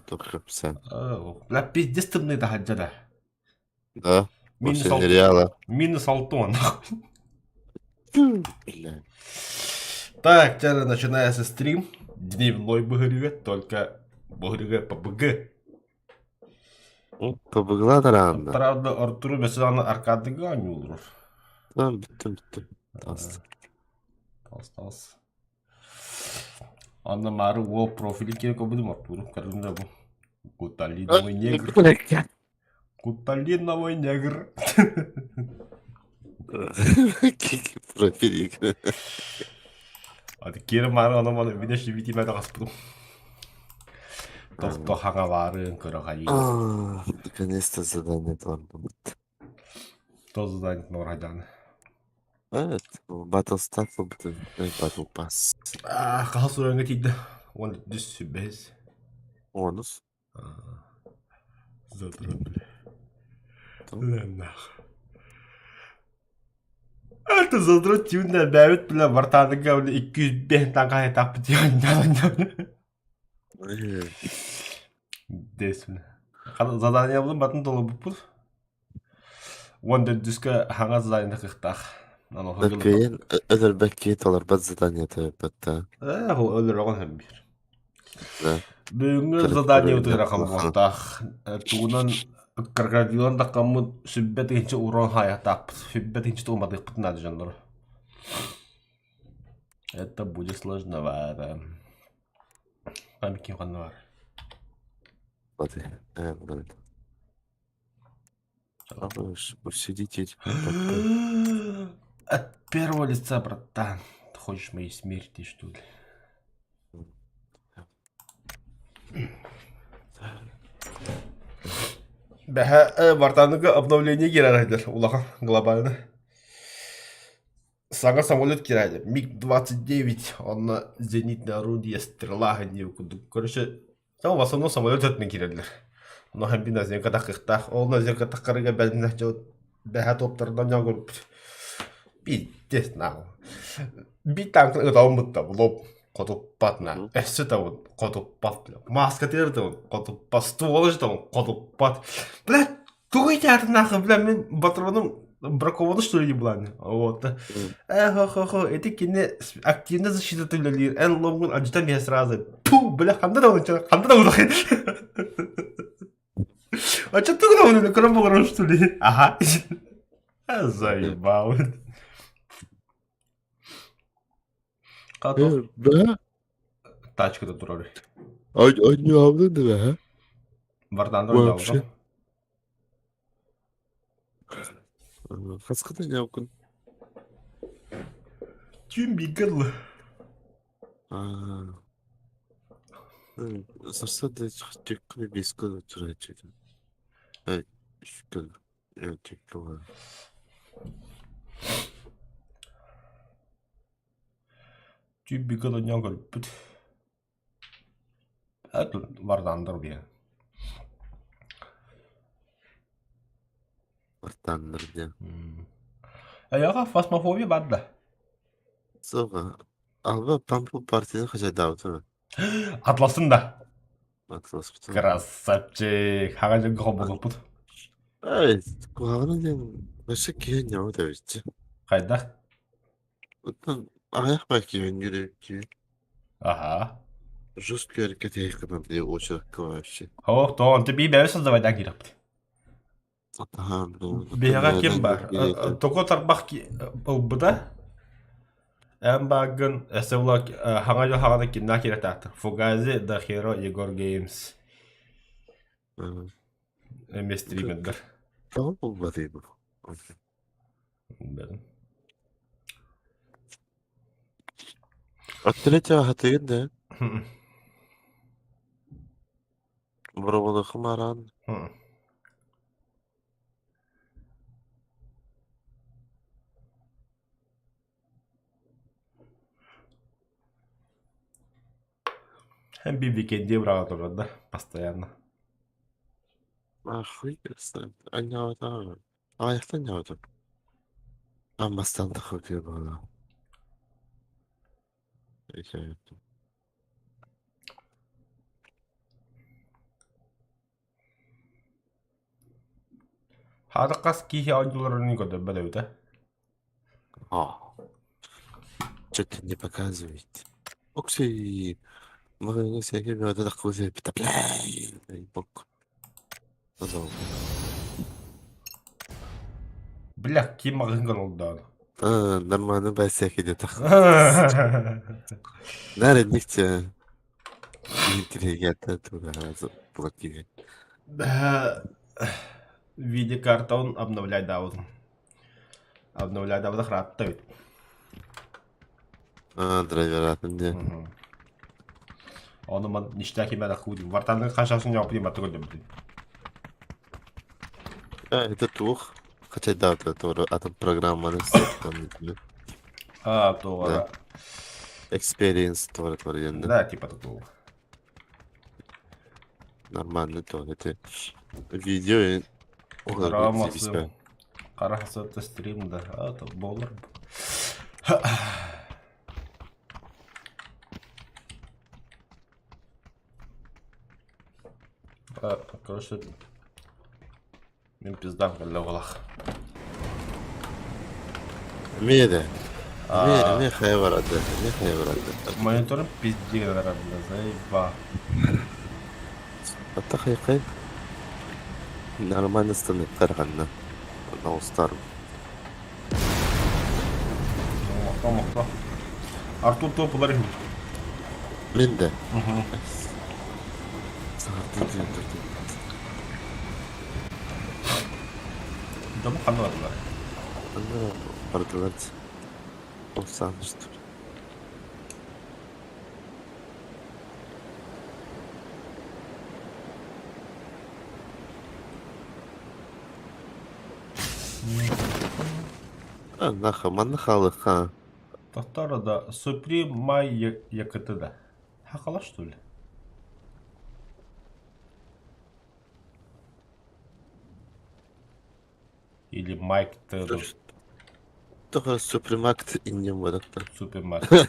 Топ кэпсээн. Бля, пиздец тымныы таһырдьа да. Да, Минус вообще ал... нереально. Минус алтон. Бля. Так, теперь начинается стрим. Дневной быһырыга, только быһырыга ПБГ. Побыгла тараанда. Правда, Артуру Бесана Аркадыга анюлур. Tamam bitti bitti. Тас. Тас, тас. Анна Мары уол профилин киһи көрбүтүм Артуру көрдүм да бу. Куталиновый негр. Куталиновый негр. Профиль. Аты киэр маары ону маны видишь видимэ таҕаспытым. Тохто хаҥалаарын көрө хайыы. Наконец-то задание торбут. То задание норайдан. Evet, Battlestar bu Battle Pass. Хаһыс ураҥҥа тиийдэ? Уон үс сүбэһис. Онус. Задрот, бля. Нах. Это задрот тюнна бэбит бля вартаныга бля 205 танка этап бит Дес бля. Задание булun батын толубуппут. Уон төрдүскэ хаҥас задание кыахтаах. Кыайан өлөрбөккө толорбот задание төрөппөттө. Ээ, өлөрөҕүн һэн биир. Бүгүҥҥү задание утуйара хаммыттаах. Тугунан крокодилан таххаммыт сүббэ тыһыынча урон хаайахтаахпыт. Сүббэ тыһыынча тугуматыахпыт наада дьоннору. Это будет сложновато. Там ким ханна бар? Усидите. От первого лица, братан. Ты хочешь моей смерти, что ли? Бэһэ Вартаныга обновление киирэр улахан глобально. Саҥа самолет киирээди. МиГ-29 онно зенитное орудие стрела диэн курдук. Короче, Там в основном самолет өттүнэн киирэллэр. Онно һэн бин наземка таххыахтаах. Ол наземка таххарыга бэлэмнээх дьон бэһэ топтарынан дьон көрбүт. Пиздец нахуй. Биир танка ыталыммыт да лоп хотуппат на. Өссө табын хотуппат бля. Маска тыыр хотуппат. Стволы табын хотуппат. Блядь, Тугуй театрнаахы, бля, мин патроным бракованы что ли ебланы? Вот. Э, хо-хо-хо, эти кини активно защита үлэлиир. Эн ломгун адьытан биһэ сразу. Пу, бля, ханда да онча, ханда да улахын. А что ты гына көрөн боҕорон что ли? Ага. Заебал. Катов Да? тачкада турар. Анньаабын да, Вардандар Вообще. Хаската ньаабын. Түн биггал. Сарсыарда түккү бискө турааччы. Үскө түккү Түн биггал онньоон көрбүппүт. Вардандар биэ. Вартаннар диэн. Эйиэхэ фасмофобия баар да? Суоҕа. Алба пампу партияны хачайдаабытым. Атластын да? Атласпытым. Красавчик! Хаҥа дьоҥҥо холбонуппут. Эй, куһаҕана диэн вообще киһи ньаҕыт эбит. Хайдах? Оттон аҕыйах баар киһи үөрүүр Аха. Жестко кэтэһиэххэ диye очеркка вообще. Ох, то онто бии бэйэ создавайдаан киирэхпит. Биһиэхэ ким бар? Токо тарбах ылбыта. Эн баагын эсэула хаҥа дьыл хаҥана кимнээх киирэтаахтар? Фугази, Дахеро, Егор Геймс. Эмиэ стримердэр. Тоҕо булбатый бу? Билбэтим. Аттыра хатыгын да? Боробулахым араан. Һэн биир викендии быраҕа турар да, постоянно. Ахуй анньаабатаҕа. Аҕыйахтан ньаабатым. Аммастан таххытыа буолла. Аты хас киһи оонньууларын көрдөрбөт эбитэ. А, что-то не показывает. Окси, мы всякие вот такой бок. Бля, ким маҕаһыыҥҥа олордоон? А, нормально бәсәки де тах. Наре нихте интрига туда платили. Видеокартаун обновляй даун. Обновляй даун хратта ведь. А, драйвератын де. Ону ман ништяк именно худим. Вартанын хашасын жауап дейм аты көрдüm. А, это тух. Хотя да, это тоже атом программаны там. А, то Experience тоже творенный. Да, типа такого. Нормально то это видео Рамасы. Қара хасатта стрим да. А, то болар. Короче, мин пиздам кэллэ олах. Эмиэ эмиэ эмиэ хайа барады, эмиэ хайа барады. Мониторым пиздец бля, заеба. Ата хайкай нормально станет караганна. Наустарым. Мохто, мохто. Артур топ улар Мен де. Дому ханна бардылар. Ханна бардылар. Ол санышты. Наха, манна халыха. Тохтор да Супри Май ЯКТ да. Хакала что ли? Или Майк Т. Тоха Супремакт иннем бодакта. Супермаркет.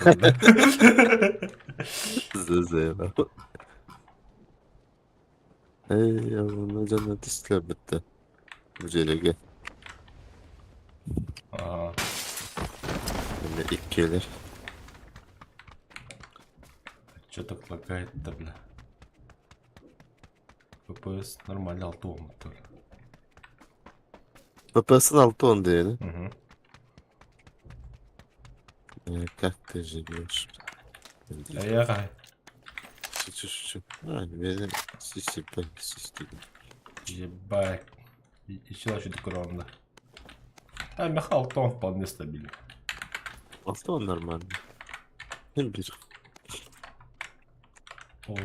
Зазева. Эй, оны жана түстілер бітті. Бұл жерге. Ага. Эме иккиэлэр. Че так лагает-то, бля? FPS нормально алты он бля. ППС-ын 6-10 диэни. Угу. Как ты живешь? Эйэҕэ. Шучу, шучу. А, бene сисипе систиги. Ебать. Еще чуть кровно. А миэхэ 6-10 вполне стабильно. 6-10 нормально. Син биир. Оо.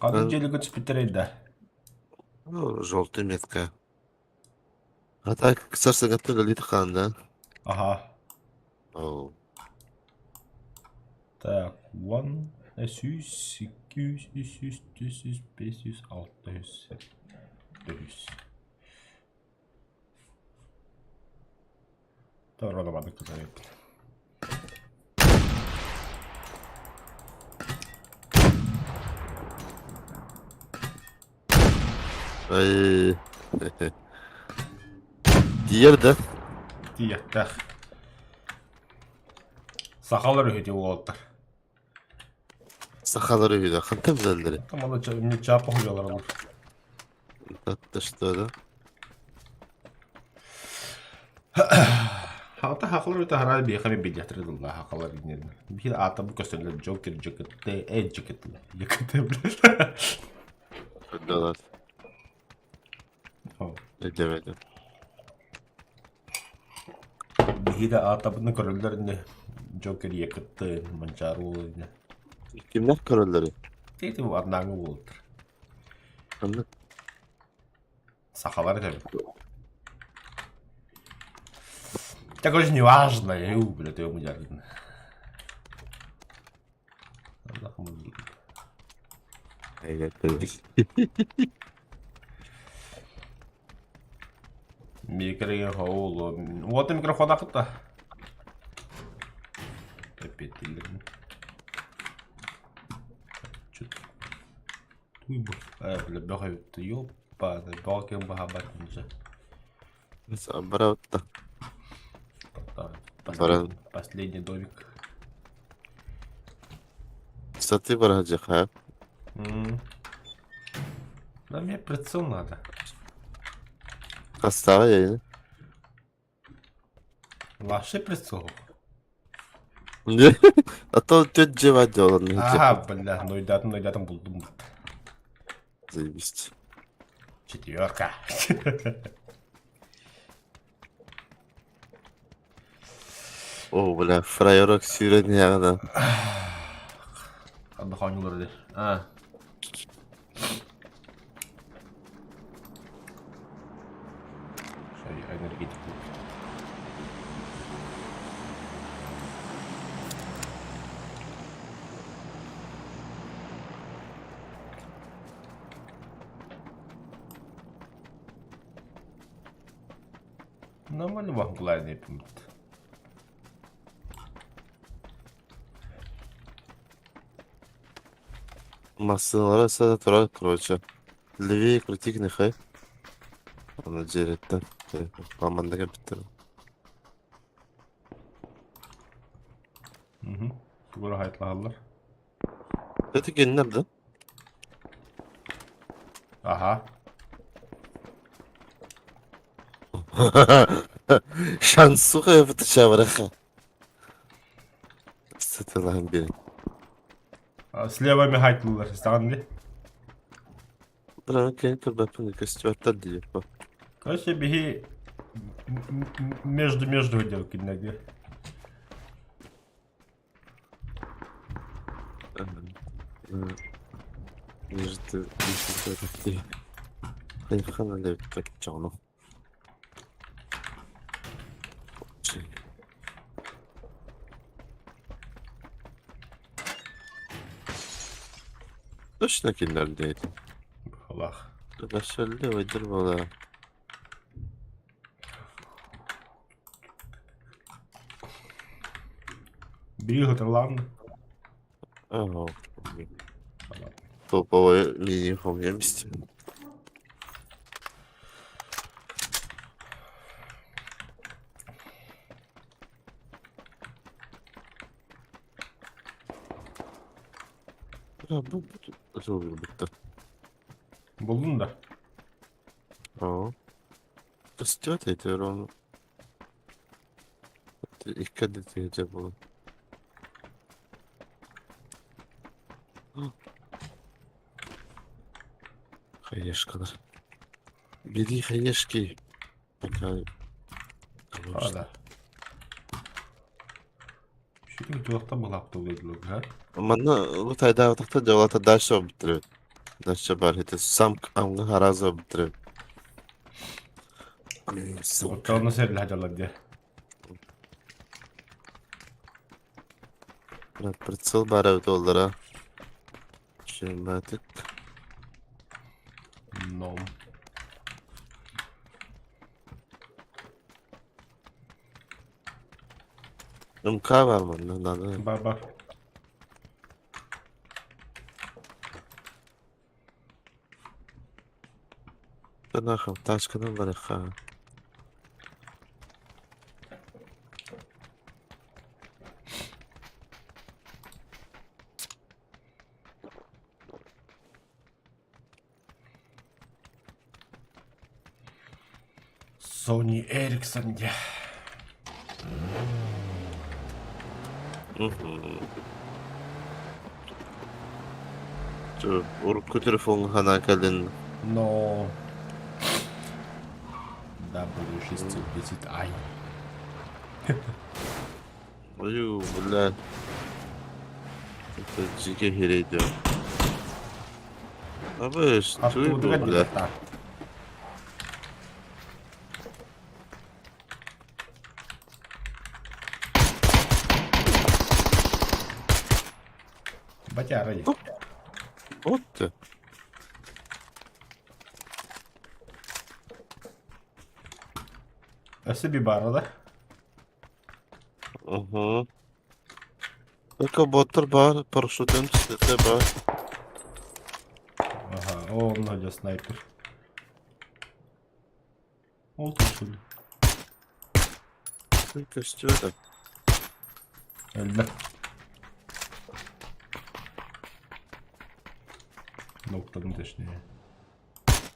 Ханнык дьиэлигин түспүттэрэй да? Ну, желтый метка. А так, сарсыҥҥаттан үлэлии хаан да? Аха. Оо. Так, one, сүүс, икки үс, үс үс, үс, бэс үс, алта үс, сэттэ үс. Торуолабадык кытарыппыт. Ай. Тиийэр да? Тиийиэхтээх. Сахалар үһү уолаттар. Сахалар үһү да. Хантан билэллэрий? Там аны чаапа хуйалар олор. Да что да? Хаата хахалар үтэ хараа биэхэ мен билиэхтэрэ дылла хахалар иннин. Биир аата бу көстөллөр Джокер Джокет Э Джокет Якет Көрдөлөр. Өйдөөбөтүм. Биһиги аатабыны көрөллөр ини Джокер Якет Манчаары уол ини. Кимнээх көрөллөрүй? Ити арнааҥы уолаттар. Ханнык? Сахалар этэбит. Да, короче, не важно. Я бля, ты ему Микрофон. Вот и микрофон акыта. Эппиэттииллэрин. Туй бу. Э, бля, бөх эбит. Ёппа, бөҕө ким баһаабат дьэ. Барабытта. Баран. Последний домик. Сатыы бараһдьаха. Да мне прицел надо. Хастаҕа яйын. Вообще прицел. А то тет жева делан. Ага, бля, ну и датом, ну и датом булдум. Заебись. Четверка. О, бля, фраерок сүүрэн иһэҕин Ханна хоонньулар дии. А. Энергетик. Нормально баһылай пункт. Массыыналара сада турар, короче. Левее крути нехай. Аны дьиэриттэн. Команда кэлбиттэр. Угу. Тугу хайтлаһаллар. Это геннер, да? Ага. Шансуха бытычабыраха. Сытылаһан биэрин. Слева мехайтылар, истаҕын дии. Бра, кэлин көрбөппүн көстүбэттэр диир бу. Короче, биһи между-между делал кинилэргэ. Между между хайхана левтек чону. Точно кинилэр диэтим. Быһалаах. Башалли ойдыр буола. Биир хатылаан. Ага. Топовая линия хомьемсть. Бу бу Булдун да. Аа. Көстүбэт этигэр ону. Икки ардытыгар буолан. Хаешкалар. Бери хаешки. Пока. Да. Шүтүн туохтан былаптылыйдылар Манна бу тайдаабатахта дьолата дальше бутырыбыт. Дальше бар это сам амга хараза бутырыбыт. Оттону серлэһэ дьаллар диэ. Прицел баар эбит уоллара. Шематик. Ном. МК бар манна надо. Бар бар. Нахуй, тачканан барыха. Sony Ericsson диэ. Урукку телефоҥҥа санаа кэлин Но W610i. Ою, бля. Это дьиҥэ иһирэйдиэ. Абыш, туй бу, Аттыбытыгар бля. диэхтаах. Батяра дии. Вот ты. Өссө би баара да? Угу. Только боттар баар, парашютын түсте баар. Ага, о, онно дьэ снайпер. Ол түсүл. Көстүбэт. Өллө. Ноктадым точнее.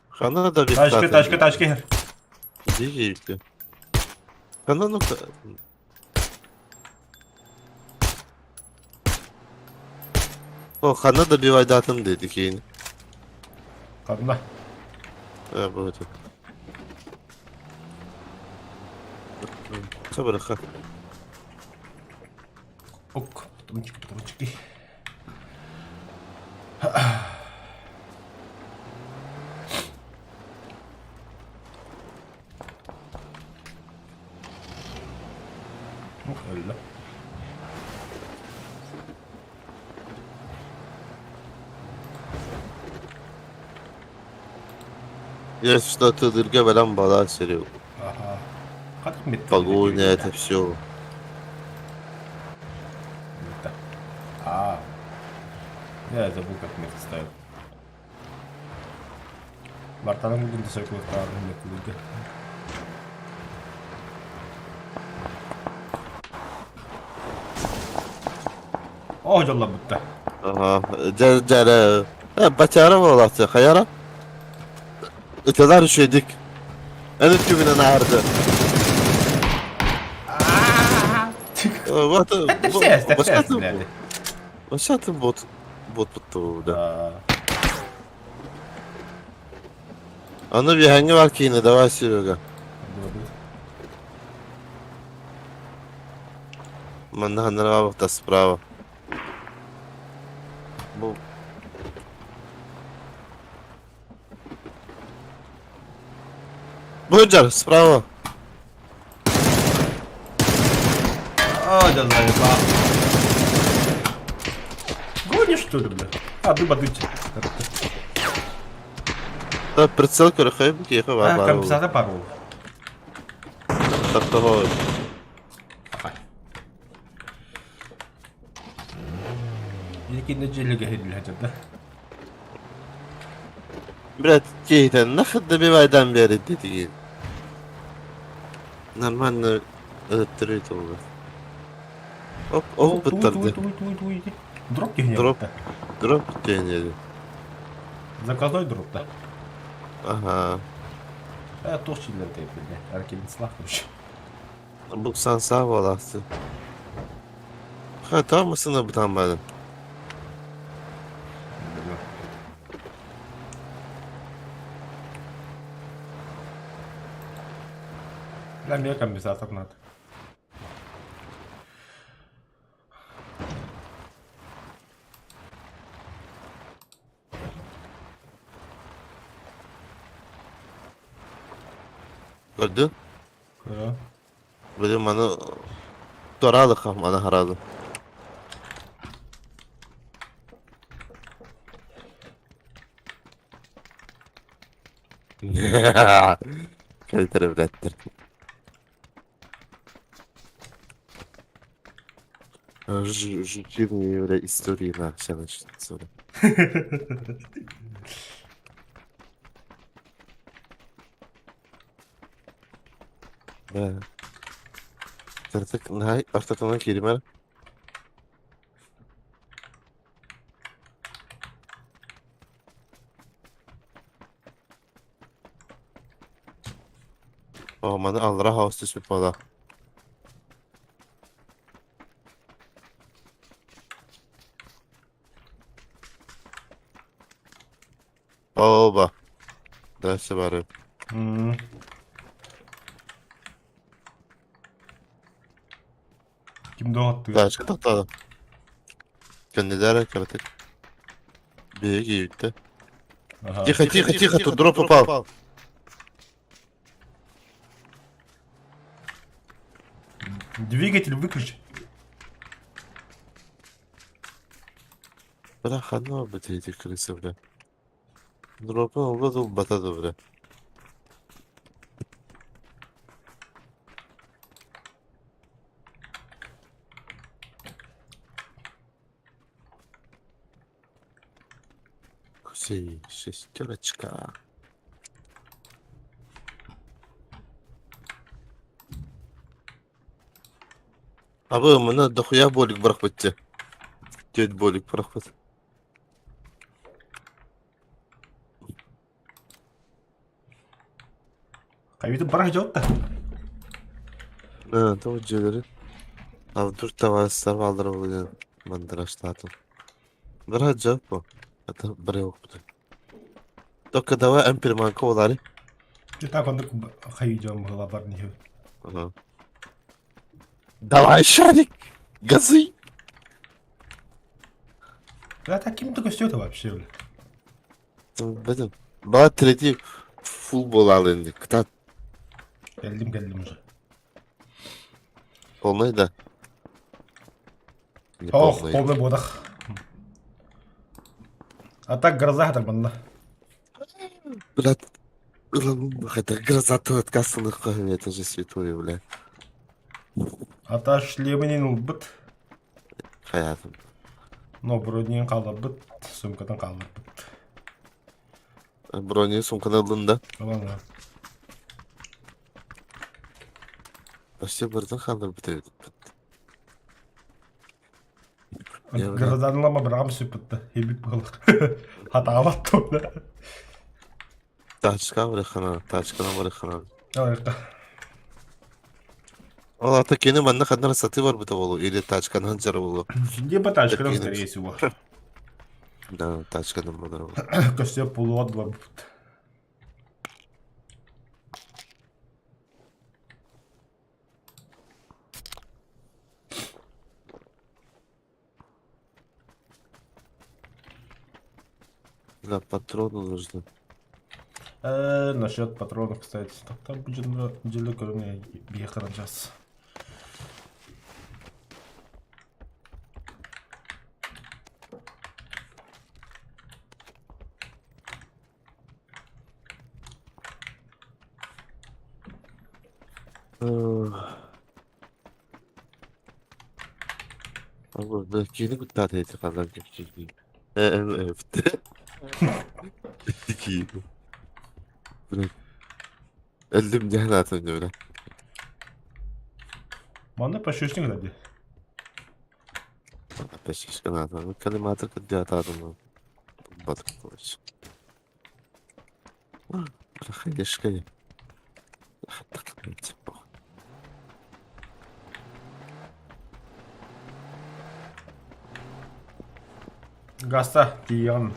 Хана да Тачка, тачка, тачка иһэр. Дии Хана ну О, хана добивайдатым диэти киин. Ханна? Э, бу это. Сабырыха. Ок, потомчики, потомчики. Өллө. Есть что-то дырга бэлэм бала сири. Ага. Хатык метті. Погоня, это все. А. Я забыл, как метки ставят. Бартаның бүгін де сойкулықтарын метті. О, дьолломмутта. Ага. Дьэ, дьэ, бачара буолааччы, хайара? Ыталар үчүгэйдик. Эн өттүгүнэн ааһарды. Вот, Тэпсээс, тэпсээс, блядь. Басатын бот бот да. Аны биһэҥҥэ бар киинэ, давай Серега. Манна ханнарабахта справа. Бу Быдьар, справа. А, да заебал. Гонишь, что ли, бля? А, дыба дыть. Да, прицел көрөхөй киэхэ баар А, баар. компенсатор пару. Таптаҕа. Икинде дьиэлигэ иһиллэ да. Блядь, киһитэн нахуй добивайдан биэрит диэтигин. Нормально өлөттөрүй туолла. Оп, оп быттарды. Дроп киһини Дроп. Дроп диэн Заказной дроп да. Ага. Э, туох чиллэр тэйбилэ. Аркелинслах короче. Буксан саа буолаахсы. Ха, таамысына бытаан баарын. Бля, мне компенсатор надо. Көрдүн? Көрө. Били маны туораалыха маны хараалы. Кэлтэрэ билэттэр. Жутивные, бля, истории на все начнутся. Да. Тартык, най, ортотунан кииримэр. О, маны аллара хаос түспүт буолла. Оба. Дальше бары. Ким доҕоттуга? Дальше тоқтады. Кэннилэр кыратык. Биһиги киирбиттэ. Тихо, тихо, тихо, тут дроп попал. Двигатель выключи. Бля, ханна барбыт эти крысы, бля? Дропа олга дулбата да, бля. Кусей, шестерочка. Абы, мына дохуя болик бырахпытчы. Теть болик бырахпыт. Хайбитин барах дьоотта. Ha, tamam дьиэлэри. Абдур табаарыстар бааллара буолуо диэн мандражтаатым. Быраат дьон бу. Это бырайыакпыт. Только давай эмпирманка буолаары. Так оннук хайыы дьон быһыла бар ниһи. Ага. Давай, шарик! Газы! Да так ким ты это вообще, бля? Бэтим. Баа третий фул буолаалы инник. Кытаат. Кэллим, кэллим уже. Полный да? Не Ох, полный. полный бодах. А так гроза хатар манна. Брат, это гроза откасанных это же святое, бля. Ата шлеминин ылбыт, Хаятым. но бронин хаалларбыт, сумкатын хаалларбыт. Брони сумканы ыллын да. Ылан Почти бардын хаалларбыт эбит. Гражданлама бырам сүппүттэ, хибит буолар. Хатаабат туона. Тачка барыхана, тачкана барыхана. Алайыққа. Ол ата кини манна ханнара сатыы барбыта буолуо или тачканан дьара буолуо. Либо тачканан скорее всего. Да, тачканан буолар буолуо. Көстө пулуот барбыт. Да, патроны нужны. Насчет патронов, кстати. Так там будет дело көрүҥ биэхэрэн час. Киһини куттаата ити халлан кэпсиир. Өлдүм дьэ анаатын дьэ Манна пощечник дии. Пощечка наата. Коллиматор кырдьаатаатым. Батыр короче. Проходишь, Гаста тиийэҕин.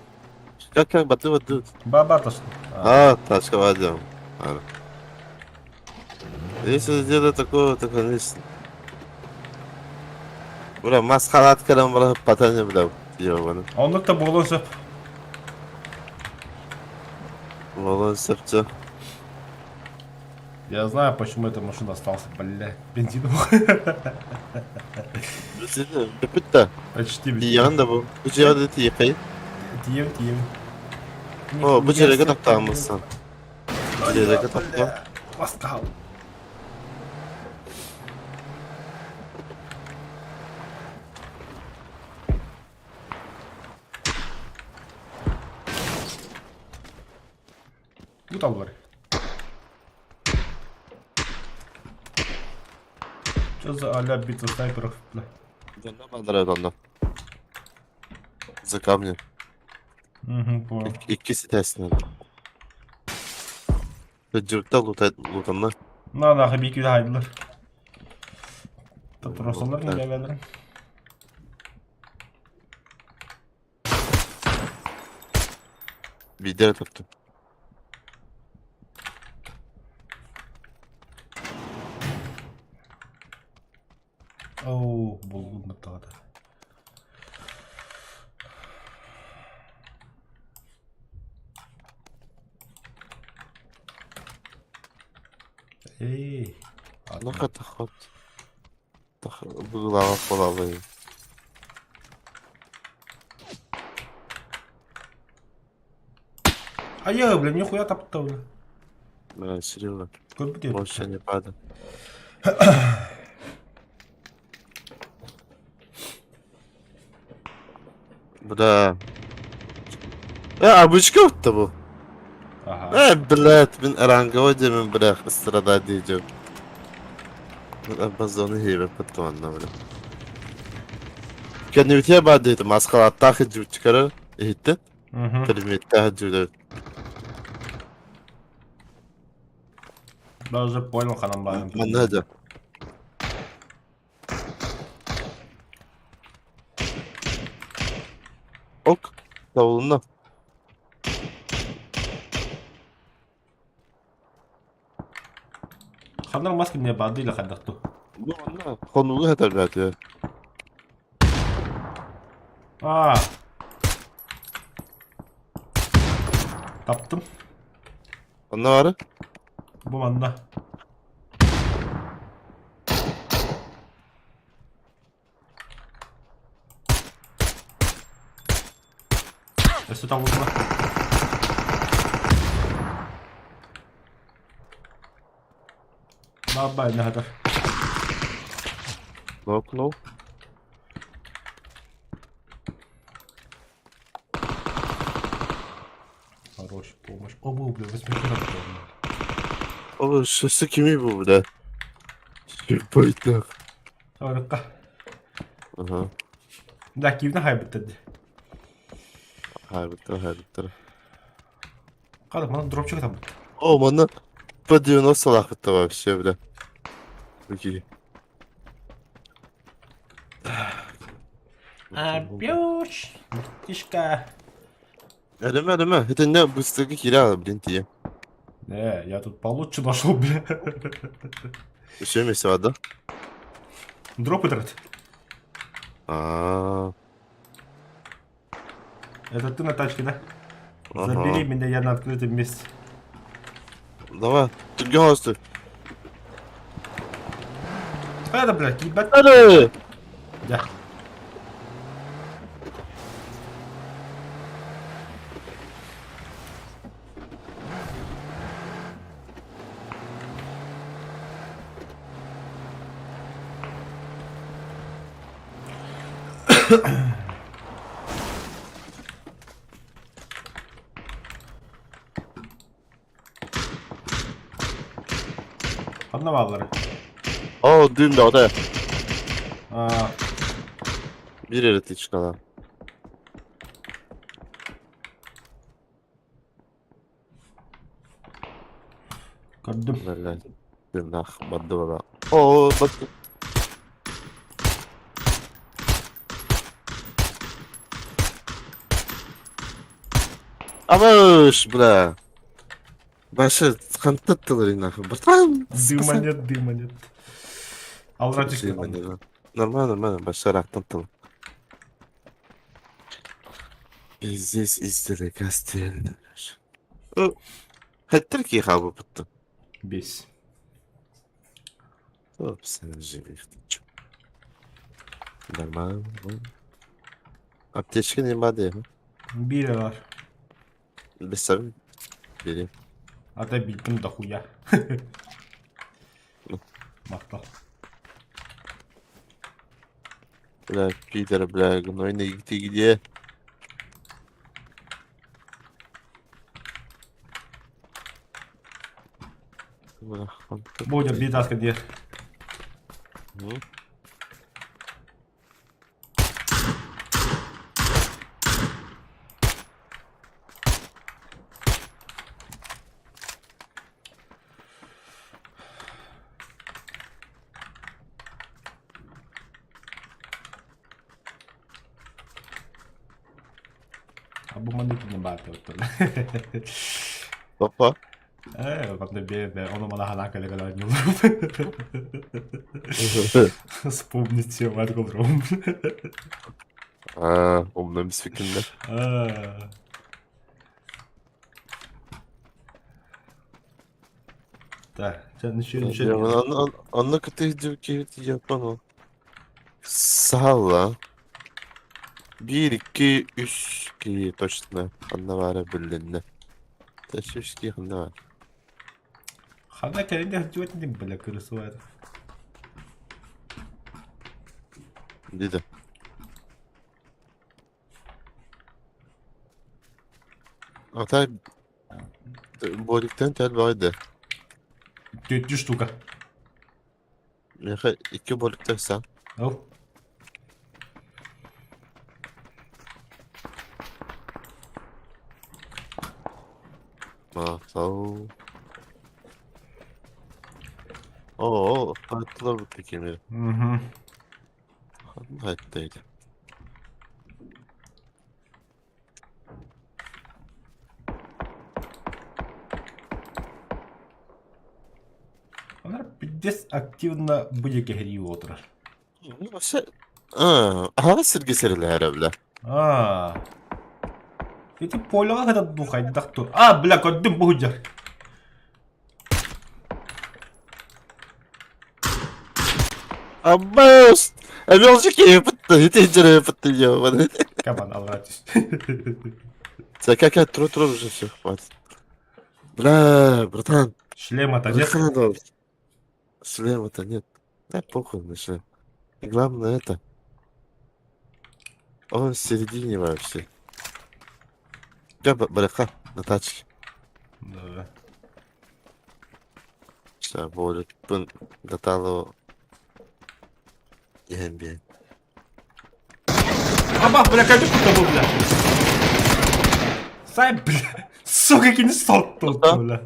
Как как баты баты. Ба тас. А, тачка вадим. Если сделать такого, то конечно. Бля, масхалат кэлэн бара патаны бля, ёбаны. Оннук да буолуон сөп. Буолуон сөп чэ. Я знаю, почему эта машина остался, бля, бензин. Бүппүт да. Почти. Тиийэҕин да бу. Бу дьиэҕэ да тиийэхэй. Тиийэм, тиийэм. О, бу дьиэлэргэ таптааммыссан. Дьиэлэргэ таптаам. Баскал. Бу талбар. Что за а-ля битва снайперов? Бля. Дьонно бааллар онно. За камни. Угу, понял. Иккис этээсинэн. Дьурта лутанна. На, нахуй бики хайдылар. Тотуросалар нелелер. Биирдэ таптым. Оо, булгун баттаҕата. Эй, Ну-ка тахот. Быгылаҕа буолаллар. А я, бля, нихуя таптал, бля. Бля, Серега, Көрбүт больше не падай. Бля. Обычка вот бу. Ага. Блядь, мин ранговой диэмин, бля, страдать диэдьэм. Амазоны хийбэппит туонна, бля. Кэннибитигэр баар диэтим, маскалааттаах илдьибитчикары иһиттин. Мгм. Предметтээх илдьибит. Даже понял, ханан баарын. Манна да. Ок, табылынна. Ханнар мас кинне баады или хайдахту? Бу онно хонууга хатарбаатыгар. Аа. Таптым. Онно бары? Бу манна. Өссө табылла. Баабай наһата. Нок, no. Хорош, помощь. О, бля, восьмерка. О, өссө кимий бу, бля? Сүрбөйдөх. Сорокка. Ага. Да, киевна хайбыттар ди. Хайбыттар, хайбыттар. Када, мана дропчик там. О, манна по 90 лахытта вообще, бля. Окей. А, бьешь, мартишка. Эреме, эреме. Итиннэ быстыгы киирэ блин тиийэ. Не, я тут получше нашел, бля. Үсүө миэстэ бар да? Дроп этот. Аа. Это ты на тачке, да? Ага. Забери меня, я на открытом месте. Давай, түргэн хоостур. Это, блядь, ебать. Ары! Да. Ханна бааллар? Оо, дым бөҕөтө. Аа, Биир эрэ тычкалаах. көрдүм. Блядь. Дымнаах барды бала. Оо, барды. Абыш, бля. Башы хантаттылар нахуй. Братан. Дыма нет, дыма нет. Алра түстэ. Нормально, нормально, башы ырахтан тыл. Здесь издалека стреляли. Хэттэр киһи хаалбыппыттан. Бес. Собственно, живых. Нормально. Аптечка не бады. Биир бар. Бесабын. Бери. Ата биттим дохуя. Махтал. Бля, Питер, бля, гнойный, ты где? Будем битаска где. А бу маннык не баар оттон. Папа. Ээ, манна бээ ону мана ханаан кэлэ кэлэ оонньуулларым. Вспомнить все олором. Аа, умно мисфикиннэр. Аа. Так, ничего, ничего. Онно кытыы киһи япон Саала. Биир, икки, үс киһи точно онно баара билиннэ. Өссө ханна баар? Ханна кэлин сылдьыбат иним бля кырысыбайда. Диде. Ата Боликтан тәл баҕайда. Түөртүү штука. Миэхэ икки боликтан сан. Ол. Махтал. Oo, hayttılar bu tekemi. Угу. Hayttaydı. Олар пиздец активно были кэһэрии отырар. Аһаҕас сиргэ сэрэлэһэр эбилэ. Аа. Ити полеҕа кытар дуу хайдах тур. А, бля, көрдүм бу сылдьар. Аббас! Эмиэ киһи ити дьэрэ диэбэн. Кабан аллаа түс. Как тру тру уже все, хватит. Бля, братан, Шлема-то нет. надо. Шлема-то нет. Да похуй на шлем. Главное это. Он в середине вообще. Я барака на тачке. Да. Сейчас будет дотало иһэн биэн. Аба, бля, кайдык кутта бля. Сай, бля. Сука, кини сотту, бля.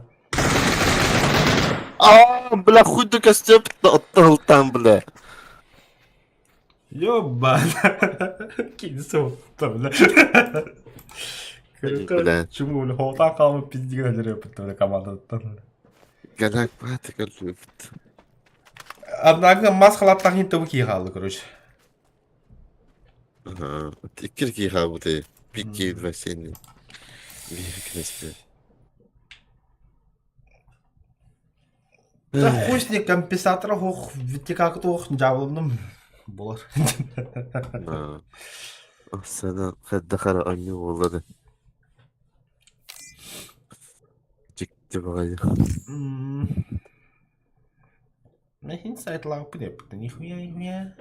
Аа, бля, хуй костеп там, бля. Ёбана. Кини сотту, бля. Бля. Чуму, бля, хоотаан хаалбыт пиздиген өлөрүө бля, командаттан. Галак баатык өлбүт. Однако мас халаттан хин тобу кии хаалла, короче. Ага, иккир кии хаалбыт пикки бассейн. Биир кресле. Да хуй с ней компенсатора ох, как ох, дьяволным болар. Сана хайдах оонньуу буолла да. Дьикти баҕайы. Мин сайтлааппын эппитин нихуя нихуя.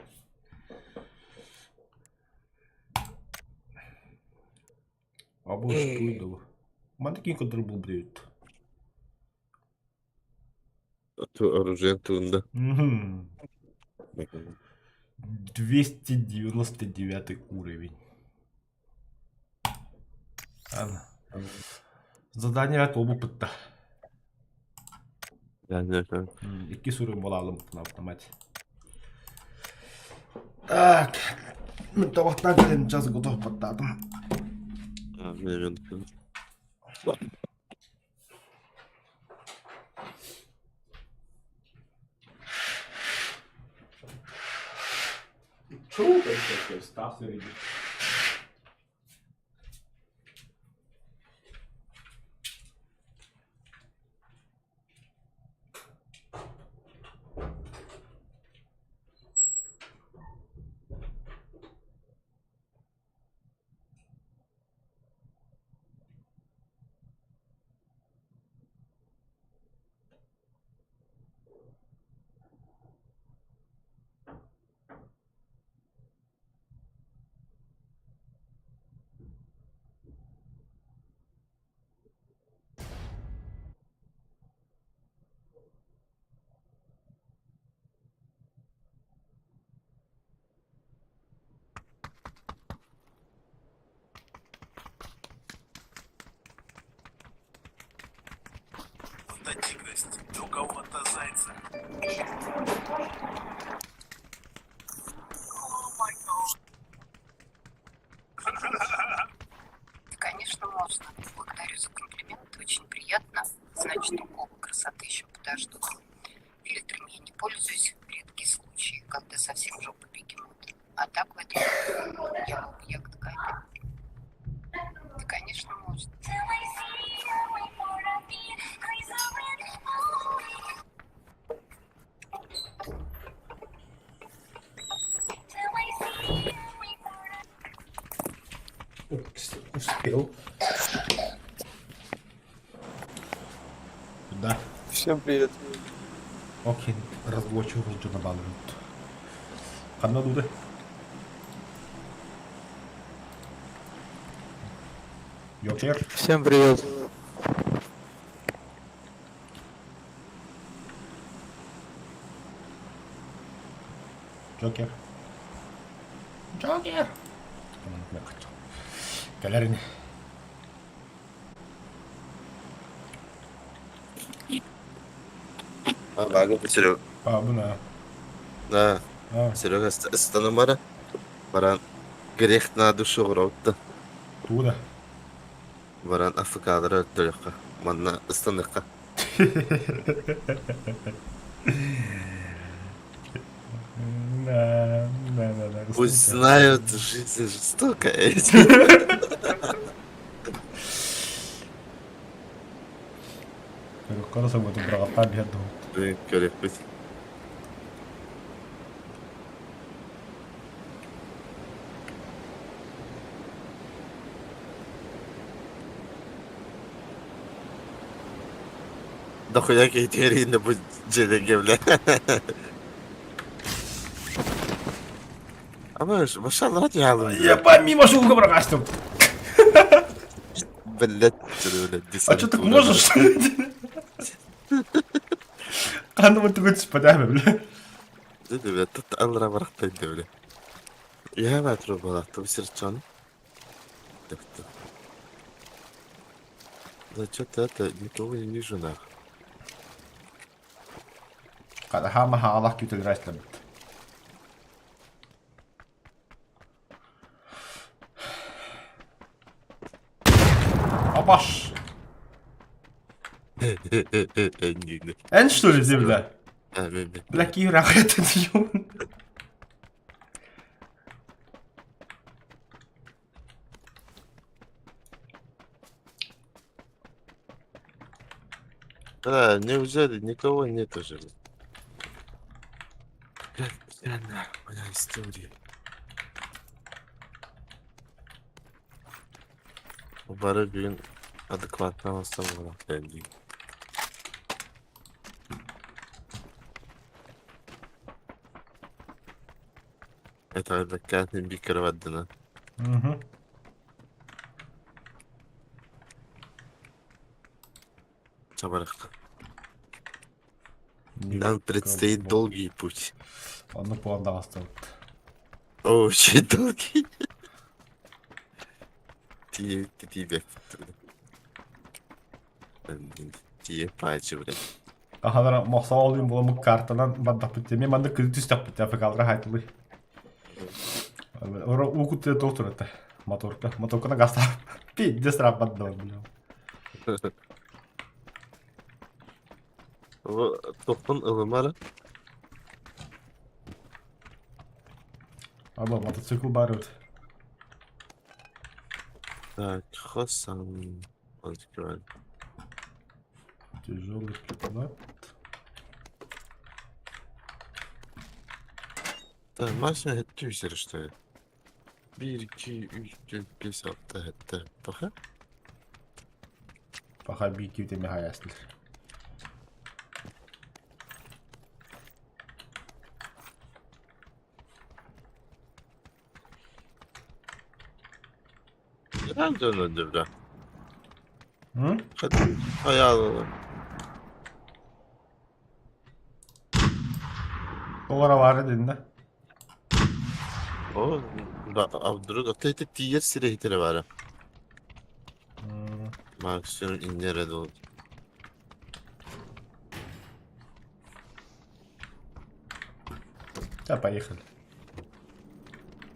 Абы что Манна кин кодор бул блядь. Оружие туунда. 299 уровень. Ана. Задание тобу пытта. Икки уровень буолалым на автомате. Так. Мин табахтан кэлэн час готов баттаатым. Мен Стався. У кого-то зайца. Конечно, можно. Благодарю за комплимент. Очень приятно. Значит, уколы красоты еще подождут. Фильтрами я не пользуюсь. Редкие случаи, когда совсем жопа бегемот. А так в этом я ягодка Да, конечно, можно. Успел. Да. Всем привет. Окей, разблочил дьоно бааллыбыт. Ханна дууды? Йокер. Всем привет. Джокер. Джокер! Кэлэрин. Ага, Серега. А, бу на. Да, А, Серега ыстаным бара. Баран грех на душу оҕоробут тугу да. Баран АФК-лары өлтөрүөххэ. Манна ыстаныахха. Да, да, да, да. Пусть знают, жизнь жестокая. Көрүөххэ да собуотун быраҕаттаан биһэр дуһут. Блин, көрүөхпүт. Дохуя киһи бу дьиэлэргэ бля. Ama maşallah yağlı. Ебать, мимо шулга быраҕастым. Блять, блядь, А что так можешь? Ханна вот такой спадами, бля. Бля, тут алра барахтайды, бля. Я ватру балахты, сирчан. Так-то. Да что-то это, никого не вижу нах. Хаама хаалах күтэлрээслэбит. Абаш! Эн что ли, бля? Бля, киһи рахет Да, неужели никого нет уже? Блядь, реально, моя история. Бары бүгүн адекватно оҥостон дии. Это бэккаатын биир бардына. Угу. Чабарах. Нам предстоит долгий путь. Онно пуандаҕастыбыт. Очень долгий. Ти ти Тие пачы, блядь. Ахалара мохсоолуйун буламмыт картанан бардахпыт эмиэ маннык кыды түстэхпит африкалара хайтылый. Ора уу куттуйа туох турата моторка моторканы гастаап пиздец раппат бля. Тохтон ылымара. Аба мотоцикл баар эбит. Так, хосан. Открываем. Тяжелый приклад. Так, машина хэттүү что ли? 1, 2, 3, 4, 5, 6, 7, Пока. Пока бийки теме хаястыл. Nereden бля? М? Hayal. Доллара баара диннэ. О, вдруг это тиер сире бара. Максимум иннере дол. Да, поехали.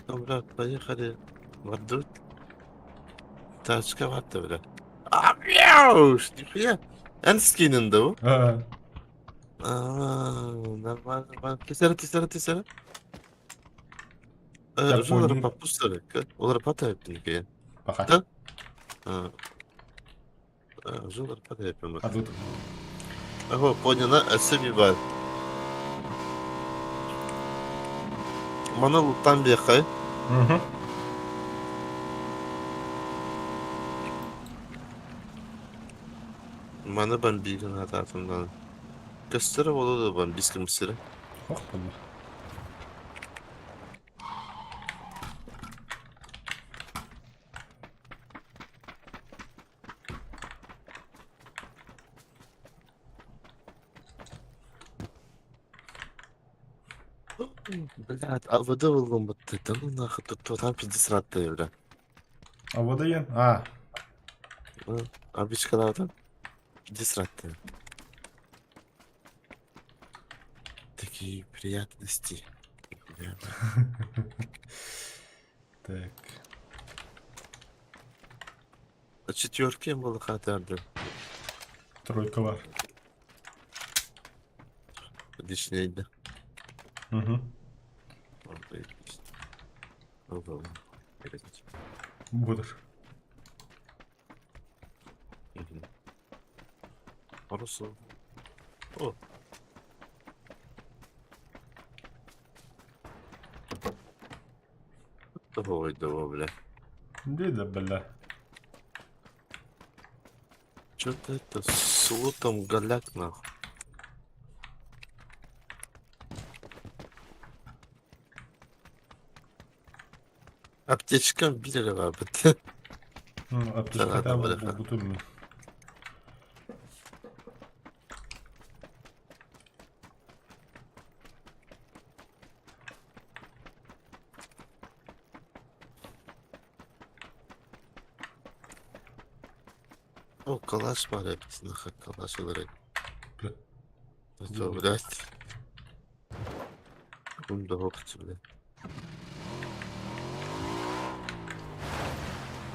Ну, брат, поехали. Вардут. Тачка ватта, бля. А, мяу, нихуя. Эн скинен да А, нормально, нормально. Тесера, тесера, тесера. Я Уже олар понял. папустары. Олар патайып Пока. Да? Уже олар патайып. А тут Ого, поняла, өссө бар. Мана луттан бияқай. Угу. Маны бомбигын атаатым даҕаны. Көстөрө буолуо дуо бомбическай сирэ? Ох буолла. Блядь, АВД булгум бутты. Да ну нахуй, тут там пиздец раттая, бля. АВД диэн? А. Обычкалаатым. Пиздец раттая. Такие приятности. Так. Четверки было хатарды. Тройка бар. Лишнейді. Угу. Будешь. Хорошо. О. Ой, да, бля. Где да, бля? Что-то это с лутом голяк нахуй. Аптечка биир бит. Аптечка булбутум. О, калаш бар эбит, нахуй калаш ылар Это, блядь. Кум да хопчу, блядь.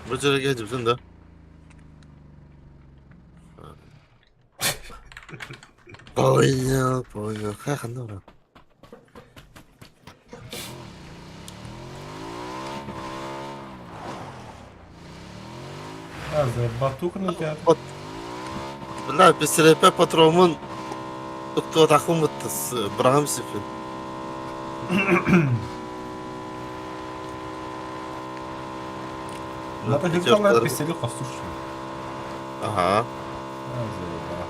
Бу жерге келдим да. Понял, понял. Ха, ханна бра. А, заебатух на театр. Бля, ПСРП патромун уктуотахум браһым сипин. Надо хытталар пистолет хостур Ага. А, заеба.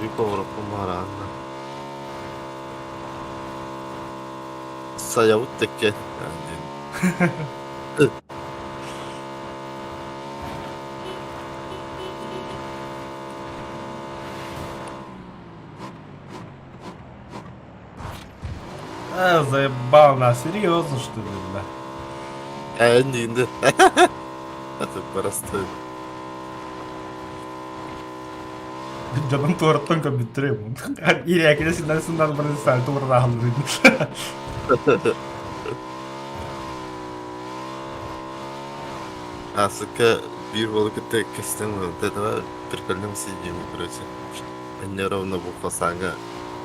Үп Сайабыт тэкке. А, заебал нас, серьезно что ли, бля? Э, инде. Это просто. Дьонум туораттан көрбүттэр Ириэкини синнар сыннар бары сальто бардаахаллар А, сука, биир буолу кытта кэстэн вот этого прикольным сидим, короче. Они ровно буква сanga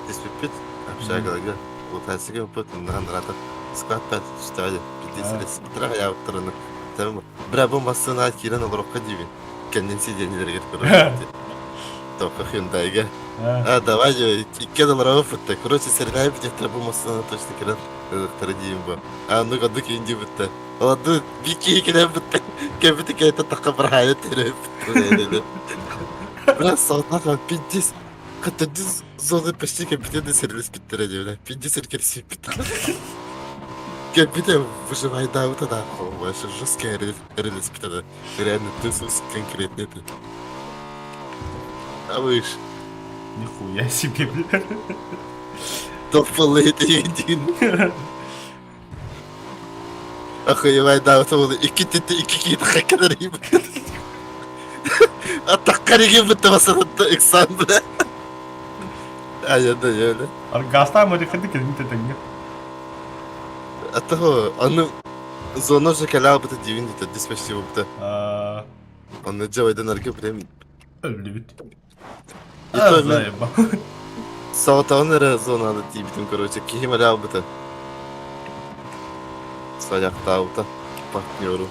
түспүппүт, общагаларга утасыга опыт наан рата склад пять читали, 50 бытыра яптырыны. Там бра бу массына киирэн олорокко диибин. Кэннин сиденьелэригэр короче. Только Hyundai'га. А, давай, икки долларов бутта. Короче, сэргээбит дьахтар бу массына точно кэлэн ылыктара диим бу. А, ну гадык инди бутта. Ладно, бики кэлэн бутта. Кэбити кэйта такка бархая тереп. Бра, саатаха пиздец. Катадыз зоны почти компетентный сервис питтере бля. Пиздец эркерси питтер. Компьютер выживай да вот это вообще жесткая релиз питтер. Реально ты сус конкретно это. А выше. Нихуя себе, бля. Тополы един. Охуевай да вот ол икки тете икки киит хакканар Атаккарыгы бутта басанатта ыксан бля. Айда йөле. Аргаста морехады кэлин тэтэҥҥэ. Атаго аны зона же кэла быта дивин дите диспешти быта. Аны жабайдан аргы прям Өллүбүт. И то мен Заебал. саатаҕын эрэ зонада тиийбитим короче киһим эрэ быта. Саяхтаабыта партнеру.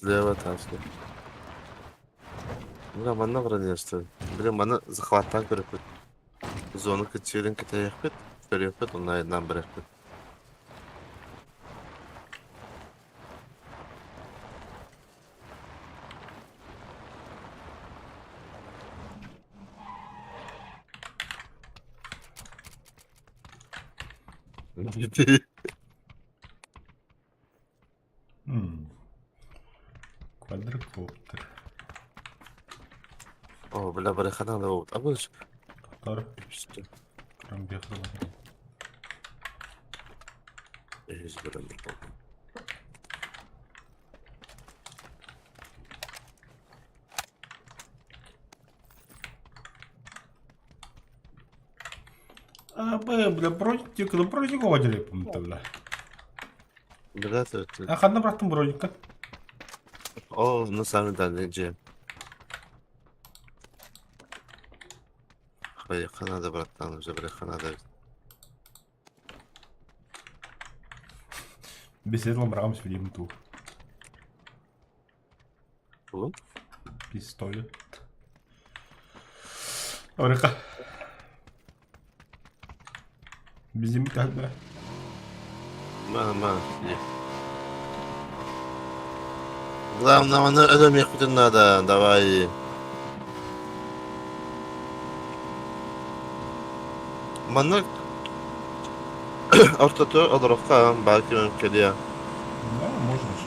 Слева тачка. Бля, манна бронеста. Бля, маны захваттаан көрөппүт. Зону кытчыырын кэтэһиэхпит, көрүөхпүт, онно айаннаан барыахпыт. Квадрокоптер. О, бля, барыхана да вот. А будешь? Тор. А, бля, броник, броник одели, бля. Бля, А ханна бырахтым броникка? О, ну сами дали, где? Поехали надо, братан, уже поехали надо. Беседовал браҕам сүлиим дуу. Тугун? Пистолет. Орека. Бизимит бра. Ма, ма, Главное, оны өлөмүөхпүтүн надо, давай. Манна ортото олорохха баар кимэн кэлиэ. Да, можно же.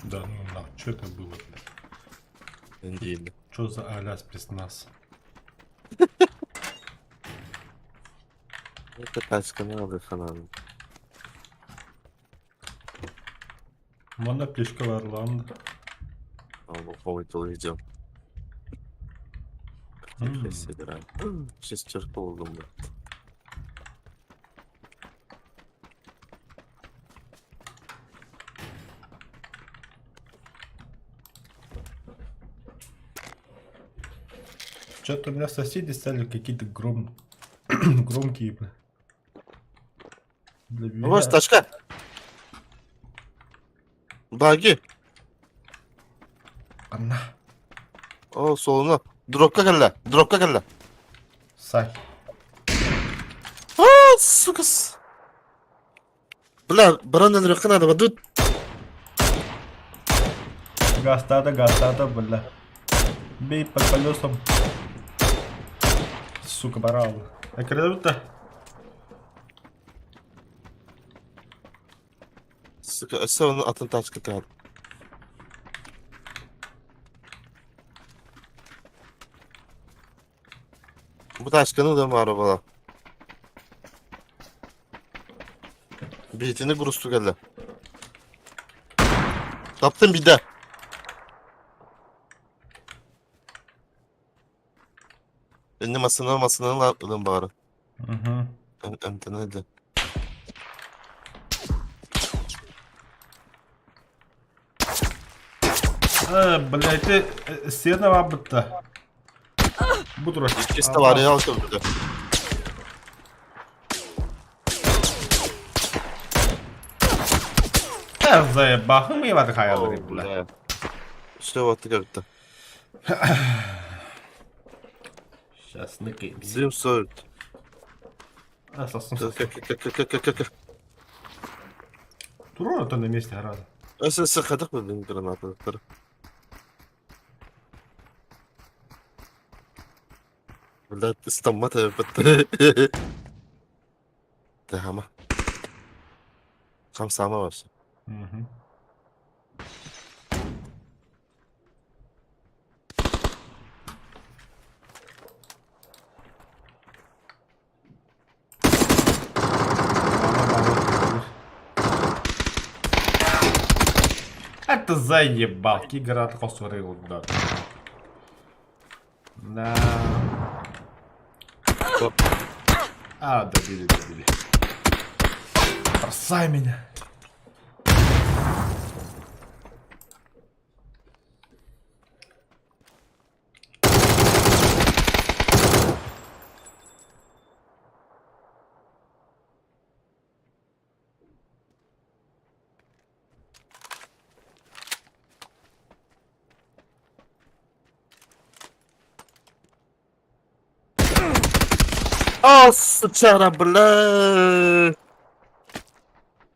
Да, ну на, что это было, блядь? Дииллэр. Что за а-ля спецназ? Это тачканы алыханан. Манна плешка Орландо. Ол идем. Собираем. Шестерку булдум бу. Что-то у меня соседи стали какие-то гром... громкие, бля. Для меня... Вот, тачка! Баги! Анна. О, солуна. Дропка кэллэ. Дропка кэллэ. Сай. А, сука. Бля, баран өлөрүөххэ наада бадут. Гастата, гастата, бля. Бей по колесам. Сука, барал. А когда Сука, өссө ону атын тачка тыгар. Бу тачканы да баара буола. Биһитини грусту кэллэ. Таптым биирдэ. Иннэ массыына массыынаны ылан баҕара. Угу. Эмтэнэ да. Э, блядь, ты сена бабыта. Бу турар. Иккис товарыһа алтыбыта. Э, заебахым я хайалары, бля. Все, вот ты как-то. Сейчас ныкаемся. Дым стоит. А, сосну. Как-как-как-как-как. Турор то на месте гораздо. Өсө хадах бин гранаталар. Бля, стаммата бит. Тахама. Хамсама вообще. Угу. Это заебал. Гранат хосурил, да. Да. А, добили, добили. Бросай меня. А, сучара, бля!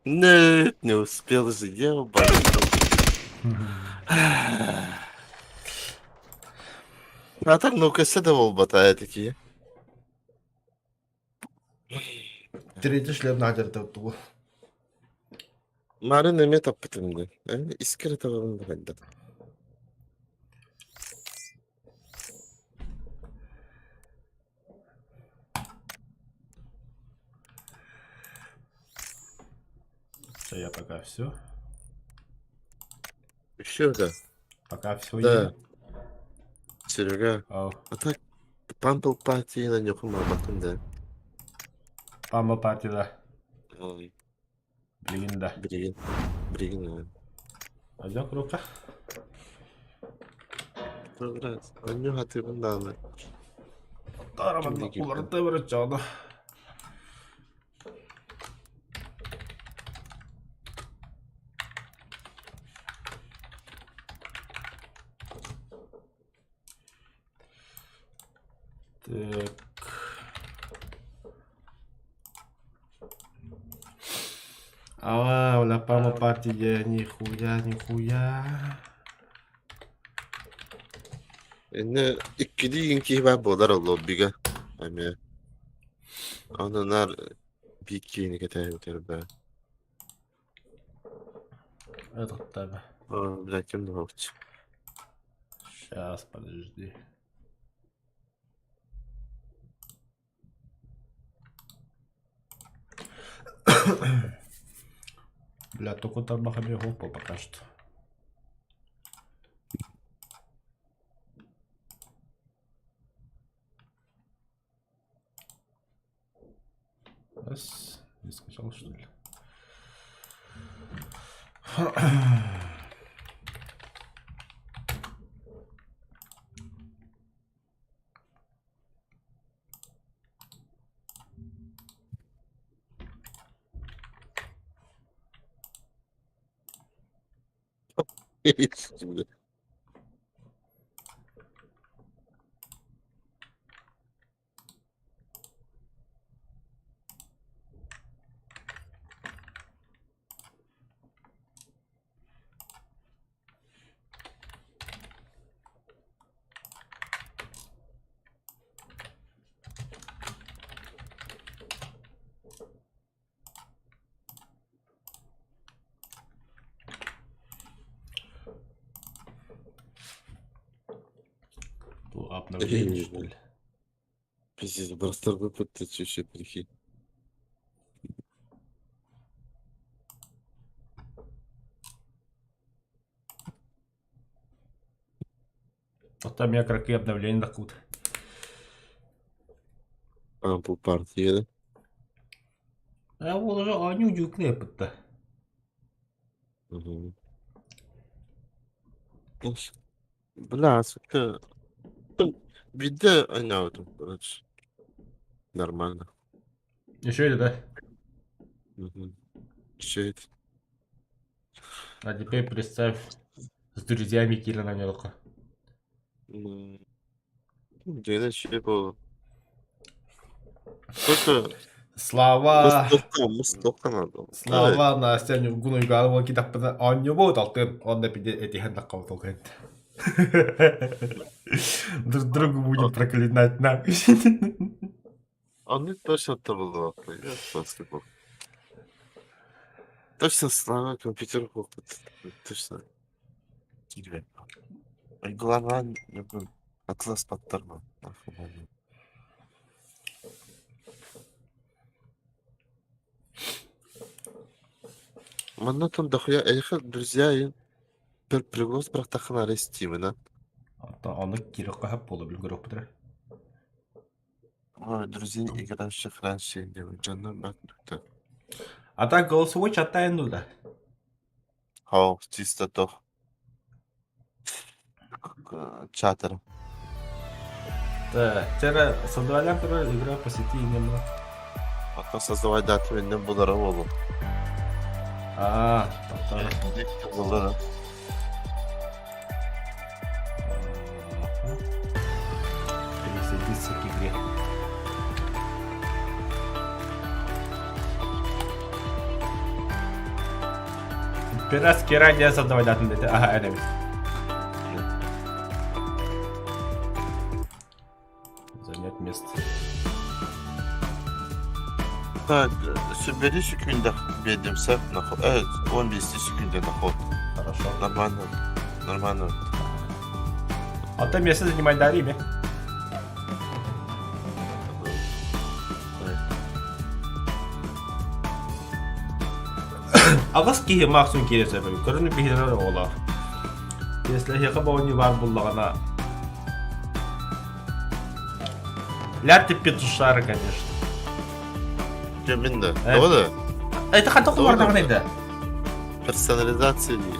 Нет, не успел же, ебаный. А так, ну өссө да буолбата ээ такие. Третий шлем надерді тугу. Марын эмиэ таппытым дии. Э, искры табабын да хайдах. Все, я пока все. Еще да. Пока все Да. я. Серега, Ау. а так Пампл пати на нюху мабатын да. Памма парти да. Ой, Билигин да. Билигин. Билигин. Пойдем круто. Анню хатыбын дааны. Тараман уларыта барар чоно. Так. А, бля, пама партия, нихуя, нихуя. Инне иккилии киһи баар буолар ол лоббига эмиэ. Ону наар биир киһини кэтэһэбит баа. Этот таба. Оо, бля, ким да Сейчас, подожди. Бля, только там хопа пока что. Раз, не скачал, что ли? Ту обновление, что ли? Пиздец, Брастар выпад вообще прикинь. Вот там я какие обновления докут. Ампл партия, да? А вот уже они удюкне пытта. Угу. Бля, сука. Биде ойнаабытым, короче. Нормально. Еще это, да? Угу. Еще это. А теперь представь, с друзьями Кирилла на Дьэ, еще было. Только Слава! мустуохха надо. Слава Настя Ньургун Уйгаанова китаппына оонньуубут алтын уонна пиде этиһэн таххабыт Друг друга будем проклинать на. Оннук точно табыллыбаппын. Я просто был. Точно Слава компьютер точно. Киирбэт. Глава Атлас баттарма. Манна там дохуя эйхэ друзья бір приглас бырахтахына арестимына. Оттон ону киириэххэ сөп буолуо билин көрүөхпүт эрэ. Ой, друзей играющих раньше диэн дьонно бат А так голосовой чаттайын дуу да? Хау, чисто тох. Чатер. Да, вчера создавали турар игра по сети не Потом создавать дату иннин булара буолуо. А, потом. Булара. Присоединиться к игре. Пиратский радио создавать дете. Ага, это Занять место. Так, сүбэли секунда биэрдимсэ 15 секунда доход. Хорошо. Нормально. Нормально. А то место занимать дали ме. Аҕыс киһи максимум киирэ сөбүн. Көрүнү биһирэр оҕолор. Если эһиэхэ боонньу баар буллаҕына Ля ты петушара, конечно. Дьэ мин да. Тоҕо да? Это ханта кулардаҕын эйдэ? Персонализация дии.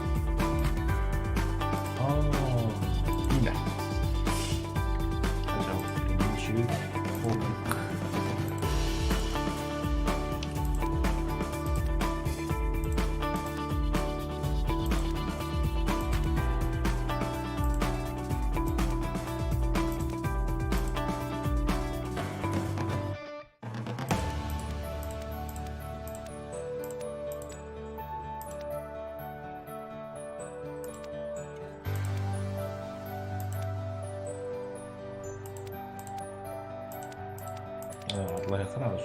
Имя. والله خلاص.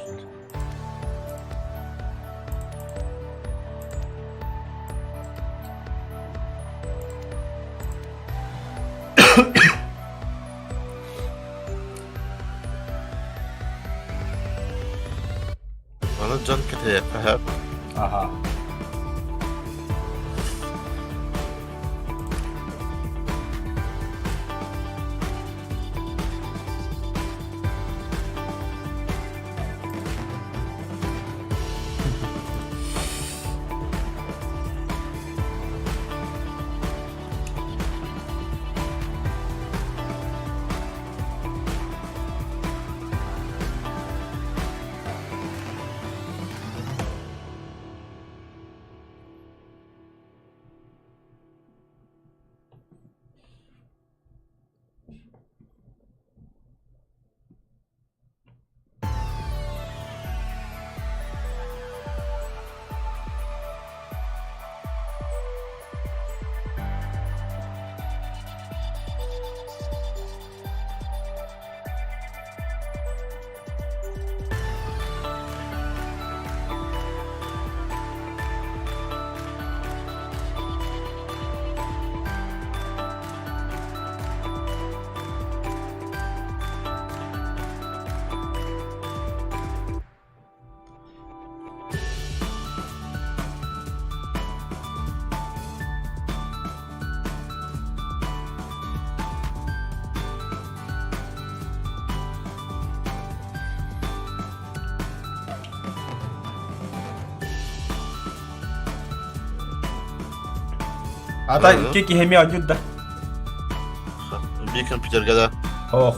Аны дьон кэтэһиэххэ сөп. Аха. Ата икки киһи эмиэ оонньуур да? Биир компьютерга да. Ох,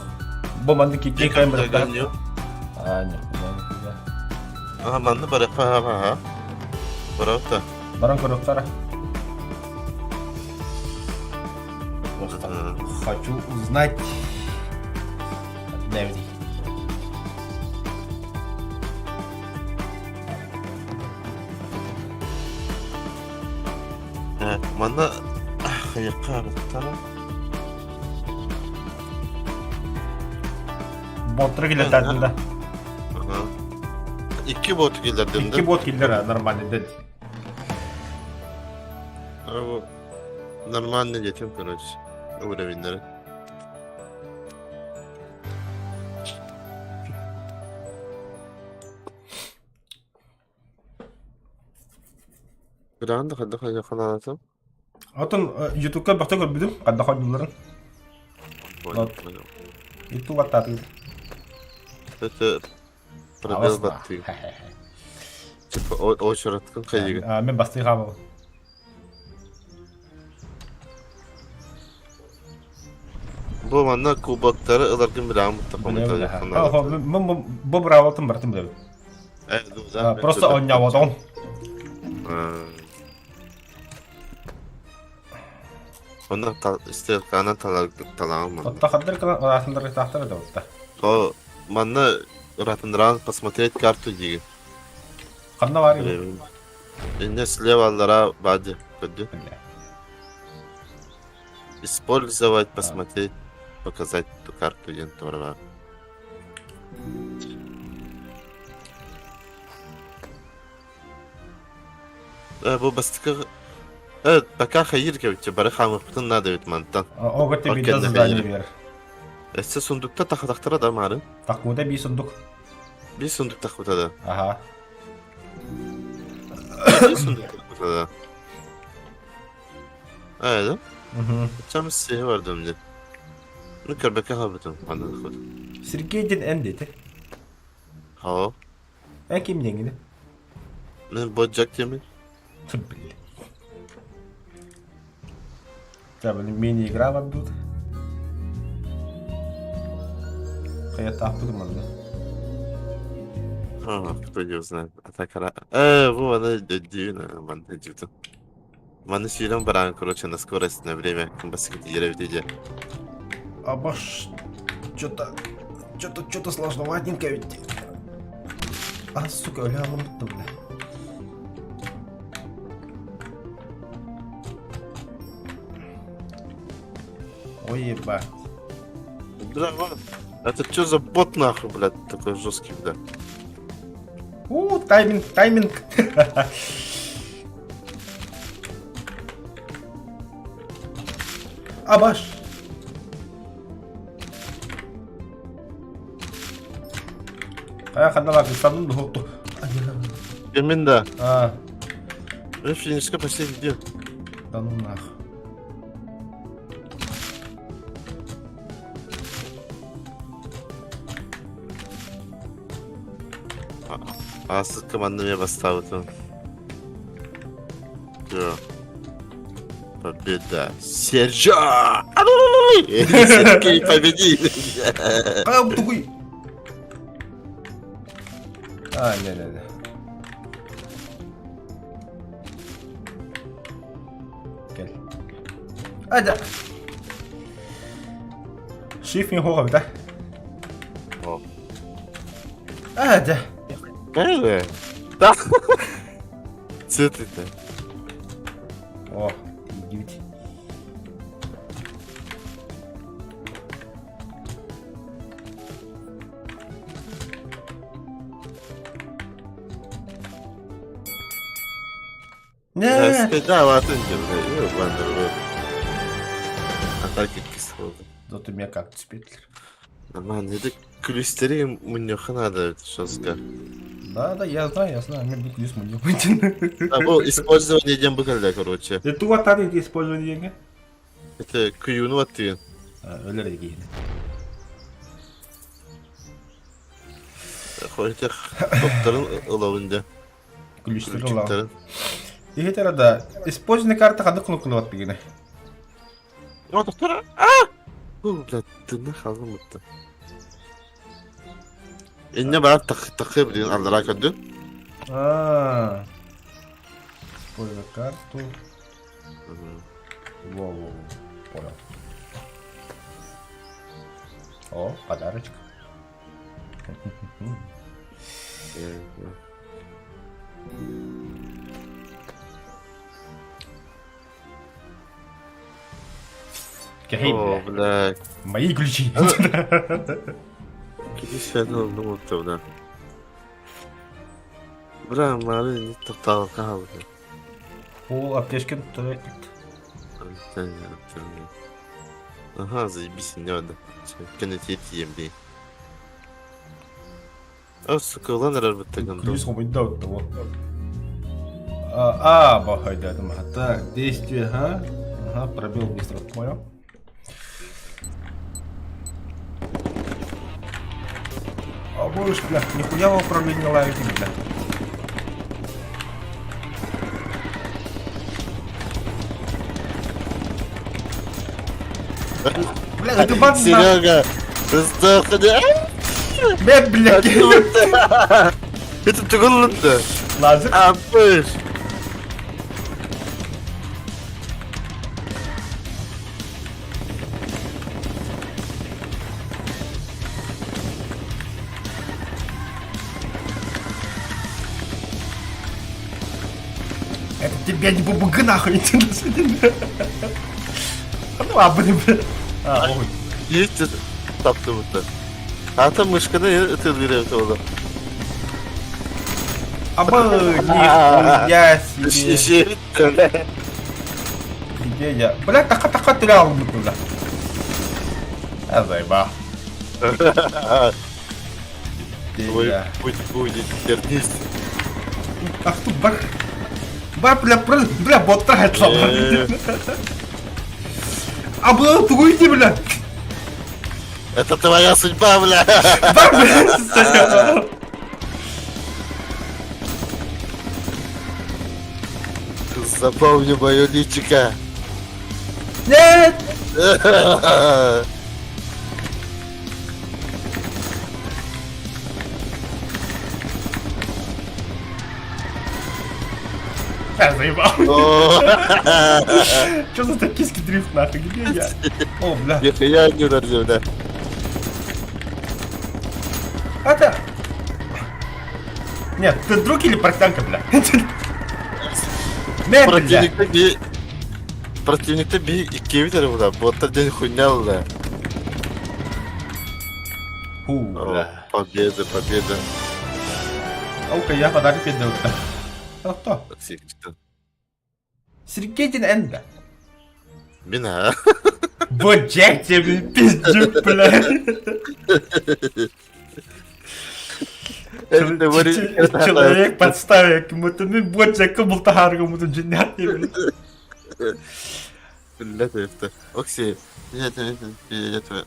бу маннык икки Биир компьютерга оонньуу. А, нихуя, нихуя. Ага, манны барыахха ага. Барабыта. Баран көрүөхтара. Просто хочу узнать. Дэвиди. Манна хайыкка арыттара. Боттары киллэртэрдим да. Икки бот киллэрдим да. Икки бот киллэр нормально дед. Нормально детям, короче. Уровеньдері. Гранды хайдах хайдах Отон Ютубка бахта көрбүтүм, ханна хоннуларын. Ютуб аттаатын. Это пробел баттыы. Типа очередкын хайыгын. Мен бастыы хаамабын. Бу манна кубоктары ыларгын билэҕин Бу быраабылатын барытын билэбин. Просто оонньооботоҕум. Онно стрелканан талаҕын манна. Отто хардыр кылан ыраатыннарыктаахтар да отта. То манна ыраатыннаран посмотреть карту диигин. Ханна баар Инне слева аллара баады. Көрдү. Использовать, посмотреть, показать ту карту диэн туора баар. Бу бастакы пока хайыр кэбитче бары хаамыахпытын наада эбит мантан. Ого ты видно задание бер. Өссө сундукта тахатахтара да маарын. Такуда би сундук. Би сундук тахпыта да. Ага. Би сундук тахпыта да. Ээ да? Чам сиһи бардым дии. Ну көрбөккө хаалбытым ханна да Сергей диэн эн диэтэ. Хао. Эн ким диэҥҥиний? Мин Боджак диэмин. Блин. Да, блин, мини-игра вам тут. Хайа тааппытым манна. А, кто его знает. А так во, она дивина, манна дивта. Маны сүүрэн баран, короче, на скорость на время баскет дьэ. Абаш, что-то, что-то, что-то сложноватенько ведь. А, сука, өлө аламмыттым бля. Ой, ебать. Бля, вот. Это что за бот нахуй, блядь, такой жесткий, бля? У, тайминг, тайминг. Абаш. Хайа ханна лакыстанным дуһутту. Именно. да. А, Ну, финишка почти где. да ну нах. А с командами поставил. Все. Победа. Серджо! Сергей победил! А, тугуй. А, не-не-не. Кэл. А, да. Shift хоҕо да? О. А, да. Э, Да. Цветы-то. О, идите. Не. Да, ладно, не, А так иккис буолла. Зато меня как түспэтилэр. Нормально, это күлүстэри мунньуохха наада жестко. Да, да, я знаю, я знаю, мне күлүс мунньух. А бу использование диэн бу кэллэ, короче. Это тугаттан эти использование деньги? Это күйүүнү баттыгын. Өлөр дигиһин. Хотя топтарын ылабын дьэ. Күлүстэр ылабын. Иһитэр да, использование карта ханнык кнопканы бигини? О, доктор! А! Бу, блядь, тыны халым бутта. Инне бар тахы билин аллара көрдүн. А. Используй карту. Во-во-во. Понял. О, подарочек. О, бля. Мои ключи. Киди ну бля. Бля, мары не тоқталып қалды. Ол аптечкин тұр. Ага, заебись, не надо. Кеннет ем О, сука, улан эрэр Ключ хомойда того. А, бахайда, так, действие, ага. Ага, пробел быстро, понял. А будешь, бля, нихуя в управлении ловите, бля. Бля, это бан Серега, сдохни. Бля, блядь. Это тугуллунда. Лазер. Апыш. Это Тебя не бубугы нахуй, иди Ну, а, блин, бля. А, ой. Есть таптыбыта. Ата мышканы ытылыр это Аба, нихуя себе. Где я? Бля, така-така тырал бля. А, заеба. Твой путь будет тернист. Ах ты бар. Бар, бля, бля, бля, боттар айтла. А было тугуйте, бля. Это твоя судьба, бля. Бар, бля. Запомни мое личико. Нет! Я заебал. Что за токийский дрифт нахуй? Где я? О, бля. Нихуя не ударил, да. Это... Нет, ты друг или портянка, бля? Не, бля. Противникте би... Противникте би икки эрэ була. Боттар день хуйня була. Фу, бля. Победа, победа. Окей, я подарок передал. А кто? Сергей Энда. Мина. Вот Джек тебе пиздюк, бля. Человек подставил кому-то, ну вот Джек был кому-то джинят, бля. Бля, Окси,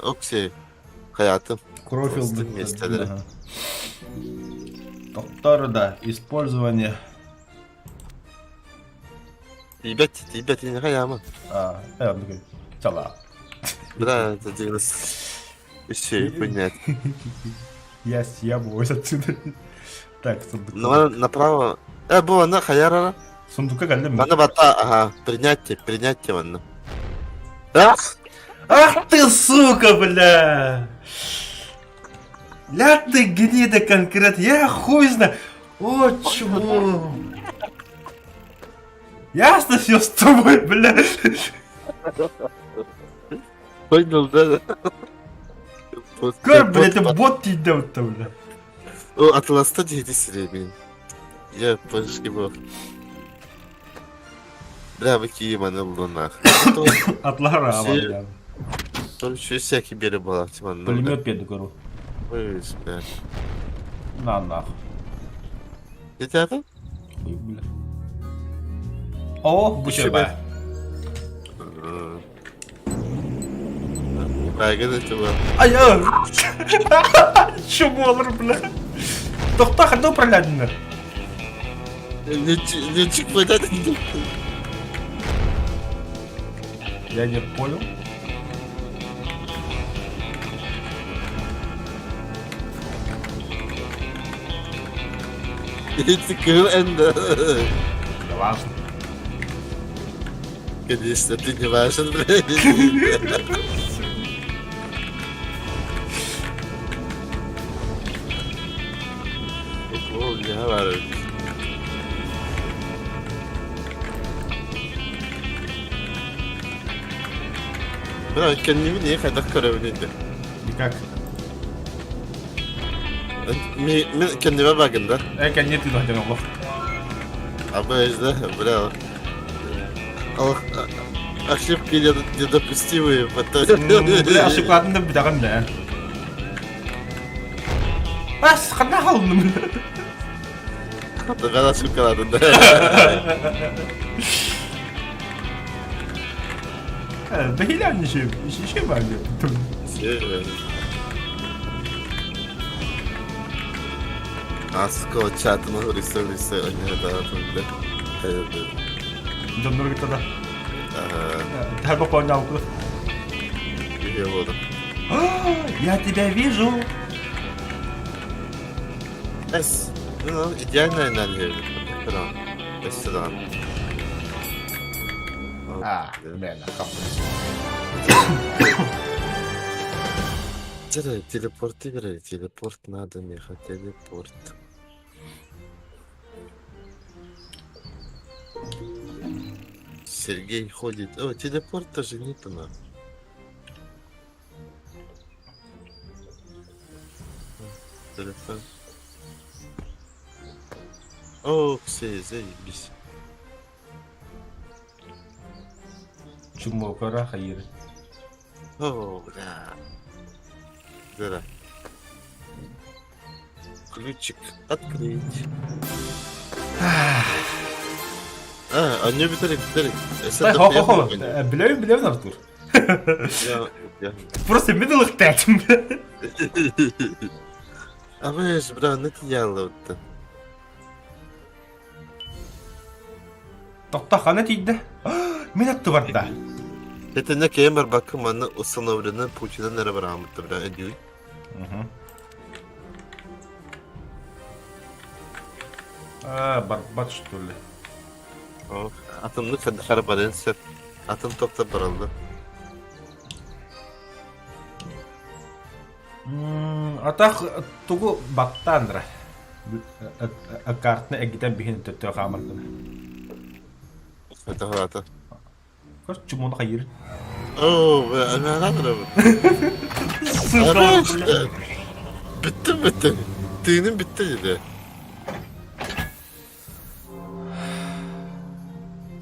Окси, Hayatım. Кровь Вместе, Доктор, да, использование. Ребят, ребят, не хаяма. А, я такой, Бля, это Еще и понять. Я съебываюсь отсюда. Так, сундук. Ну, направо. Бу, на хаяра. Сундука галлем. Ана бата, ага, принятие, принятие, ванна. Ах! Ах ты, сука, бля! Ля ты гнида конкретно, я хуй знаю. О, чмо. Ясно все с тобой, бля. Понял, да? Көр, бля, это бот тиийдэ бля. О, Атласта диэти сирэбин. Я пошки был. Бля, вы киев аны булнах. Атлара, бля. Только всякий бере была, типа, ну. Пулемет педу көру. Ой, бля. На нахуй. Это это? Ой, бля. О, бучеба. Байгын это Ай, Чё бля? Тохта, ханды управлядыннар? Не чыкпайт. Я не понял. Эти КВН, да. Да важно. Конечно, ты не важен, блядь. О, я var. Бля, кэннибин не хайдах көрөбүн Никак. Ми кэннибэ багын да? Кэннит ты хотел олох. Абы бля. Ошибки недопустимые. Бля, ошибкатын да бүтәгән да. Ас, ханна халдым. Ben ошибкаладым да. Бэһилээн ши ши бар. Аско чатына хурисса хурисса ойнада бля. Доннор гытада. Тәбе понял. Я буду. Я тебя вижу. Эс, ну, идеальная энергия. Сюда. А, бля, Телепорт игры, телепорт надо, меха, телепорт. Сергей ходит. О, телепорт тоже нет у нас. Телефон. О, все, заебись. Чумокара хайыр. О, бля. Да. Ключик открыть. А, анньа бүтэрик, бүтэрик. Хо хо хо. Билэбин, билэбин, Артур. Просто мин ылыктаатым. А вы ж, бра, не тияллыбытта. Тохто хана тиийдэ? Мин аттыбарда. Итиннэ кэйэн барбакка манна установлены Путинын эрэ барааммыт бра өдүүн. А, барбат что ли? Атымны харбарын сөп. Атын топтор бараллар. Атах тугу баттаан Картны эргитэн биһин төттө хаамардым. Это хата. Көр чумуну хайыр. Оо, анаран Bitti bitti. Тыыным bitti dedi.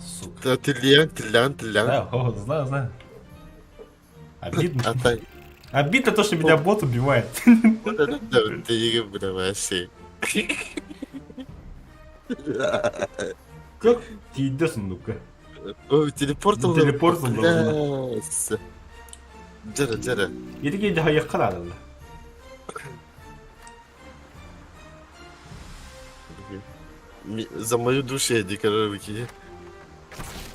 Сука. Тиллиэн, тиллээн, тиллээн. Да, о, знаю, знаю. Обидно. А так. Обидно то, что меня бот убивает. Как тиийдэ сундукка? Телепорт Телепорт Дьэрэ, дьэрэ. Ити киһи дьаһайыахха наадалла. За мою душу я дико выкини.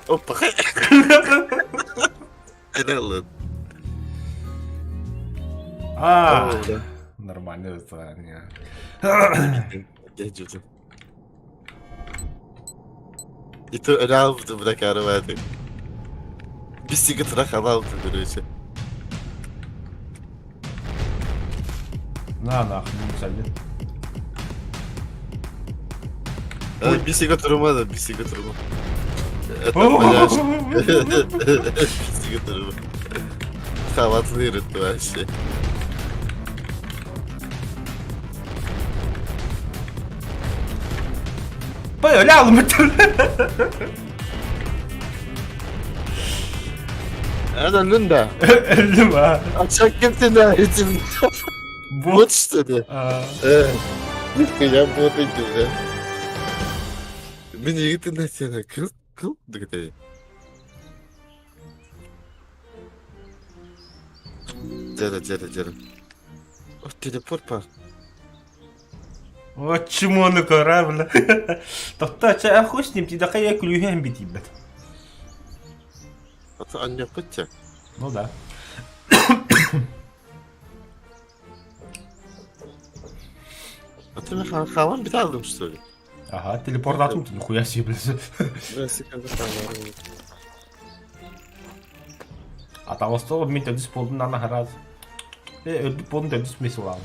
Опа. Эрэллэн. А, нормально это. Ито өрөалбыты быракаарыбааты. Биссигэ турах алаалты короче. На нахуй, мусали. Биссигэ турума да, биссигэ турума. Это поняешь. Биссигэ турума. Халатлыыр вообще. Пой, өлө Эн өллүн да? Өллүм а. Ачак кимтин этим. Вот что ли? Я бот иди. Мин игитин сена кыл кыл дигите. Дьэрэ дьэрэ дьэрэ. О, телепорт бар. Вот чмо корабль. Тохтоо, чэ, хуй с ним, тидэхэ я күлүүһүн битийбэт. Ата анньаппыт Ну да. А ты хаалан бит алдым что ли? Ага, телепортатум ты нихуя себе, блядь. А там осталось мин төрдүс буолдун ана хараз. Өлбүт буолдун төрдүс мес улаан.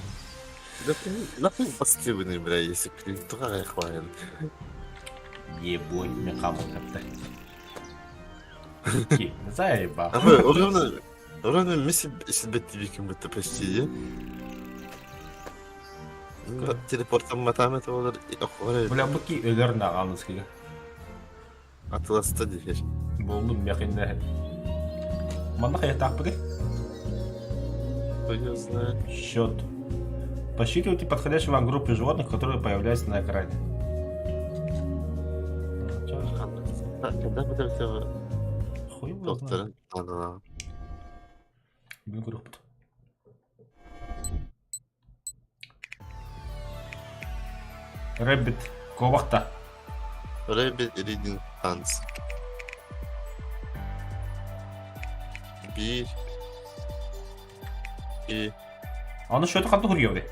Нахуй бастыбыны, бля, если туга хватит. Ебой, мен хамыл капта. Заебал. А вы, ровно, ровно месяц сибет будто почти, Телепортом матам это болар. Бля, бу ки өлөр наҕаныскыга. Атыласта дихер. Болдум мехинне. Манна хайатаахпыты? Кто не знает. Счет. Посчитывайте подходящую вам группу животных, которые появляются на экране. Когда будет это Хуй его знает. доктор? Бүгүн көрүөхпүт. Rabbit. Куобахта. Rabbit Reading Hands. Биир. И. Аны счету ханты хуруйабыт?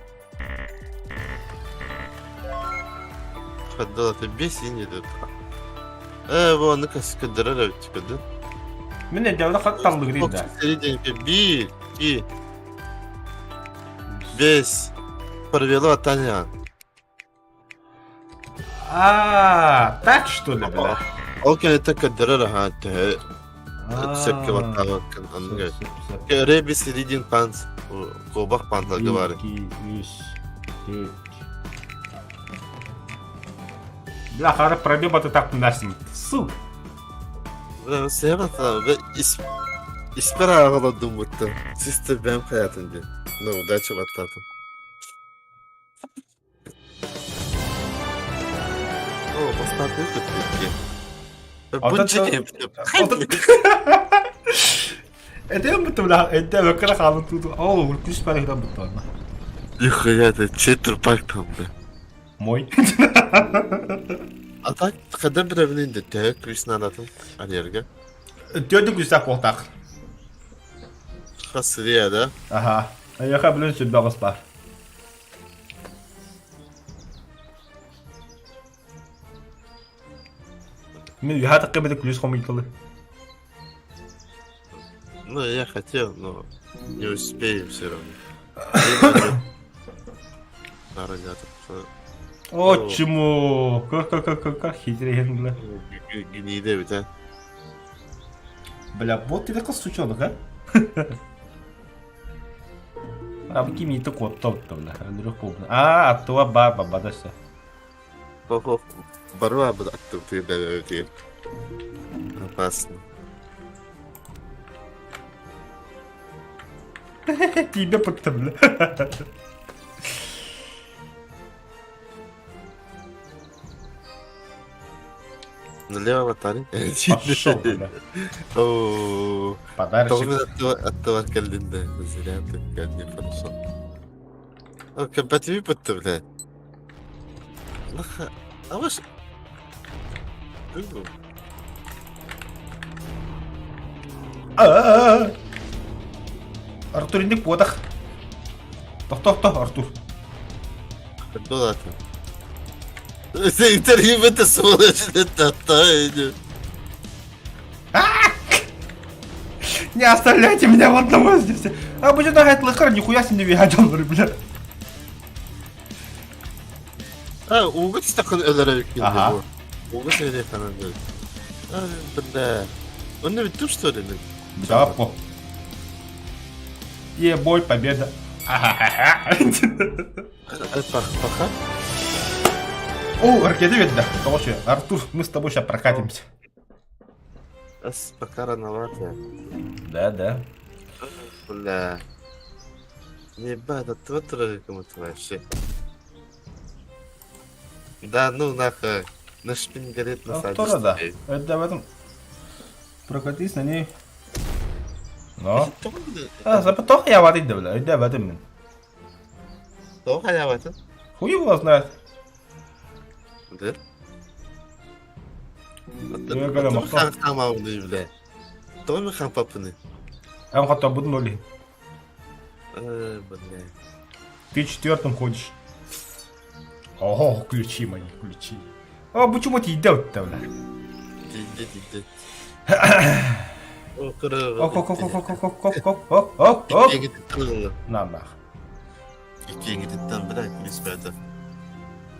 Хаддалата бес инде. Э, бу аны каскадырар эбит да? Мин эдээбитэ хат таллыгырын да. Серединке биир, и бес. Провело Таня. А, так что ли, бля? Ол кэнниттэн көрдөрөр аһаа төһө сөпкө баттаабаккын оннук. Ребис Reading Pants куобах панталга баар. 2, 3, 4. Бля, хара пробил батытахпын Сука. Себата испер ааҕалардым бутта. Систер бэм хаятын диэн. Ну, удача баттаатым. О, бастакы көттүккэ. Этем бутта бля, этем өккere хаалын туту. Ол күс барыгынан бутта онно. Нихуя это чей трупак там, бля? Мой. А так, когда билэбин инде төһө күүс наадатын арыйарга? Төрдүн күүстээх буолтаах. Хас сырия да? Аха. Айаха билин сүрбэҕис баар. Мин үһэ тахха күлүс хомуйталы. Ну, я хотел, но не успею все равно. О, чему? Как, как, как, как, как хитрый, бля. Гнида ведь, а? Бля, вот ты такой сучонок, а? А кими ты кот топ бля. А, а то баба, бадася. Хо-хо, барва буду оттуда, Опасно. Тебе бля. Налево аватаре. Пошел, бля. О, Подарочек. Оттого кэллин да. Зря ты не хорошо. О, компатиби бутта, бля. А ваш... Артур, инник буотах. Тохто, Артур. Куда ты? Интервью это сволочь, это тайна. Не оставляйте меня в одного здесь. А будет нагать лыхар, нихуя себе не вигадён, бля. А, угут стакан өлөрөбүк Ага. Угут эле канан. А, бля. Он не ведь что ли? Да, по. Е, бой, победа. Пока. О, ракета видно. Короче, Артур, мы с тобой сейчас прокатимся. Пока рановато. Да, да. Бля. Ебать, а твой кому-то вообще. Да ну нахуй. На шпин горит на Артура, да. Это в этом. Прокатись на ней. Но. А, запотох я варить, да, бля. Да, в этом. Тоқ аябатын? Хуй его знает. Да? Я говорю, махтал. бля. Томи хан папыны. Я хотя бы нули. Бля. Ты четвертым ходишь. Ого, ключи мои, ключи. А почему ты идет-то, бля? Иди, иди. Ок, ок, ок, ок, ок, ок, ок, ок, ок, ок, ок. На нах. Иккиҥититтэн бля, күлүспээтэ.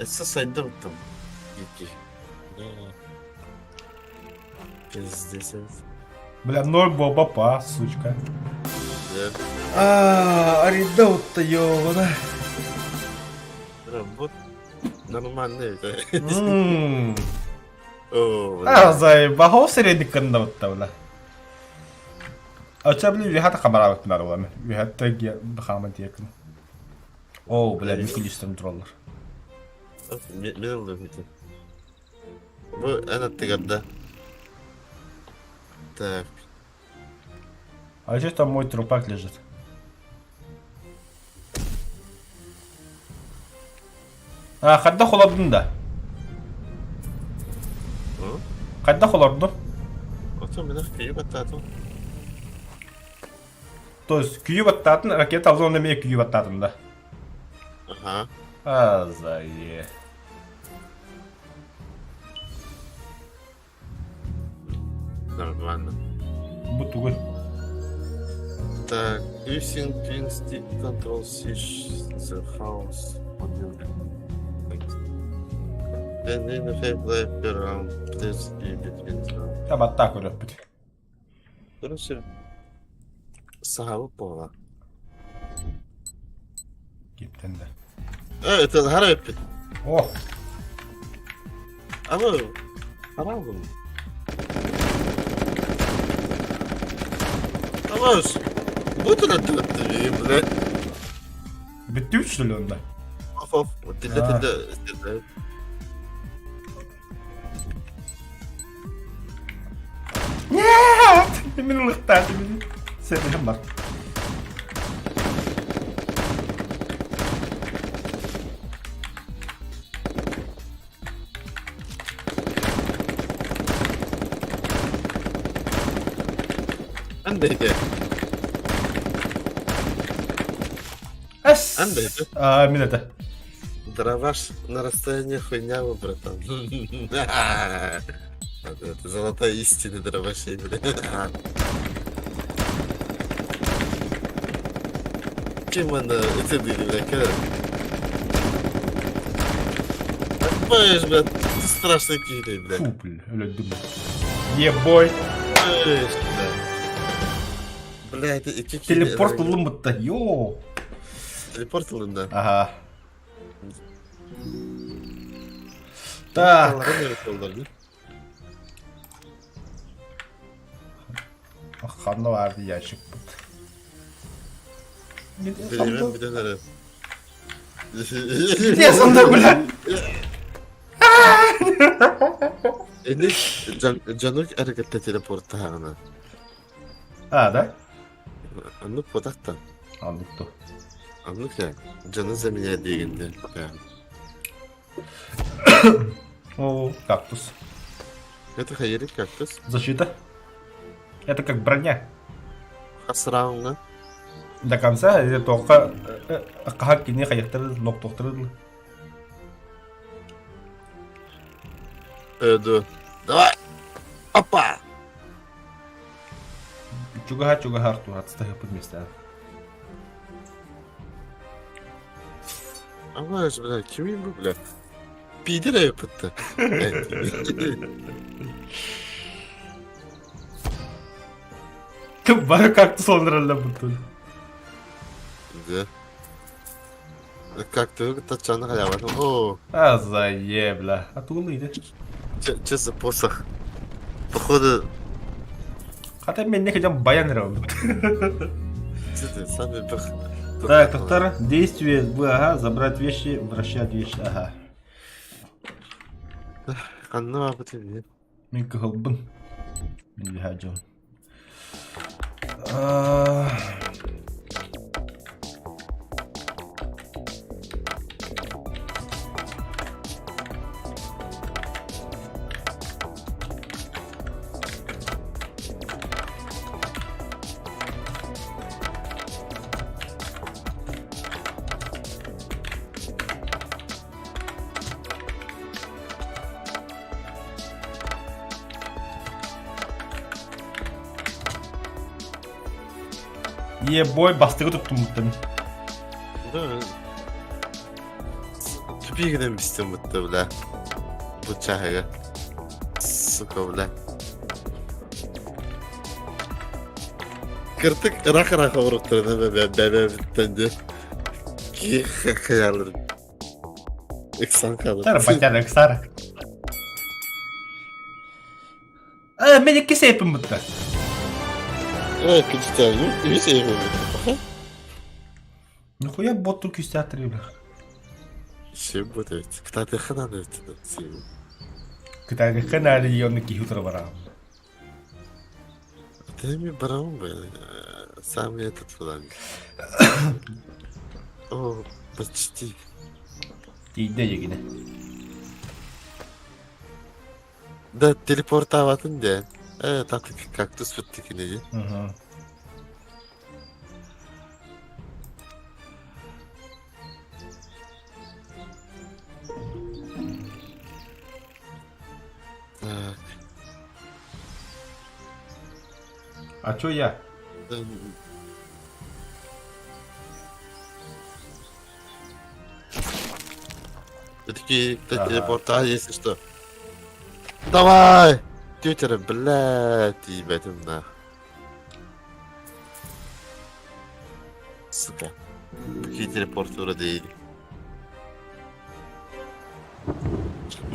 Өссө сайда оттон. Икки. Пиздец. Бля, ноль боба па, сучка. Да. А, аридау-то ёбана. Работ нормальный. Ммм. О, А, заебал средний кандавта, бля. А ча, бля, вихата хамарават нарвами. Вихата хамат екн. О, бля, микулистен троллер. Мен ылдым ити. Бу эн аттыгар Так. А здесь там мой трупак лежит. А, хадда холодун да. Хадда холорду. Ото мен күйү баттаатым. То есть күйү баттаатын, ракета алзон неме күйү баттаатын да. Ага. А, зае. Нормально. Бу тугуй. Так, using twin stick control switch the house module. Табаттаа көрөппүт. Короче, саһабыт буола. Киптен да. Э, это хара эппит. О! Ама, хара бұл. Ama bu da da бля. Бүттү что ли онда? Оф, оф, тилде тилде тилде. Нет! Мин ылыктааты мин. Сен бар. Андайда. Эс! Андайда. А, мин это. Дроваш на расстоянии хуйня, вы, братан. Это золотая истина дровашей, бля. Ким она? Это ты, бля, как? Отбаешь, бля, ты страшный кири, бля. Фу, бля, өлөдүм. Ебой. Отбаешь, бля. Бля, это ики кири. Телепорт ыллым бытта. Йоо. Телепорт ыллым, да. Ага. Так. Ханна баар ящик бут. Билимем билен эрэ. Где сонда, бля? Эни дьонук эргэтте телепорттааҕына. А, да? Оннук потахтан. Оннук ту. Оннук ээ. Дьону заменять диигин дии. О, кактус. Это хаери кактус. Защита. Это как броня. Хас рауҥҥа. До конца или только хаһан кини хайахтары ноктохтары Эду. Давай! Опа! Чугаһа чугаһа Артур отстаһыппыт места. Амаш, бля, кимий бу, бля? Пидер эппитте. Бары кактус олороллор Да. Как ты тачаны халяватын. О, А заебля. А тулы иди. че за посох? Походу, Хата мен не хотям баян равн. сами бых. Так, доктор, действие В, ага, забрать вещи, вращать вещи, ага. Ханна бабы Мин кыһылбын. Мин биһаадьым. Ебой, бастыгы туттуммуттан. Да. Тупигинен бистем бутта, бля. Бу чаһыга. Сука, бля. Кыртык ыраах-ыраах оҕуруктарына бэбэ-бэбэбиттэн дьэ. Киһи хайалыр. Ыксан хаалар. Сара батяна ыксара. Э, мен икки сейпим бутта. Э, күчтән, үс сейпим бутта. Нихуя ботту күстәтер бля. Шим бут эбит. Кытаатыахха наада эбит. Кытаатыахха наада онно киһи утары бараҕын. Ты барабан был. Сам этот фланг. О, почти. Тиийдэ дьигинэ. Да, телепортаабатын диэн. Э, татык кактус бүттүкүнэ дии. Угу. Так. А чё я? Все-таки телепорта, если что. Давай! Тетя, блядь, ебать, на. Сука. Какие телепорты вроде или.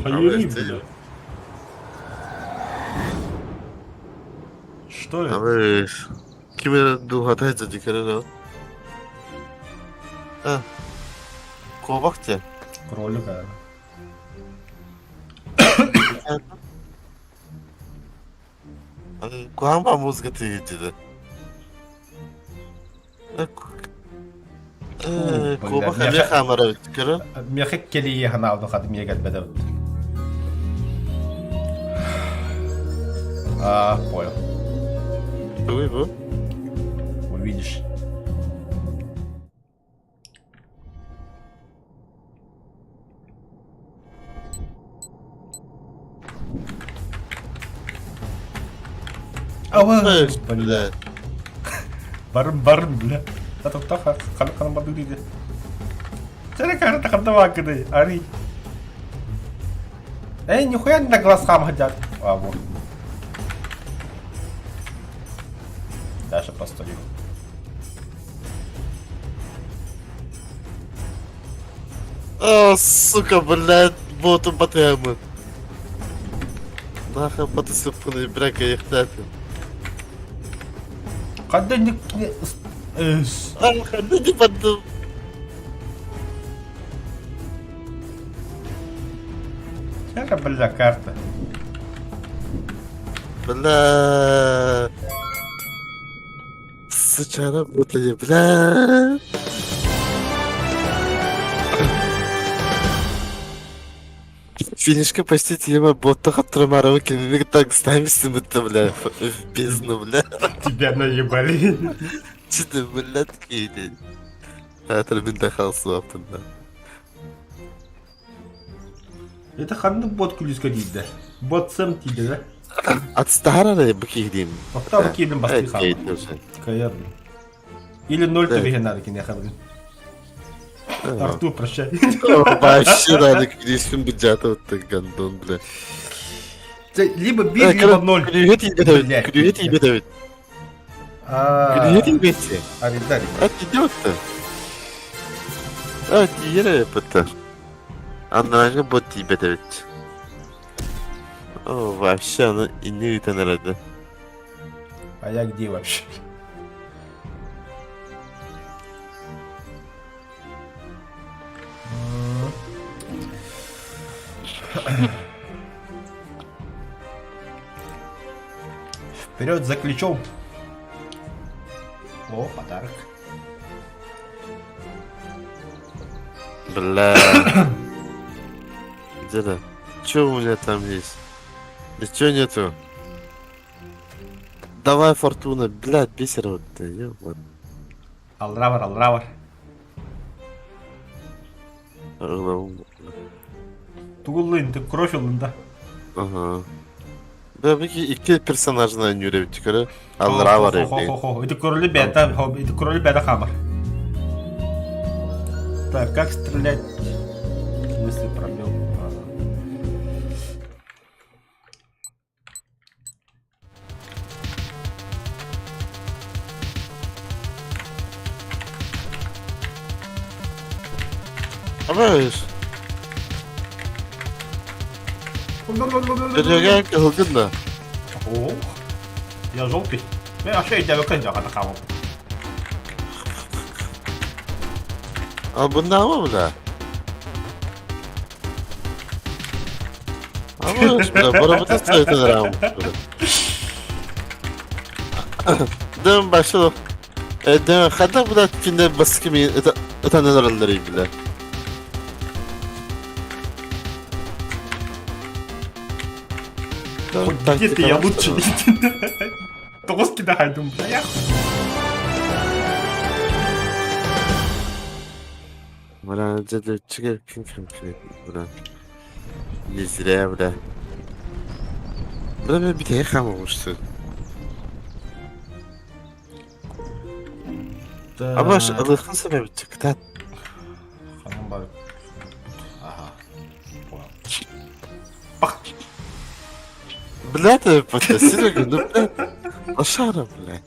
Хайыырый, бля. Что это? Абы ким эрэ дууһата сылдьа көрөр ол. А, куобах диэн. Кролик, а. Куһаҕан музыка тыйыытыда. Куобах эмиэ хаамара эбит көрө. Миэхэ кэлии ханаабын хаты миэ кэлбэтэ эбит. А, понял. Тугуй бу? Увидишь. Ава, Бля. Барым барым бля. Тататтаха хана хана барды диде. Сәре карта ханда вакыды, ари. Эй, нихуя не на глаз хам хотят. А, вот. Дальше постою. А, сука, блядь, ботум батыамын. Нахуй батысыппын, бля, кайыктаатын. Ханна не Эс. А, ханна не бардым. Чара, бля, карта. Бля. Сычара бутая, бля. Финишка почти тема ботта хаттырмарова кинини так ставишься будто, бля, в бездну, бля. Тебя наебали. Че бля, такие Театр мин да халсуаппын да. Это ханнык бот күлүскэ диидэ. Бот сэм тиийдэ да? Отстар эрэ бу киһи Оттоо бу киирдим бастыы хаалла. Кайар. Или ноль төбөһө надо киниэхэ бүгүн. Артур, прощай. Вообще надо күлүскүн бюджета вот гандон, бля. Либо бир, либо ноль. Күлүһэ тиийбэт эбит. Күлүһэ тиийбэт эбит. Күлүһэ тиийбэт. Арендарь. А тиийдэ вот А тиийэр эбит. Анарааҥҥы бот тиийбэт эбит. О, вообще аны иннин ыытан эрэрдэ. А я где вообще? Вперед за ключом. О, подарок. Бля. Деда, что у меня там есть? Ничего нету. Давай, Фортуна, блядь, бисер вот ты, ё-моё. Алравар, алравар. Тугуллын, ты кровь ылын да. Ага. Да, бики икки персонажына нүребит көрө. Аллара бар Хо, хо, хо, хо. Ити короли бэта, ити короли бэта хамар. Так, как стрелять? В смысле пробел? Ага. Абыш. Серега кыһылгын да. Ох, я желтый. Мен вообще өйдөөбөккө дьаҕата хаалым. А буннаама бля? Абыш, бля, барабыта стоит раунд. Дым башлы. Дым, хата бля кинде баскы ми ытанын араллары бля. Хоть где-то я лучше. Тоҕус кидахайдым, бля, я Бля, дьэ чигэ ким ким бля. Не зря, бля. Бля, мен бүтэһик хаамабыштын. Абаш, ылыхын сөбөбүт кытаат. Ханан бар. Ага. Бах. Бля, ты Серега, ну бля, лошара, бля.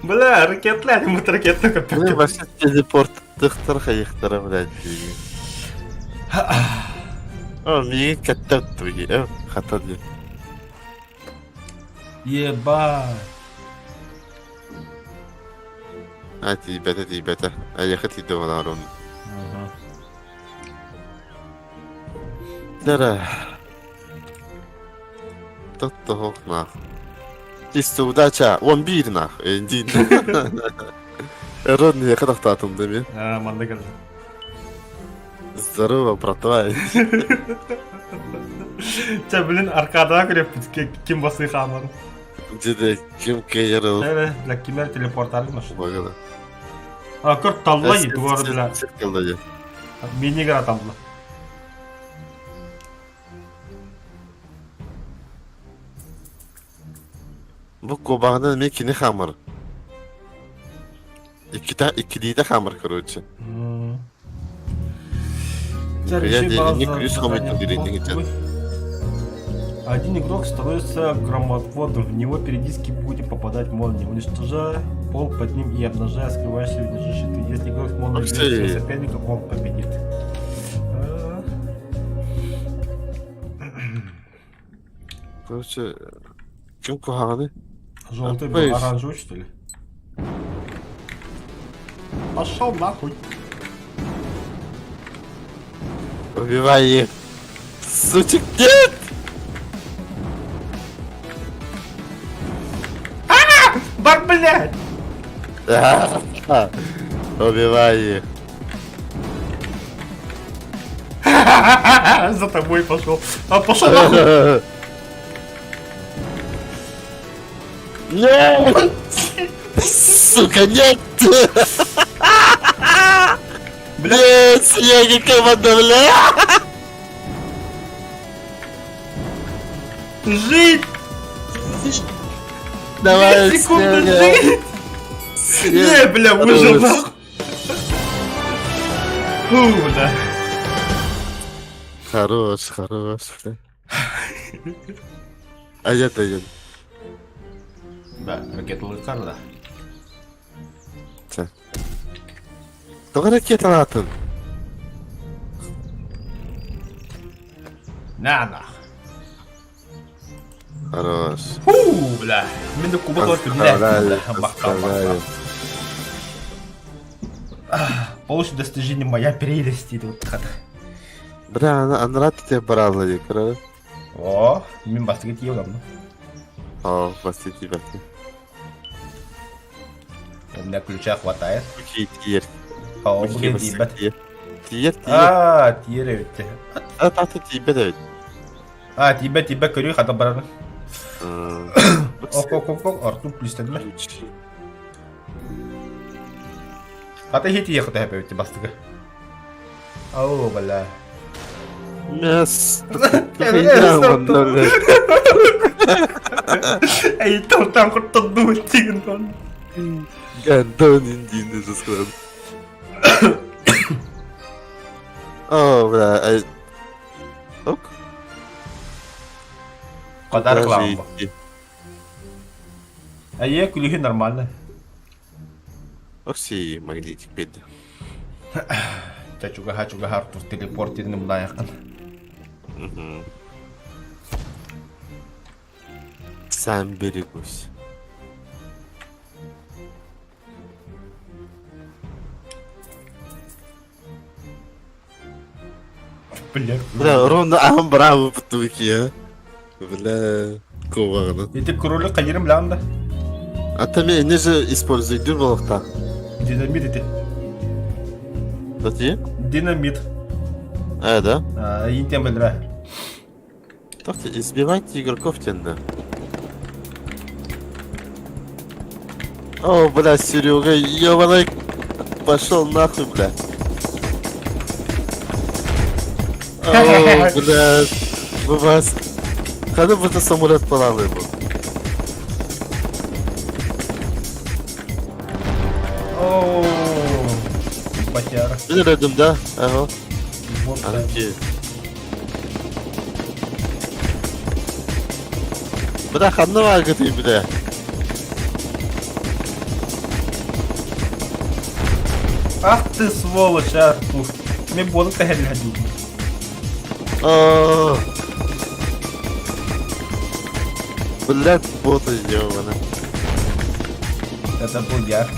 Бля, ракетлар, мы ракетны Бля, көппөккө. вообще телепорт тыхтар хайыхтара, блядь. О, миигин кэттэ туги, хата дии. Еба. А, тиийбэтэ, тиийбэтэ. Айыха тиийдэ буолаар Дара. Тоттоһох нах. Чисто удача. Он биир нах. Эндин. Эрон не тахтаатым да мен. А, манна кэллэ. Здорово, братва. Чэ, блин, аркадаға көреппит ким басы хаамарын. Деде ким кейерил. Эбэ, бля, кимер телепортары маш. Багала. А, көр талла и тугар бля. Циркалда. Мини-игра талла. Бу куобаҕынан эмиэ кини хаамар. Иккитэ иккилиитэ хаамар короче. Я не күлүс хомуйдум дириҥ Один игрок становится громоотводом, в него периодически будет попадать молния, уничтожая пол под ним и обнажая скрывающиеся внизу щиты. Если игрок с молнией бьет своего соперника, он победит. Короче, ким куһаҕаный? Желтый был оранжевый, что ли? Пошел нахуй. Убивай их. Сучек, нет! А! Бар, блядь! Убивай их. За тобой пошел. А пошел нахуй. Нет! Сука, нет! Нет, Снеги команда, бля! Жить! Давай, Две секунды Снега. жить! Не, бля, выжил нахуй! Фу, бля. Хорош, хорош, бля. А я даю. Да, ракеталар да. Чэ. Тоҕо ракеталаатын? На нах. Хорош. Фу, бля. Мин да куба только Поздравляю, поздравляю. Получше достижение моя прелесть идут. Бля, она, она рад тебя брала, я О, мин бастыгы тиегам. О, басты тебя. У меня ключа хватает. Окей, тиер. О, блин, ебать. Тиер, тиер. А, тиер эбит. А, таты тиебет эбит. А, тиебет, тиебет көрүү хата барар. Ок, ок, ок, ок, Артур плюстедме. Хата хити ехата хэпэбит бастыгы. Ау, бля. Мяс. Эй, там там куртадду тигин тон. Гандон индийный же сказал. О, бля. Ок. Подарок вам. А я күлүһү нормально. Окси магнитик бедdi. Ча чугаха чугаха Артур телепортерин мынайакын. Сам берегусь. Бля. Бля, ровно ам браво потуки, а. Бля, коварно. Эти кролик кайырым ланда. А там я не же использую дюрбалахта. Динамит эти. Тати? Динамит. А, да? А, интем бля. Так, избивайте игроков тенда. О, бля, Серега, ёбаный, пошел нахуй, бля. О, бля, вы вас... Когда бы это самолет палалы был? О, батяра. Билер эдим, да? Ага. Вот Анки. Бля, ханна бааргытый, бля? Ах ты сволочь, Артур. Мен буолук тэһэллэһэ диибин. О. Блядь, боты ёбана. Это был я.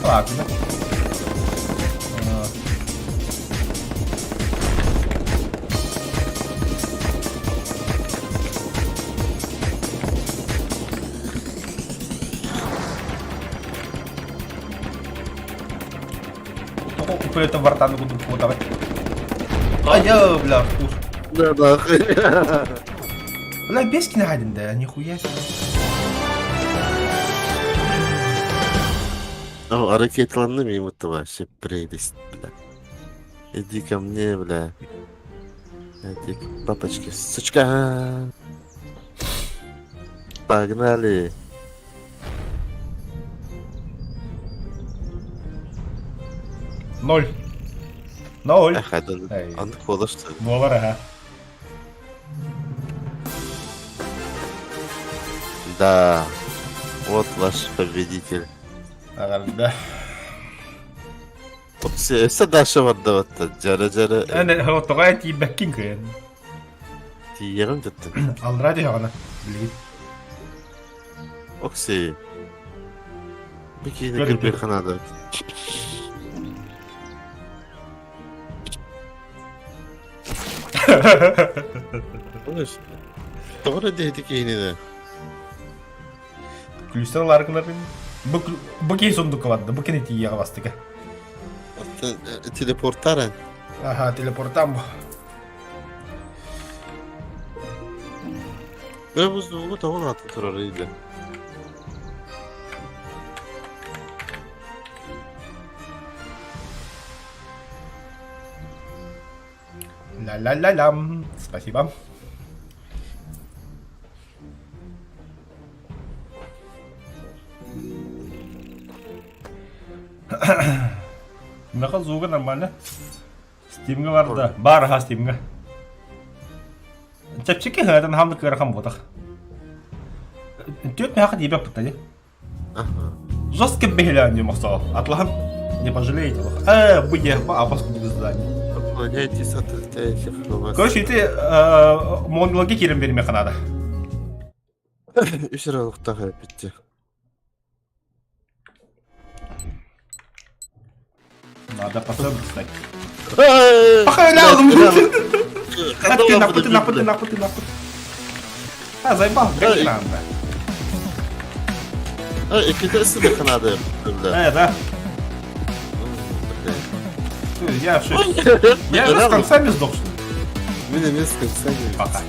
Ладно. Купили там вартаны буду подавать. А я, бля, Артур. Да нахуй. Бля, бески на да, нихуя себе. О, ракеталанным ему-то вообще прелесть, бля. Иди ко мне, бля. Иди к папочке, сучка. Погнали. Ноль. Ноль. Эх, это... Он холод, что ли? Буолар аха. Да. Вот ваш победитель. Аҕарда. Өссө Даша барда Дьара-дьара. Эн тоҕо тиийбэккин кыйан. Тиийэҕин дьаттын. Аллара түһэҕинэ билигин. Окси. Бикини кырбыахха наада. Тоҕо эрэ диэти киһини да. Күлүстэн ылаары гынар Бу бу киһи сундукка барда, бу кини тиийиэҕэ бастыка. Телепортаран. Аха, телепортам бу. Бу бу тоҕо атын турар или? Ля-ля-ля-лям. Спасибо. Меха звуга нормально. Стимга барда. Бар ха Стимга. Чэпчэки хыатын хамны кыарахан буотах. Түөрт меха диэбэк пыттали. Жестко бэһилээн мохсоо. Атлаһан не пожалеете. Э, бу ехба абас кудук здание. Отклоняйтесь от этих Короче, ити монологи киирэн биэримиэхэ наада. Үс эрэ олохтоох эппитти. Надо потом кстати. Пахайлял! Ты нахуй, ты нахуй, ты нахуй, ты нахуй. А, заебал, блядь, надо. Иккитэ ысыдыхха наада Э, да. Я все. Я же с концами сдох, что ли? Мин эмиэ с концами. Пока.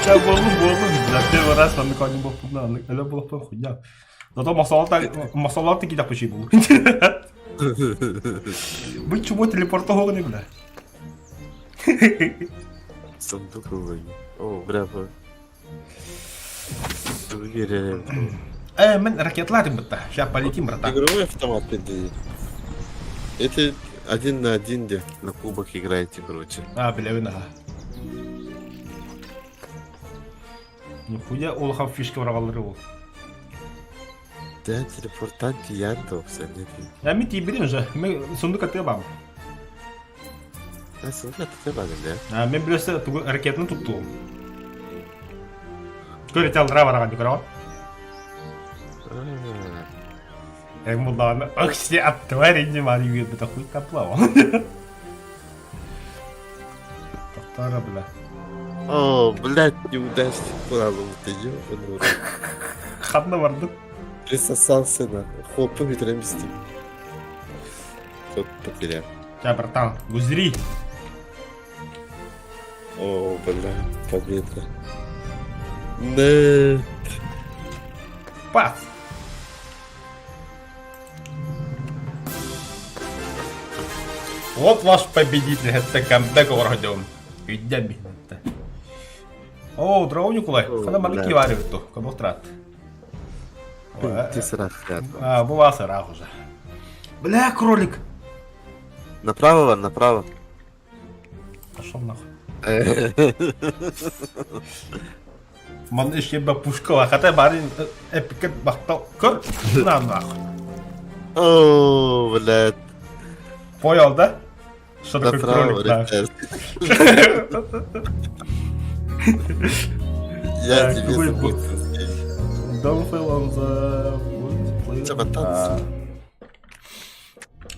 Ча буоллум буоллум. За первый раз маннык оонньуу буолбуппун өлө буолуохпун хуйня. Зато мохсоолоох тикиитэх бычый буолу. Бу чего телепортоһуоҕун бля. Сундук ыллыгын. О, браво. Э, мен ракетларым бытта. Сейчас полетим, братан. Игровой автомат ты. Это один на один, где на кубок играете, короче. А, бля, ага. Нихуя улахан фишка быраҕаллары ол. Да, телепортант тиийэн да Я мен тиийбитим уже. Мен сундук атыа баам. А, сундук атыа баҕын, да? А, мен билесе тугу ракетаны туттуум. Көр ити аллара бараҕан көрөҕүн. Эн буллаҕына ах си аттыбар инни мааны үөрбүтэ хуй таплава. Тохторо бля. О, блядь, неудачник буолалым ты, ёбаный в рот. Ханна бардым. Присосался на хоппу метромисти. Тот потерял. Ча, братан, гузри. О, бля, победа. Нет. Пас. Вот ваш победитель, это камбэк орден. Үйден бихнетте. О, здорово, Николай. Хана маннык киваары бутtu. Кабок трат. Ты сырах. А, бу вас ыраах уже. Бля, кролик! Направо, Ван, направо. Пошел нахуй. Манна ишкебе пушка хата барын эпикет бахтал көр на нахуй. О, блядь. Понял, да? Что такое Направо, кролик нахуй? Я Так, тебе какой забыл. Don't fail on the multiplayer. Чё, танцы?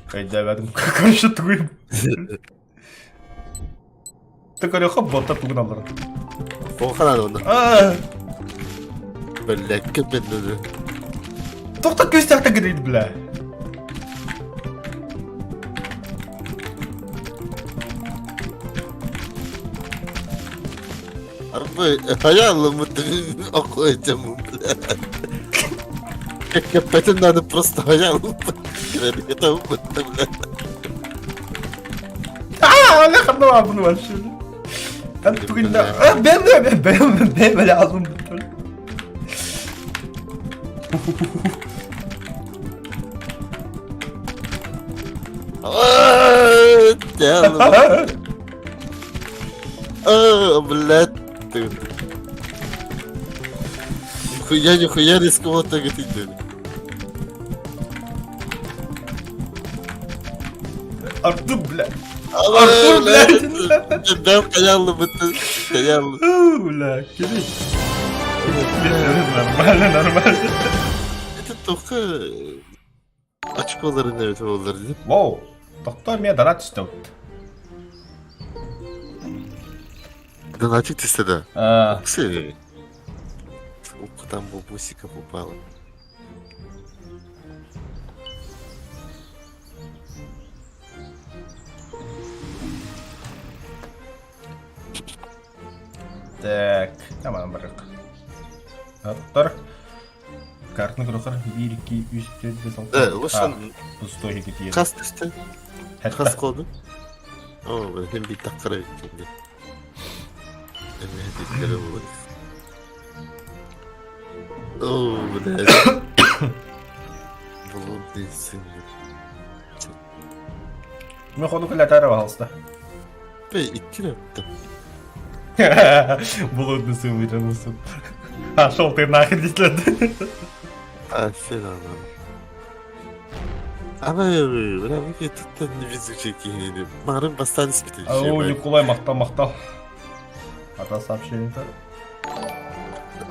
Хайда, короче, тугуй. Ты хоп, вот тугун аллар. Охан оны. Аа, Блядь, кеппен. Тоқта көз жақта кіреді, бля. Арбы, хаялым охуетем, бля. Кеппетин надо просто хаялым. Это бля. Аа, бля, ханна bunu вообще. Ben bugün de ben de ben ben ben böyle aldım. А, блядь. Нихуя, нихуя рисково так это идет. Артур, бля. Артур, блядь. Да, хаялым это, хаялым. Бля, кири. Нормально, нормально. Это только очколарын evet олар деп. Воу, тоқта мен донат түсті. Донатик түсті да. А, Ксы. Сколько там бабусиков упало. Так, тамам барык. Аттар. Картны көрөхөр 1 2 3 4 5 6. Да, лучше Пустой кетиер. Хас түсті. Хас қолды. О, hem bir dakika bitti. Evet, dediler bu. О, блядь. Блудный сын. Мен ходу кіләтәрі бағалыста. Бей, икки yaptı. Блудный сын вывернулся. А, шел ты нахер, действительно. А, sen anladım. Ama бля, bu tuttan везучий киһини. Марын бастан испитин. О, Николай, мақтал, мақтал. Ата сообщение-то.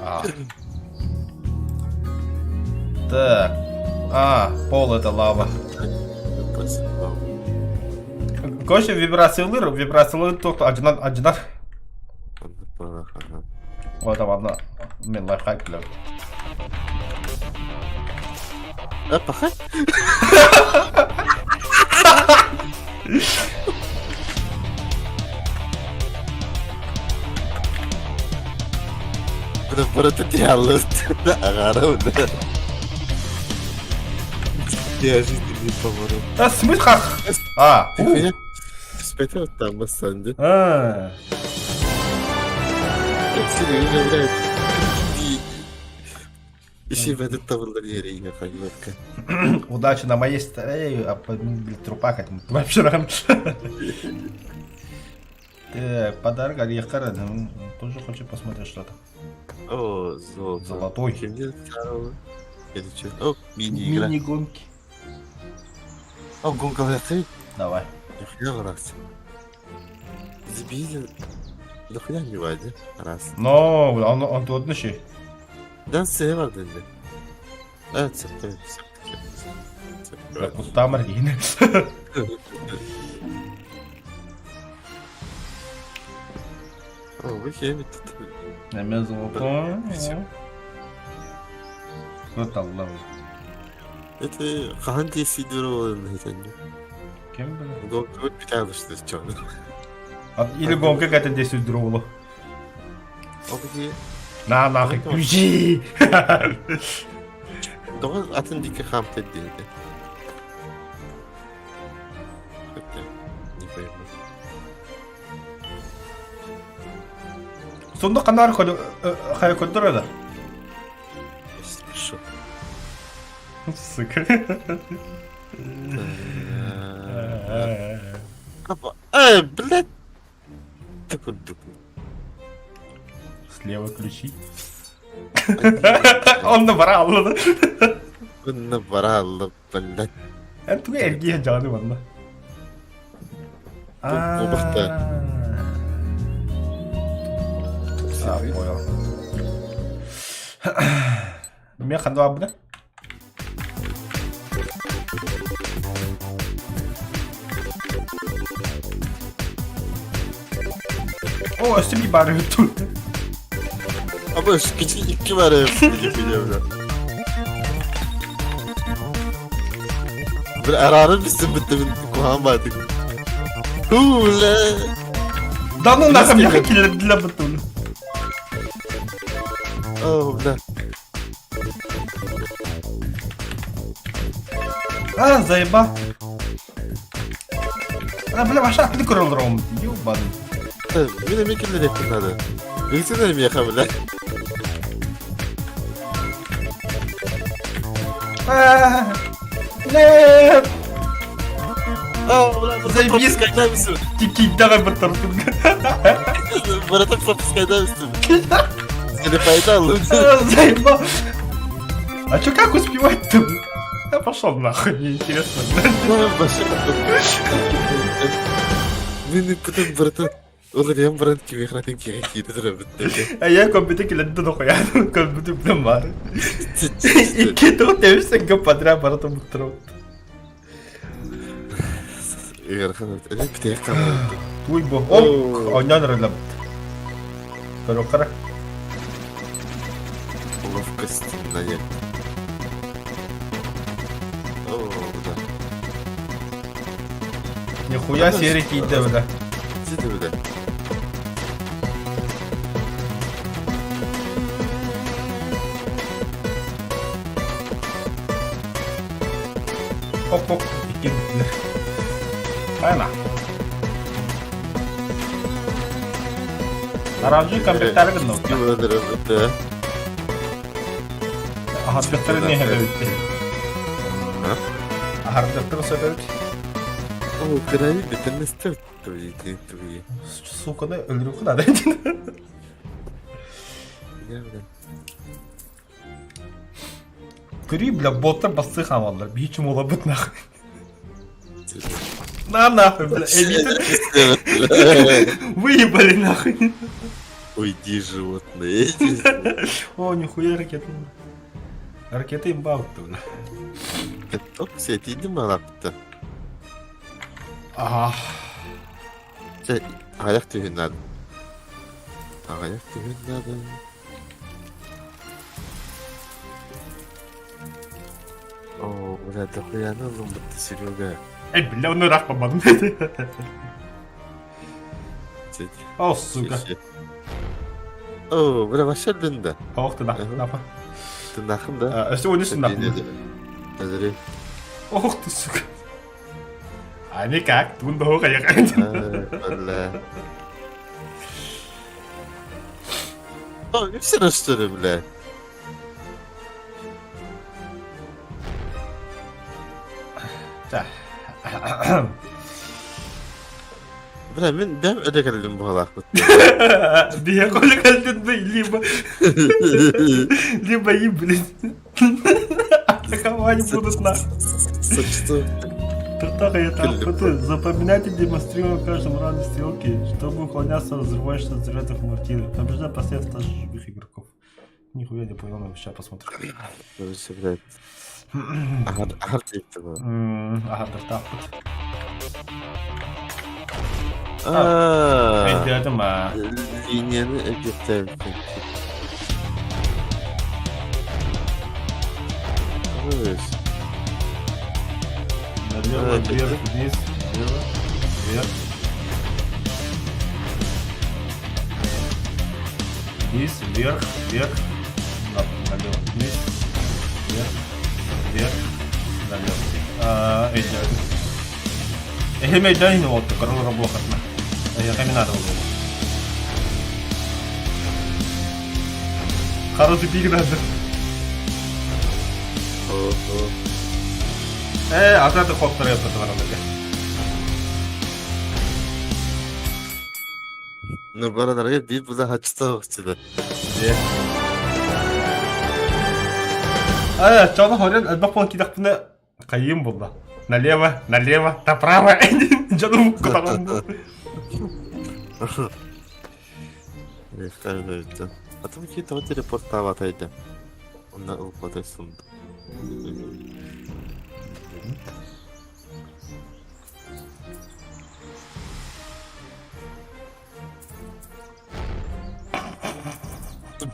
А. Так. А, пол это лава. Короче, вибрациялар, вибрациялар тоқты ажынан, ажынан. Вот там одна. Мен лайфхак білемін. А, пахай? Бля, брат, это Агара, да. Неожиданный поворот. А, смысл как? А, Ты хуя? Спятил там, Санди. А. Серьезно, блядь. Еще в этот тавр yere хайватка. Удачи на моей стороне, а под блядь, трупах это вообще раньше. Так, подарок Алиехара, тоже хочу посмотреть что-то. О, золото. Золотой. Kimden старого? Это что? О, мини-игра. Мини-гонки. О, гонка ты? Давай. Нихуя раз. Забили. Нихуя не вадя. Раз. Но, он, он тут еще. Да, сева dedi. Evet, evet, evet. Кустамар дейін. О, вы хеми Неме золото. Вот алла. Это хаһан сидер болын айтанды. Кем біле? Гонка бит алышты чоны. Или гонка какая-то здесь удрала. О, На нахуй, ключи! Тоҕо атын диэки хаамта диэтэ. Хотя, не пойму. Сонда қанар хайа көндір еді. Я спешу. сука. Эй, блядь! Ты курдук. Слева ключи. Онно бара аллы. Онно бара аллы, блядь. Эн тугу эргийэ дьааны манна? Кубахта. А, понял. Мен ханды бабына? О, өссө bir бары тут. Ama küçük iki var hep. Bir ararım bizim bitti min kuhan бардык. Хула. Да ну нахуй, меня киллер бутун. О, бля. А, заеба. А, бля, ваша ты көрөлөр Ёбаный. Мин эми киллер этим надо. Билсene меха, бля. А, Нет! А, бля, Заебись. пропускайдамсың. Тикидага бір тартын. Братан, пропускайдамсың. Сені пайдалы. Заебал. А чё, как успевать-то? Я пошел нахуй, мне интересно. Мин потом, братан, ол эрийэн баран кимиэхэ киһи киирэ турабыт А я компьютер килэтте дохуя, компьютер блин бар. Икки туох тэбис-тэҥҥэ подряд барытын буттарабыт. Ыарахан бүтээх хаалбыт. Туй бу. Ол оонньоон эрэлэбит. Көрүөххэ Ловкость на О, да. Нихуя серый киирдэ бля. Сиди, бля. Оп-оп, икки бүттүлэр. Айна. Аранжы компьютер гынна. Да. Аһардыктары не хэбэбит. Аһардыктары сөбөбүт. О, кырави битеннестер твои твои. Сука, да өлөрү надо. Көрүй, бля, боттар басты хамаллар. Биһичим олабыт нахуй. На нахуй, бля, элита. Выебали нахуй. Уйди, животные. О, нихуя ракета. Ракета имба бля. Топ сетиди малапты. Ага. Аяқ түһүн надо. Аяқ түһүн надо. О, бля, дохуяны ыллым бытты, Серега. Эй, бля, он рах помадым. О, сука. О, бля, вообще да. Ох ты нахуй, нахуй. Ты нахуй, да? А, все, унеси нахуй. Подожди. Ох ты, сука. А никак, тун дохуя Бля. О, не все что ли, бля? Так. Бля, мин бэм өдө кэллим буолаахпыт. Биһиэхэ кэллин либо либо и, блин. Атаковать будут нас. Что? Запоминайте, демонстрируя в каждом раунде стрелки, чтобы уклоняться от взрывающихся зарядов мортиры. Побеждай последних даже живых игроков. Нихуя не понял, но сейчас посмотрим. Короче, блядь. Ага, ага, Ага, так. Аа. Өйдөөтүм аа. Линияны өйдөттөм. Налево, вверх, вниз, влево, вверх. Вниз, вверх, вверх, налево, вниз, вверх, вверх, налево. Өйдөөтүм. Эһэм өйдөөн иһин уолту, король буохатна. Эһиэхэ мин надо было. Хороший пик надо. О, о. Э, ата хоттору бараларга. Ну, бараларга биир буда хачта охчуда. Э, чону хорен элбэх буолан кидэхпинэ хайыым булла. Налево, налево, направо. Дьонум кутаҕын. Атым ки того телепорттаабатайды. Онна ылпатай сунду.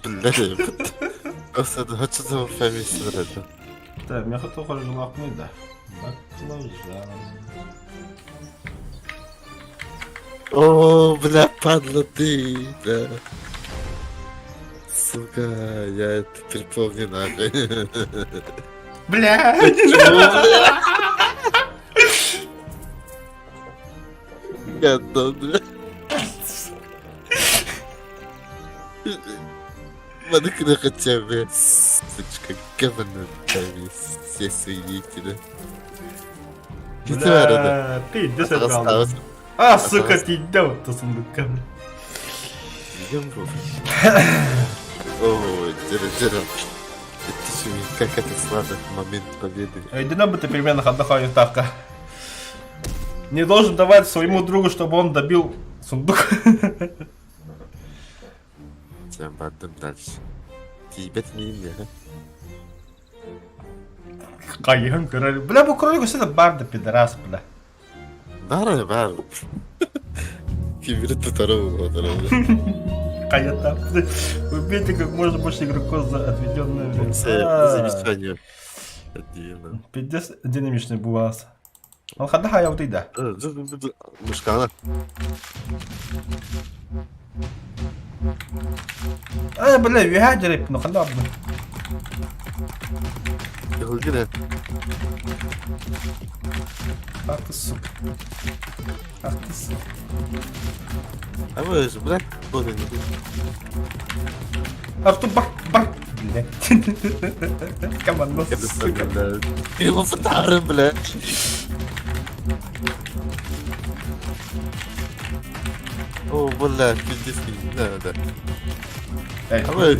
Биллэр Осада фамилия Так, миэхэ туох эрэ дьулаахпыный да. Баклажан. О, бля, падла ты, да. Сука, я это припомню нахуй. Бля! Гадон, бля. Маны кына хотя бы, сучка, говно все свидетели. Бля, ты иди сюда. А, сука, ты иди вот сундука. Идем, О, дера, дера. Как это сладок момент победы. Өйдөнө бы ты примерно отдыхаю так. Не должен давать своему другу, чтобы он добил сундук. Sen бардым дальше. Тиийбэт миин да. Хайыһын көрөр. Бля, бу кролик өссө да бар да пидорас, бля. Бар бар. Кимири тутара буолар. Хайата. Убейте как можно больше игроков за отведенное время. Замечание. Отдельно. Пиздец динамичный буас. Ол ханна хаябытый да? Мышкана. Э, бля, үөһээ дьэриппин, ханна бардым? Кыһылгы Ах ты, сука. Ах ты, сука. А вы же, блядь, вот они. Артур, бар, бар. Блядь. Команда, сука. Его фотары, блядь. О, блядь, пиздец, да, да. Эй, А вы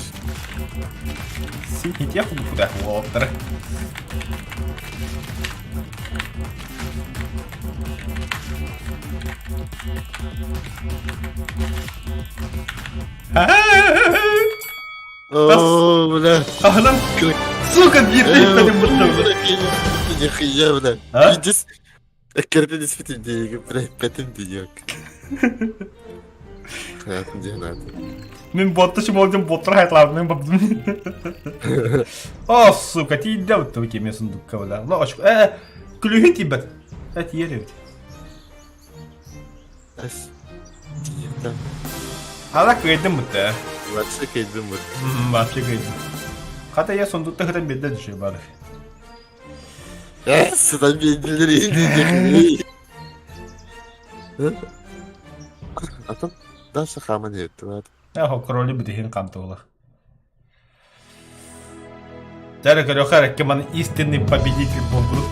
Синий технику куда? Уолтер. О, бля. Аһынан, сука, биирдэ иттэним быттым. Нихуя, бля. А? Пиздец. Эккерден испитим диэги, бля, петим диэк. Хаятын диэн ааты. Мин ботта чымолдым боттар хайтлабын бабдым. О, сука, тиийдэ бутта кеме сундукка бля. Ну, очко. Э, күлүһүн тиийбэт. Э, тиийэр эбит. Ас. Тиийдэ. Ала кыайдым бутта. Вообще кыайдым бут. Вообще кыайдым. Хата я сундукта хытан биэрдэ түшэ бары. Э, сытан биэрдилэр Атын дальше хааман иһиттибат. Эхо, кроли бүтүһүн хантуулах. Дьэ, көрүөххэ эрэ маны истинный победитель буолбут.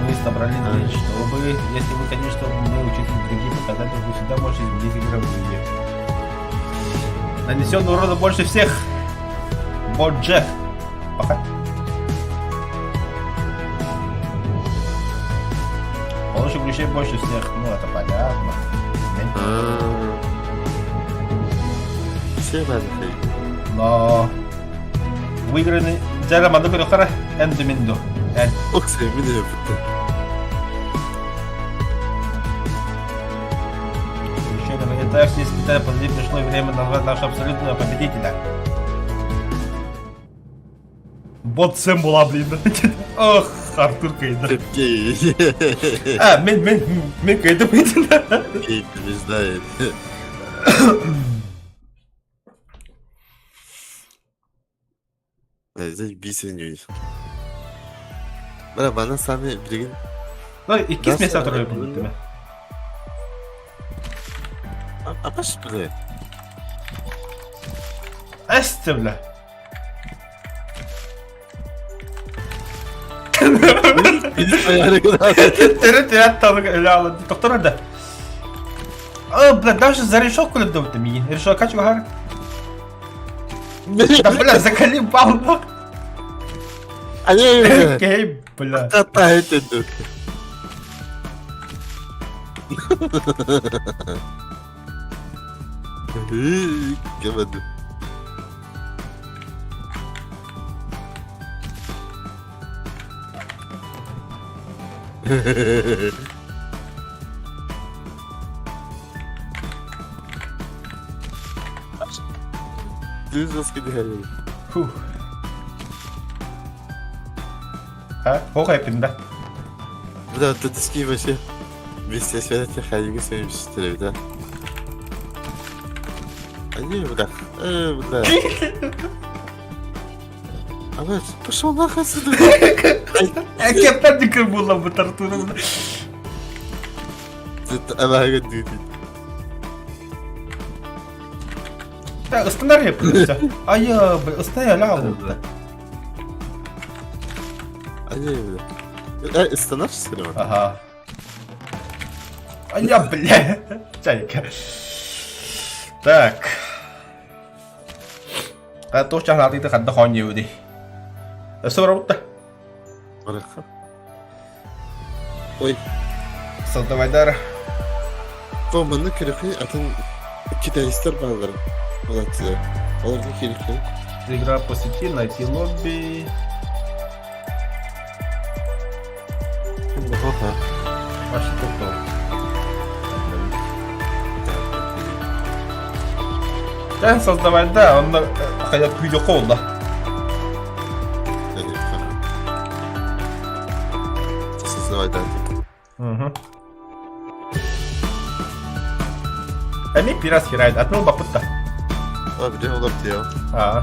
Мы собрали здесь, чтобы, если вы, конечно, мы учитывали другие показатели, вы всегда можете изменить игровые. Нанесен урона больше всех. Боджек. Пока. Получил ключей больше всех. Ну, это понятно. Все бары Но выиграны Дьэ, манна көрүөххэ эн дымин Эн. Оксай, мин бүттэ. Еще на все испытания позади пришло время назвать нашего абсолютного победителя. Бот Сэм була, блин. Ох, Артур кыайда. А, мен, мен, мен кыайдым. Кей побеждает. Здесь бисер Бра, бана сами билигин. Ну, иккис место второй будет. А паш, бля. Эсте, бля. Төрө талык өлө алын. Доктор да. О, бля, даже за решетку надо мини. Решетка чугар. Да, бля, заколебал, нах. Окей, бля. Кемеди. Düz gidiyor. Фух. А, плохо я да? Да, тут вообще. Вместе с этих они сами да? Они, бля, бля. А бля, пошел нахуй отсюда. Кеппер була бу Артур. Ана дейді. Так, стандарт просто. А я, бля, стандарт ля. Они, бля. Стандарт Ага. А я, бля. Чайка. Так. А то сейчас ты хадда хонью ди. Өссө Бараха. Ой. Создавайдар. Бу манна керекли атын китайстар баалар. Молодцы. Оларга керекли. Игра по сети, найти лобби. Ага. Ваши топ Sen создавай, да, он хотят видео да. Создавай, да. Угу. Эми пирас хирайд, атмыл бапытта. А, где олар тио? А.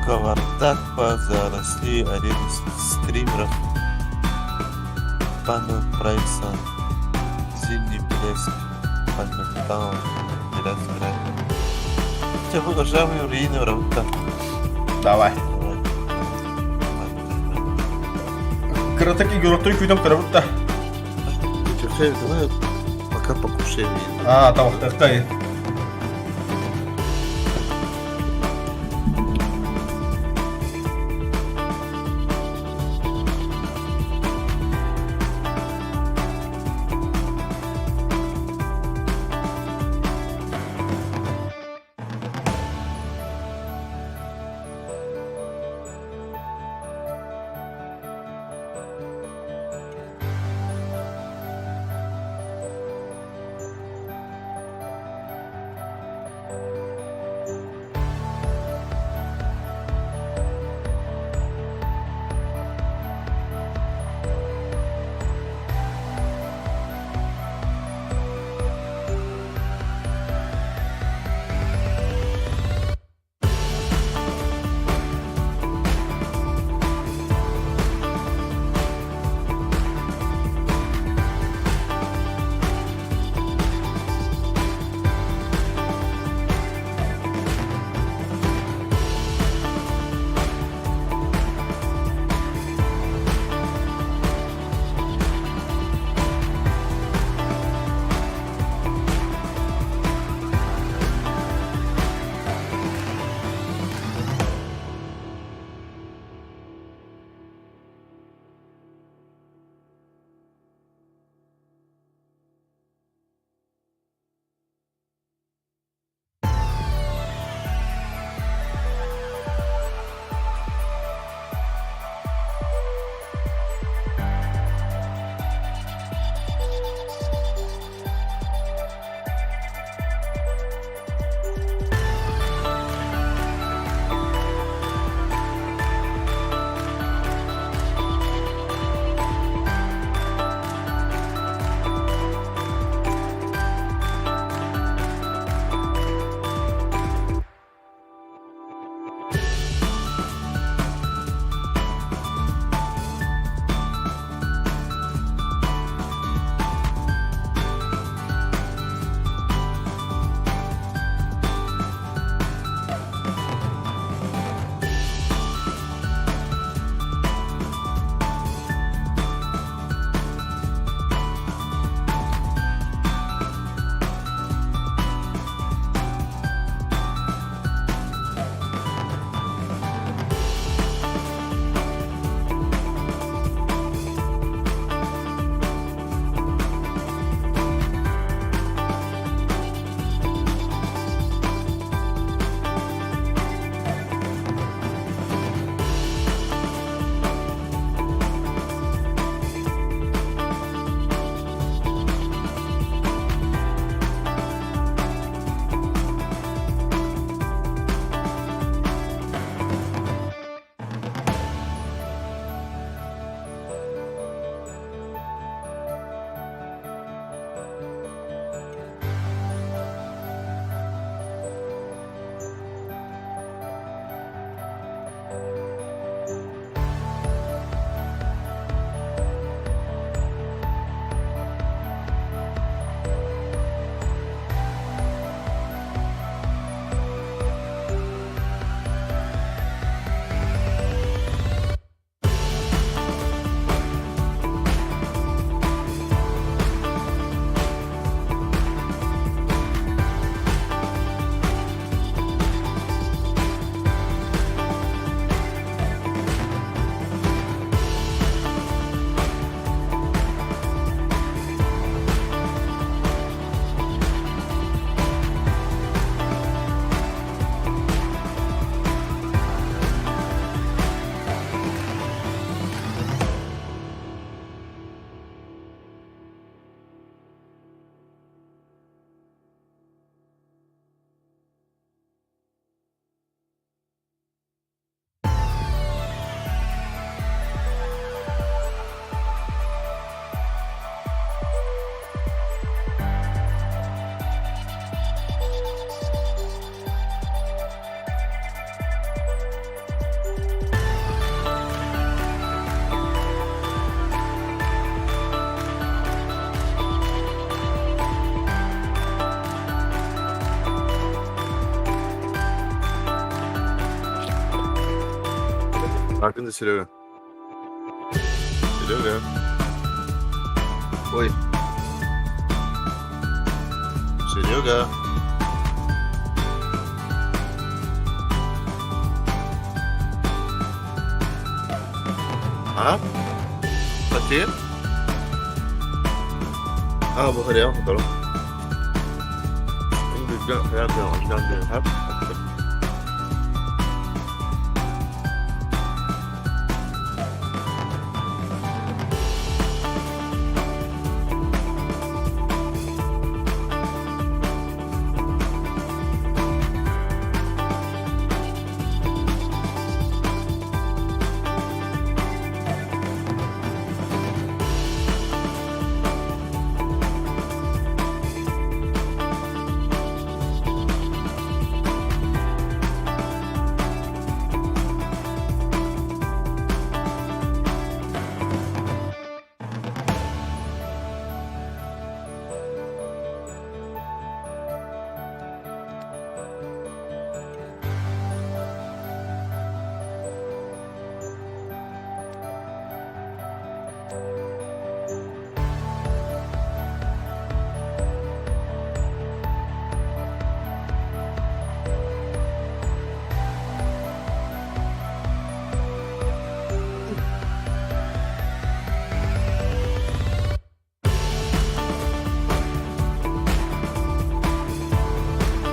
Кавардак заросли арену стримеров. Панел Прайса, Зимний блеск, Пальментаун, Тебя уважаемый руины Раута. Давай. Кырытык игроктор күйдем кырыбытта. Давай пока покушаем. А, там, так, Бардым да Серега. Серега. Ой. Серега. А? Потер? А, бу харыйа хоторо.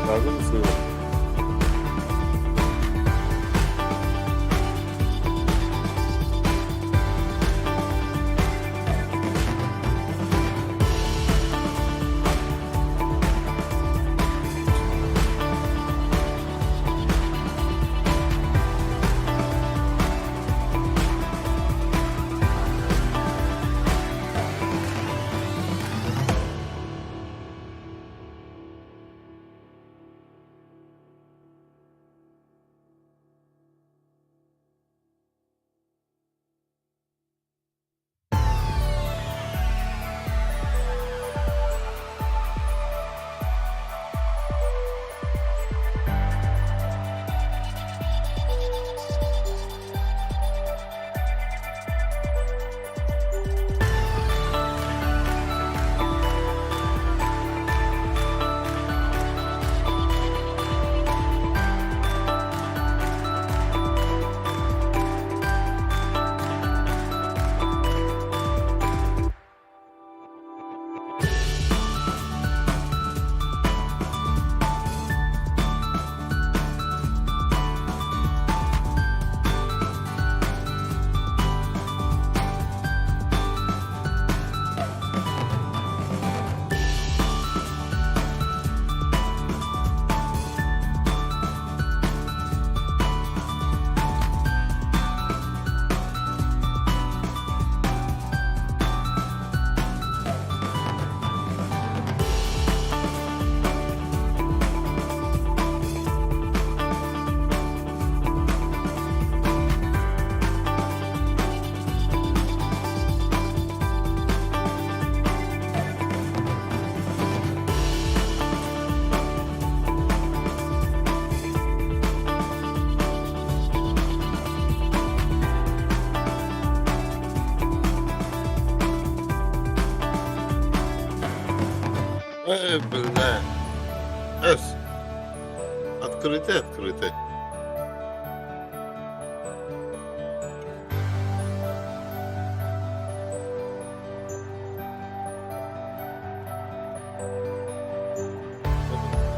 Бардым Серега. Эй, бля. Эс. Открытый, открытый.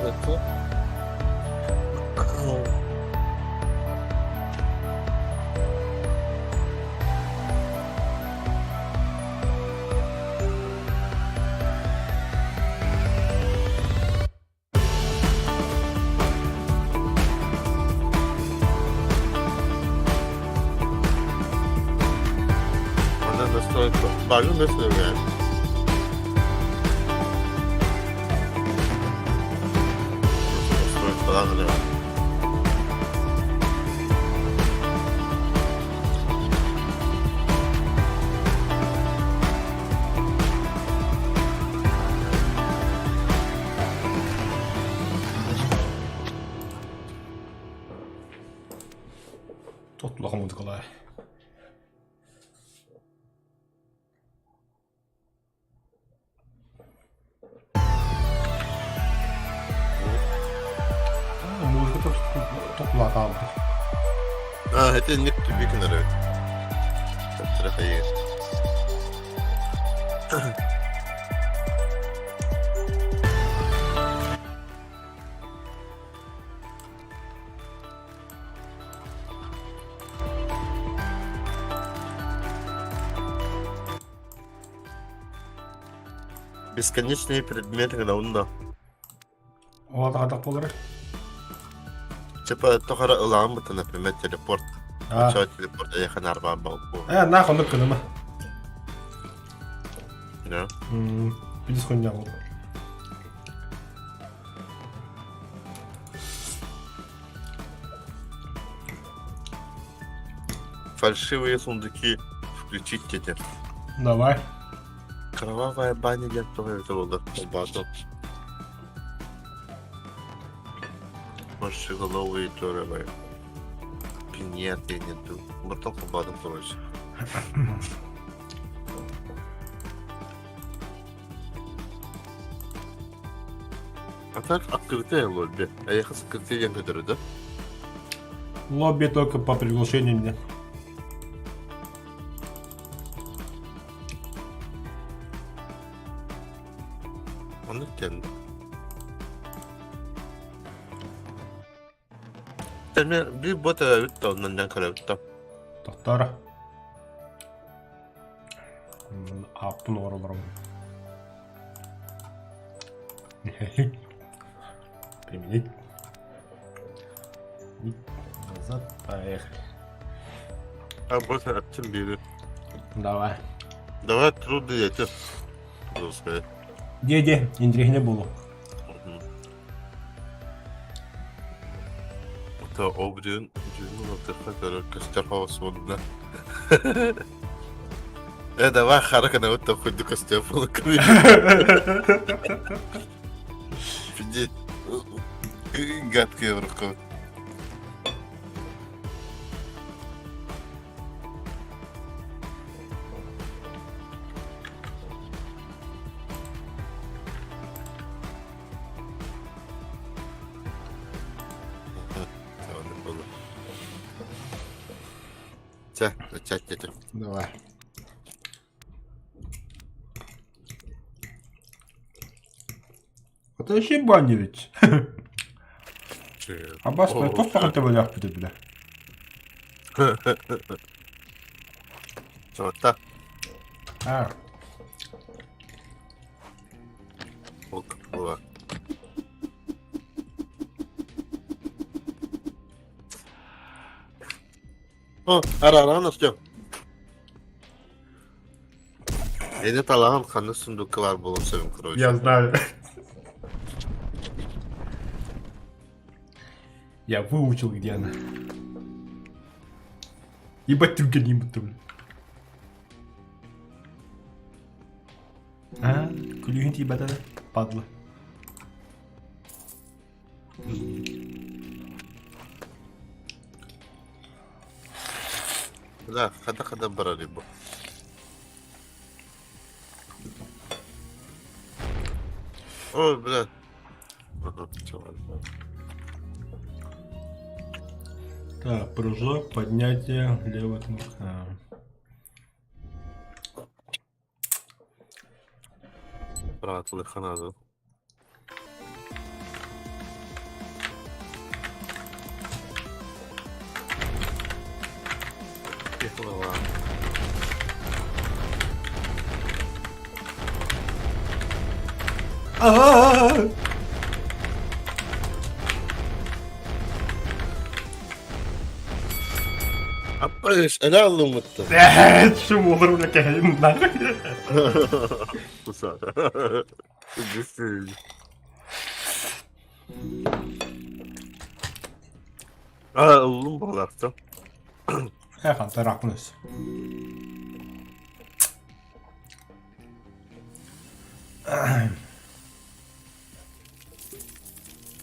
Это? Она настройка. Бажу настройка. Настройка, Туох улахан музыкалаах. Музыка топлатаабыт. А, это не тебе генерает. Трахаешь. Бесконечные предметы на Ол атах буолара. Типа тохара ылааммыта, например, телепорт. А. Чё телепорт эйиэхэ наарбаан бу. Э, наах оннук гыныма. Да. Билис хуйня буолла. Фальшивые сундуки включить тебе. Давай. Кровавая баня диэн тоҕо эбитэ буолла холбоотум. Морщиголовые торовые. Пиньеты нету. Муртан холбоотум короче. А так открытая лобби. А я открытый диэн көтөрө да? Лобби только по приглашению мне. Оннук диэн. Тэмэ биир бот эбит да оннан дьон көрөбүт да. Тохтоор. Ааппын оҥоролорум. Применить. Назад поехали. А бот эптин биири. Давай. Давай трудный эти. Господи. Де-де, интриги буолу. Это обрюн, дюну латыха, костер хаос вонна. Э, давай харакана вот там хоть до костер полуками. Пиздец. Гадкая в руках. Чэ, чэ, чэ, чэ. Давай. Это вообще баня ведь. Абас, туох баҕар төбөлөөхпүт бile. Чота. А. Ок, була. О, араран Артем. Эни талаҕын ханна сундукка баар буолуон сөбүн короче. Я знаю. Я выучил, где она. Ебать түргеннин будто, блин. А, күлүүһүн тиийбэтэ да, падла. Да, хада-хада барар бу. Ой, бля. Так, прыжок, поднятие, левая кнопка. Быраатылыхха наада. А-а-а! Аппарыш, эле алыммыттын. Шум olur бля кэһин Аа, ыллым буолаахтым. Э, хантараахпын өссө.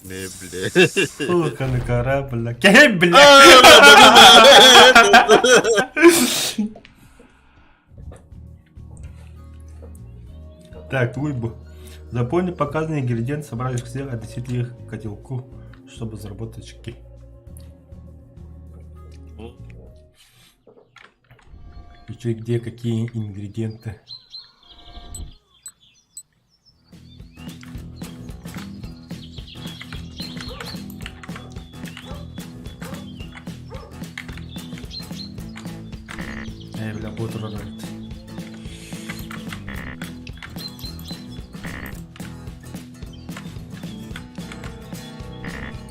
Не, бля. Сука, на корабль. Кей, бля! Так, уйбу. Заполни показанные ингредиенты, собрать их все, отнесите их к котелку, чтобы заработать очки. И чё, где какие ингредиенты? Ээ, бля, бу турар эбит.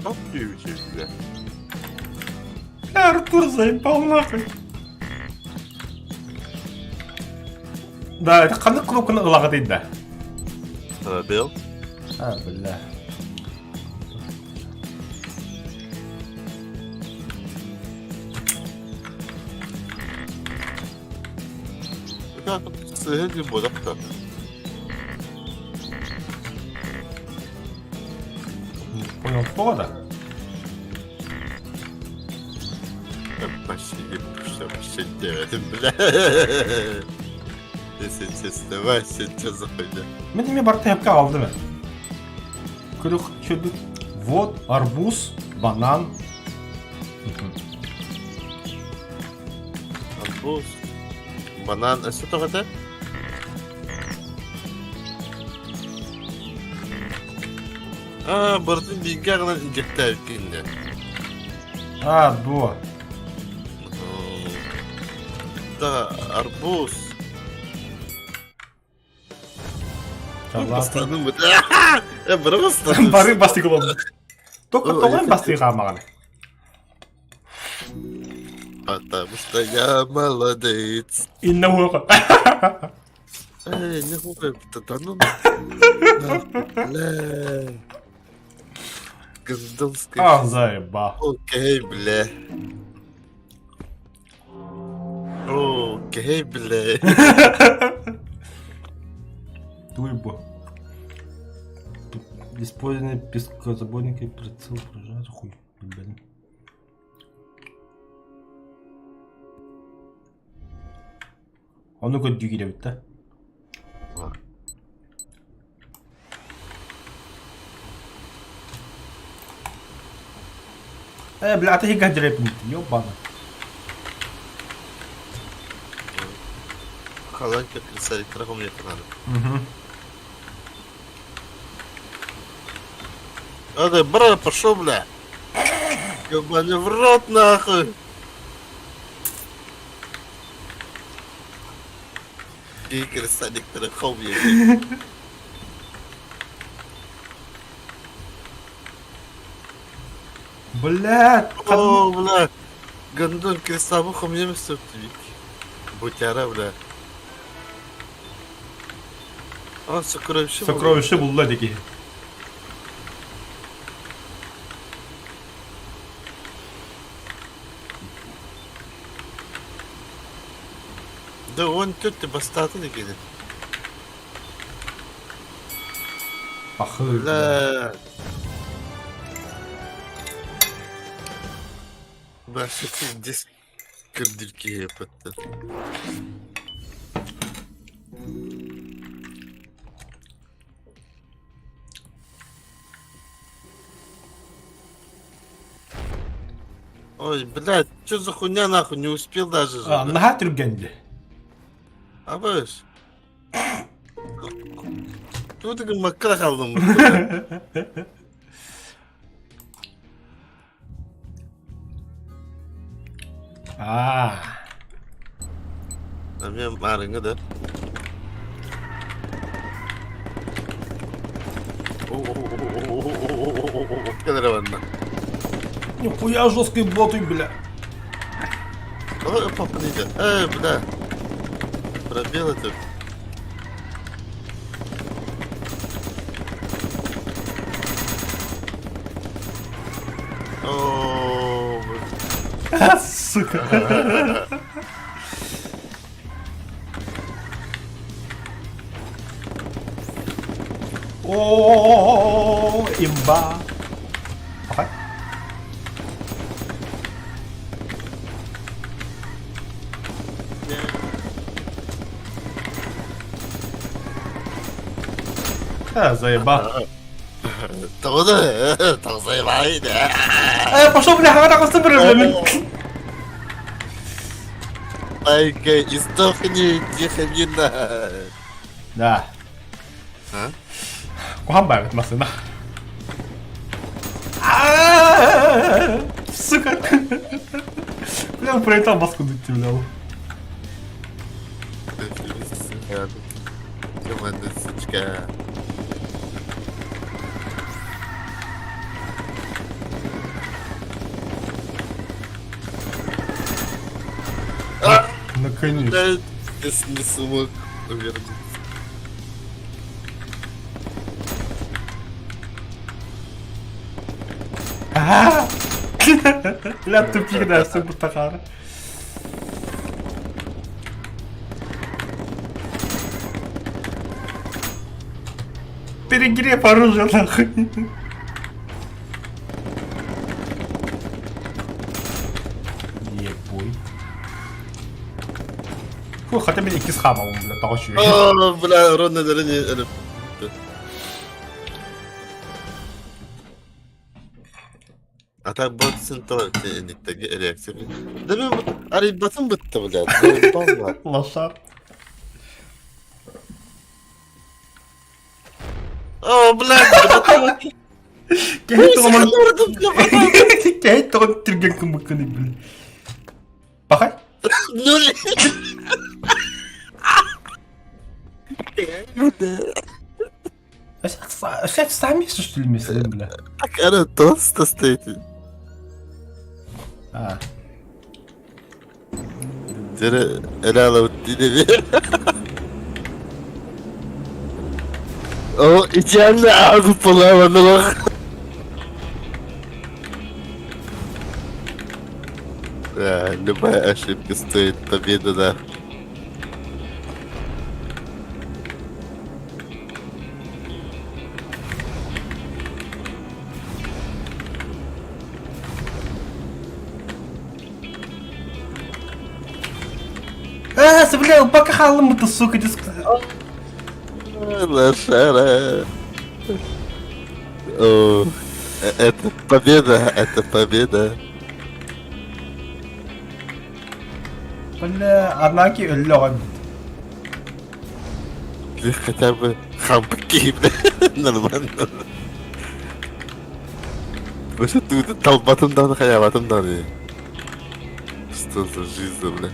Топ бля. Артур заебал нахуй. Да, это ханнык кнопканы ылаҕытый да. Пробел. А, бля. Как сыһы буолар Не понял, кто это? Вообще вообще бля. Если честно, вообще что за хуйня? Мин эмиэ барыта хапка аҕалдым ээ. Күрүк чөдүк. Вот арбуз, банан. Арбуз, банан, а что это? А, барытын бииргэ аҕалан илдьэктээбиккин А, дуо. Да, арбуз. Бастаным бары бастаным. Бары бастык олордум. Только тоҕо бастыы хаамаҕын? Потому что я молодец. Инна уоха. Эй, не хуй, да ну. Бля. Гондонская. А, заеба. Окей, бля. Окей, бля. Туйбо. Использование пескозабойника и прицел поражает хуй. Блин. Ону көрдүү киирэбит да? Э, бля, ты гадрепнут, ёбана. Халанка красавица, мне это надо. Угу. А ты, брат, пошел, бля. Ёбаный в рот, нахуй. И красавик, тарахом, я. Бля, О, бля. Гондон красавуху мне Бутяра, бля. А, сокровище. Сокровище булла дики. Да он тетя бастаты дикини. Пахы. Бля. Бля, здесь кырдырки епетте. Ой, блядь, что за хуйня нахуй, не успел даже же. А, наһаа түргэн дии. Абыш. Тут макка қалдым. Аа. Мен арыңы да. Кэлэр манна. Нихуя жесткий боты, бля. Ой, папа не идет. Эй, бля. Пробел это. О, Сука. О, имба. А, заебал. Тоҕо да тахсайбай да. Э, пошел, бля, хара тахсым бля, бля. Айка, издохни, тихонина. Да. А? Куһан баабыт массыына. Сука. Бля, пролетал маску дутти, бля. Сучка. Наконец. Я не смог увернуться. Бля, тупик, да, все бутахара. Перегрев оружия, нахуй. Ебой. Фу, хотя бы икки схабал, бля, того чуешь. О, бля, Рона не А так ботсын то реакция. Да мен арыйбатын бытты, блядь. Лошар. О, блядь, Киһи тоҕо түргэн кыммыккыный, блин. Пахай. Ноль. Опять сами что ли вместе, бля? Так, она толсто стоит. А. О, идеально агу полава Да, любая ошибка стоит победы, да. А, бля, пока халым сука, диск. Лошара. О, это победа, это победа. Бля, однако өллөҕө Ты хотя бы хампки, бля, нормально. Вообще тут толбатым да хаябатым да. Что за жизнь, бля?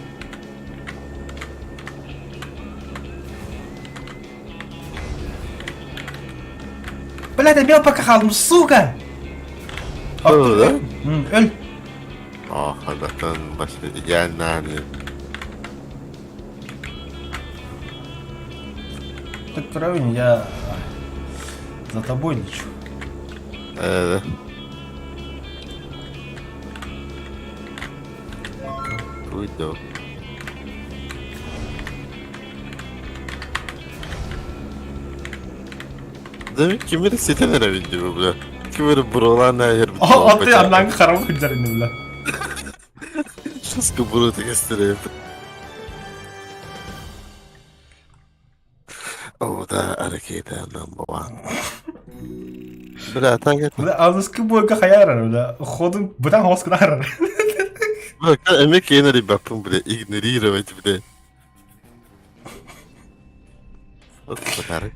Бля, это мел пока халым, сука! О, да? Өл. Ох, Аллахтан вообще идеально. Так правильно, я за тобой лечу. Уйду. Demek ki kimleri sitelere bindi bu bile. Kimleri buralar ne yer О, ты однако харам худжарин, бля. Сейчас кобуру göstereyim. О, да, аркейда number one. Бля, так это. Бля, аныскы бойга хаярар, бля. Ходун бытан хоскунарар. Бля, эмек енери бапын, бля, игнорировать, бля. Вот подарок.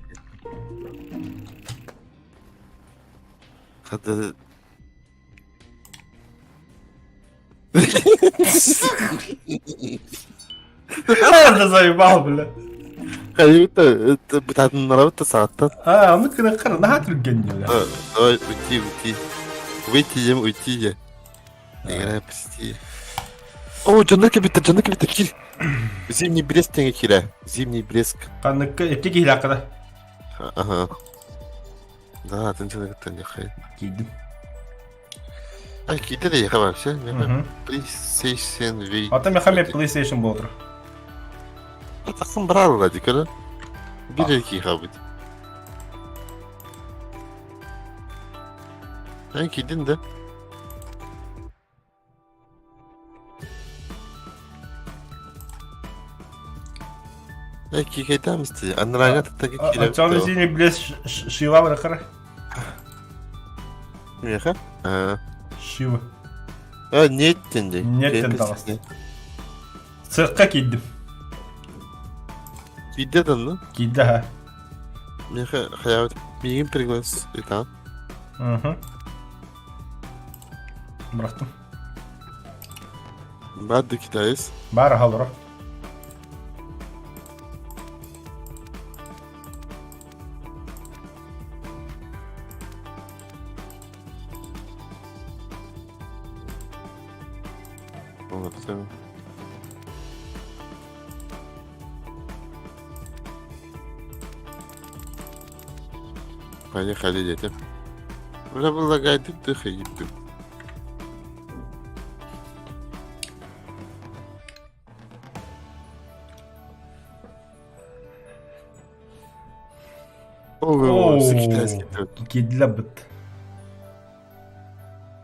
Хада... Это заебал, бля. Хайыта, бытатын сааттан. А, ну кына кыр, наха түрген, бля. Давай, уйти, уйти. Выйти ем, уйти я. Играй по сети. О, Джанак битта, Джанак битта, кил. Зимний блеск теңе кире. Зимний блеск. Каныкка эпте кихилаккада. Ага. Да, ты ничего не хай. Кийдим. А, киде де яха вообще. PlayStation V. Ата мехаме PlayStation болдур. Тақсын брал ради, кара. Bir iki habit. Sen kidin de. Э, кикэйдэм исти. Анарааҥа таттаги киирэ Оччоҕуна синий блес Шива барахара. Миэхэ? Аа. Шива. А, нет дии. Неттен таҕыста. Сыахха киирдим. Киирдэ да Киирдэ ха. Миэхэ хайаабыт миигин приглас итаан. Угу. Бырахтым. Баар да китаец. Баар аха олоро. Олорсо. Поехали, дети. Уже предлагает ты ебты. О, китайский Кидлабыт.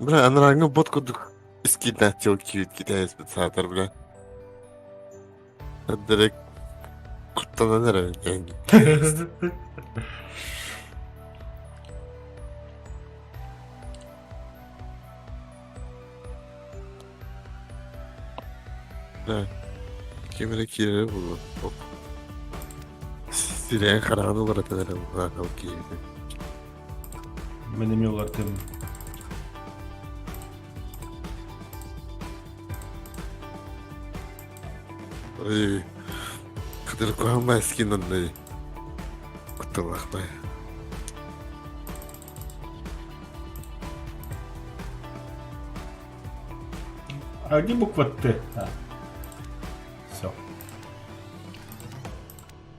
Бля, анарааҥҥы бот курдук скиднатил киит китаец саатар, бля. Direkt куттанан эрэ Да. Ким эрэ киирэрэ буолуо. Сирэйин хараҕын уларытан эрэ буоллаах киирбит. Мин эмиэ уларытым. Ой, кытыркуһан скин онной. Кутталаахпай. А где буква Т? А. Все.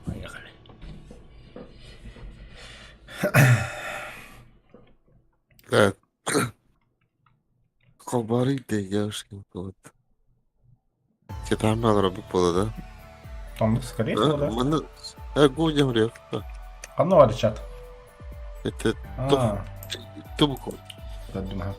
Поехали. Да. Холбарый девушка вот. Кетамма олоробут буола да? Оннук, скорее всего, да. Манна Гудям рехта. Ханна бар чат? Это тух тубуку. Думаю.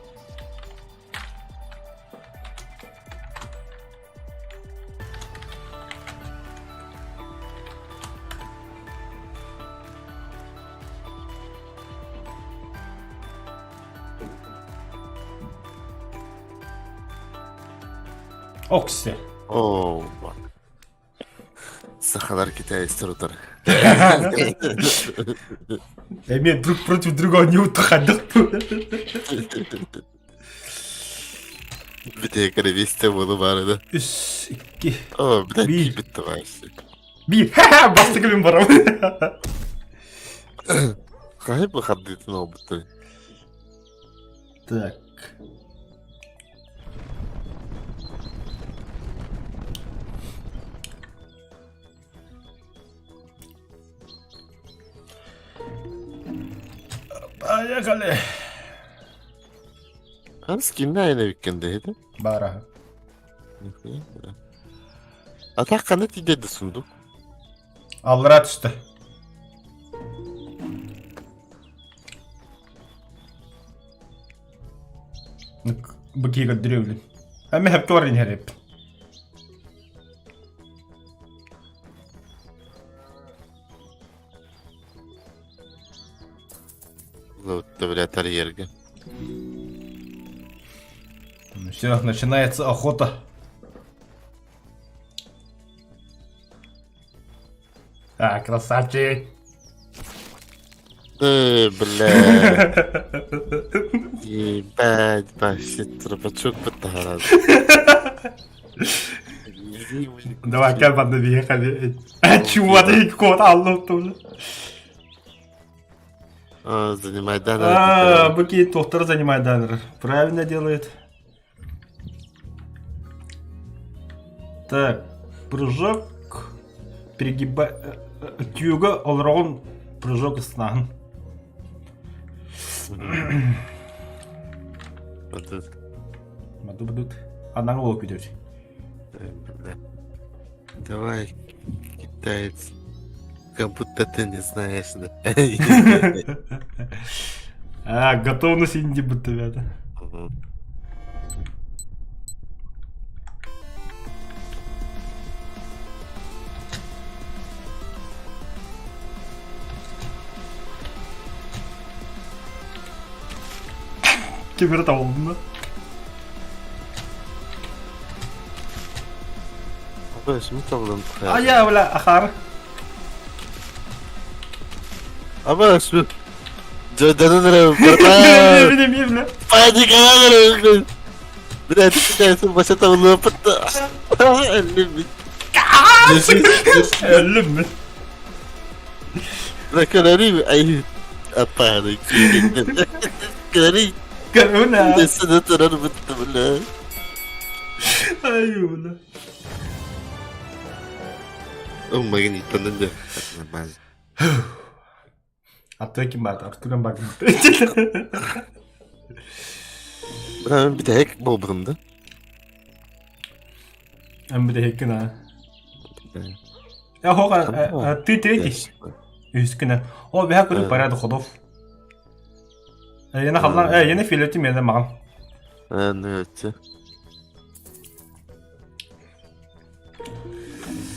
Окси. Оо, Сахалар китайстар утары. Эмиэ друг против друга не утахадык. Битекари висте буолу баары да. Үс, икки. О, бля, Биир. киирбит товарищ. Биир. Бастакы мин барабын. Хаһай бу хардыытын оҕобуттар. Так. Поехали! Ан скинна айна виккенде еді. Бара. А так қана тидеді сундук. Аллара түсті. Бу киһи көрдөрүөбүлүн. Эмэ хөпкө баран иһэр эбиппин. Бля, тарьерга. Ну все, начинается охота. А, красавчик. Э, бля. Ебать, вообще трубачок бытааран. Давай, кэл манна биһиэхэ. Чего ты кот алло тоже. А, занимай данные. А, быки доктор занимает данные. Правильно делает. Так, прыжок. Перегиба... Тюга олорон прыжок ыстаан. Маду будут. Анаҥ ол күтэр. Давай, китаец. Как будто ты не знаешь, да. А, готовность инди будто ребята. Ким эрэ табылынна. Аба, табылын. Ая, бля, ахар. Аба, şu. Дьонун эрэ братан. Бile бile. Паникаҕа эрэ. Бля, ты баша табылыппыт. Өллүм. Өллүм мин. Бля, көрөрүй ай аппааны киирин. Көрөрүй. Көрүнэ. Дэсэ турар бытты бля. Ай, бля. Уммагын иттанын да. Нормально. Аттыга ким баата? Артуран бар. Бля, бүтэһик буолбутум да. Эн бүтэһиккин аа. Я хоға ты третий. Үһүскүнэ. О, бэһэ көрүк порядок ходов. Яна халлан, яна филети мене маған. Ну, это.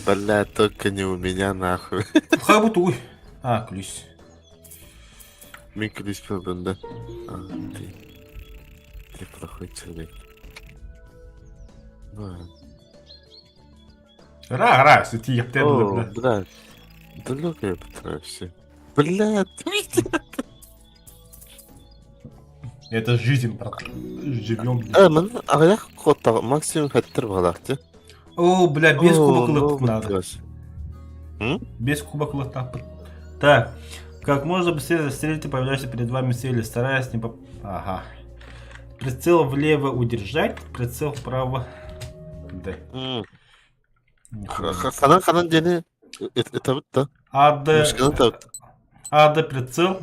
Бля, только не у меня нахуй. Хай бу тугуй. А, ключ. Мин ключ да. А, ты. Ты плохой человек. Ну, Ра, ра, тиепте О, бля. Да ну я постараюсь. Бля, ты Это жизнь, брат. Живем. А, мен аҕыйах куоттаҕа максимум хэттер буолаахчы. О, бля, без кубок О, надо. Без кубок лотапы. Так, как можно быстрее застрелить появляешься перед вами цели, стараясь не поп... Ага. Прицел влево удержать, прицел вправо. Да. Ханан ханан диэни этабыт да. АД... Мышканы табыт. АД прицел.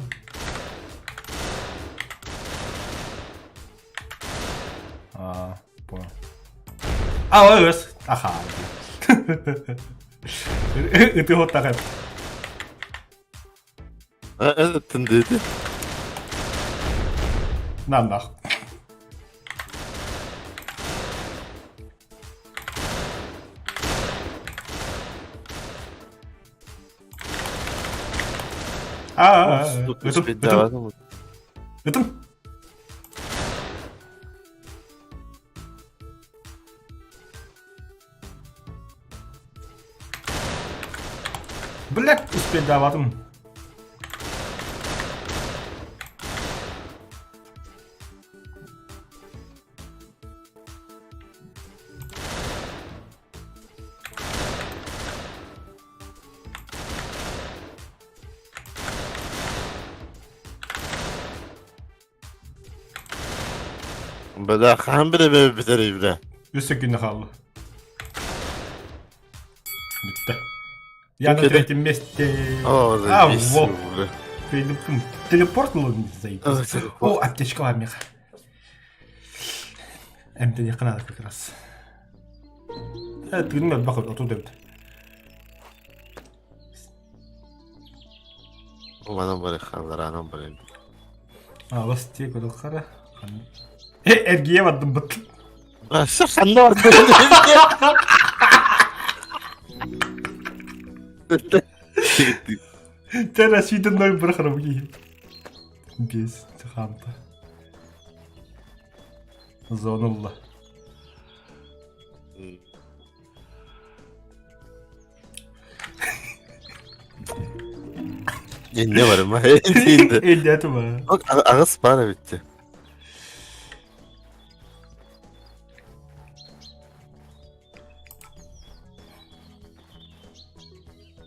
А, понял. А, ой, Аха. Ыты вот так. Тындыды. На нах. А, это, это, Блядь, успеть даватым. Бля, хаһан бire бүтэр бля. Үс күнне хаалла. Бүттэ. Я на третьем месте. О, А, вот. Телепорт заебись. О, аптечка бар меха. Эмтени надо как раз. Тыгын бак оту деп. Манан бары халларанан бары. А, бас тек қара. Э, эргие бардым быт. Аша ханна барды. Тера сүйден ноль бір храм Без ханта. Зонулла. Не бар ма? Элде ба. Ағыс бар битти.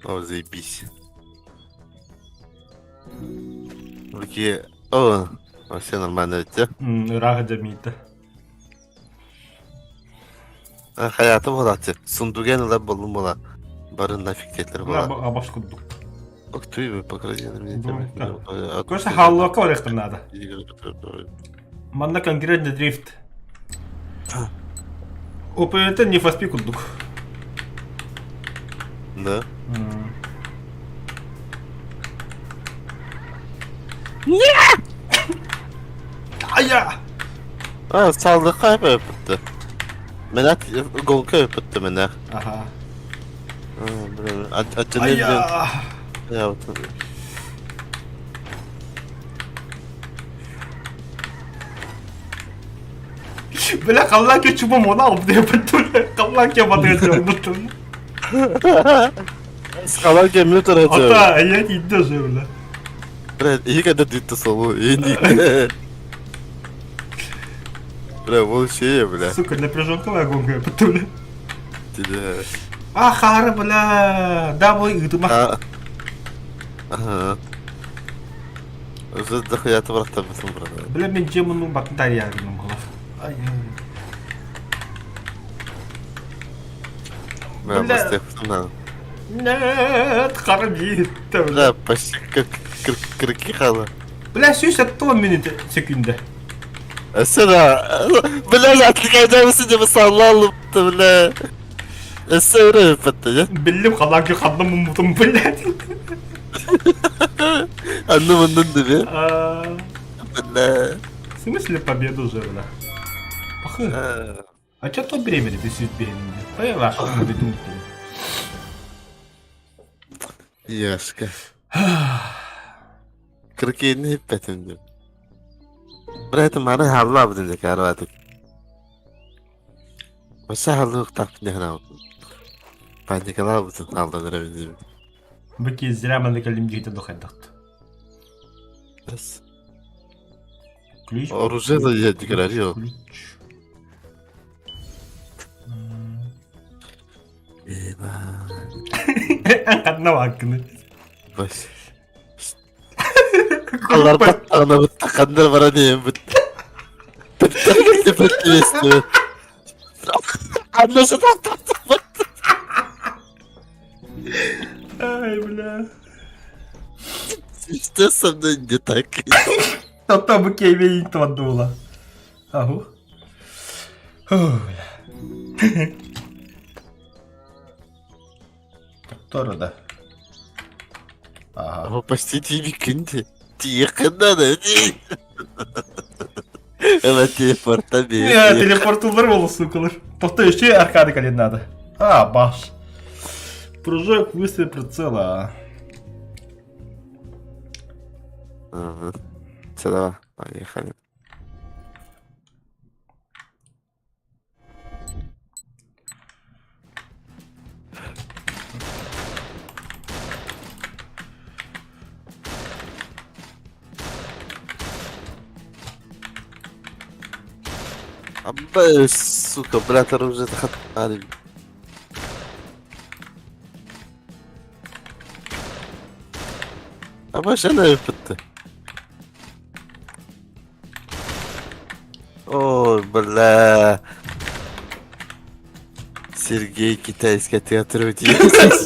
О, заебись. Такие, о, все нормально битти. Ыраах жамиita. Хаятым болатты. Сундуген ыла болдум бола. Барын нафиг тетлер бола. Абаш курдук. Ох ты, по крайней мере. Короче, халлока орехтыр надо. Манна конкретно дрифт. ОПНТ не фаспи курдук. Да. Ая! А, салдыкка өпүттү. Мен гонка өпүттү мене. Ага. Ая! Я Бля, халлаан чуба муна Халлаан батыгын Халлаан кемне турачы. Ата, я иди же, бля. Бля, иһик это дитте солу, ини. Бля, вообще, бля. Сука, напряженковая гонка, бля. Тебе. А, хара, бля. Да, бой, ыытыма. Ага. Уже дохуя ты брат, брат. Бля, мен жемунун батын тарьягым голов. Ай, Бля, Бля. Нет, хара битте, бля. Бля, почти как крики хала. Бля, сүүс 70 минут секунда. Сюда. Бля, отвлекаемся, не салал, бля. Сөрө патта. Биллим халаки ханна мумутум, блядь. Анны муннун диби. Бля. В смысле победу уже, бля? Пахы. А чё то беременна, ты сидит беременна? Поняла, что мы думать? Яшка. Кыркейни хиппетим дип. Бля, это мары халла бдин дек арватык. Баса халлык тап не храм. Паникала бутын алдан ребин. Быки зря мы накалим дихте дохайдахт. Бас. Ключ. Оружие да я деграрио. Ключ. Еба. Одного акны. Бас. Алар баттагына бутта кандыр бара дейм бут. Бутта бутта Аннасы Ай, бля. Что со мной не так? Тобто быки имеет твандула. Агу. Фу, бля. Тора да. Ага. О, почти тебе киньте. Тихо надо. Это телепорта Не, телепортулар болу, сукалар. Тобто еще аркады калин надо. А, баш. Прыжок выше прицела. Ага. Все, давай, поехали. Абба, сука, брат, оружие хатали. Аба, шана бітті. Ой, бля. Сергей китайский театр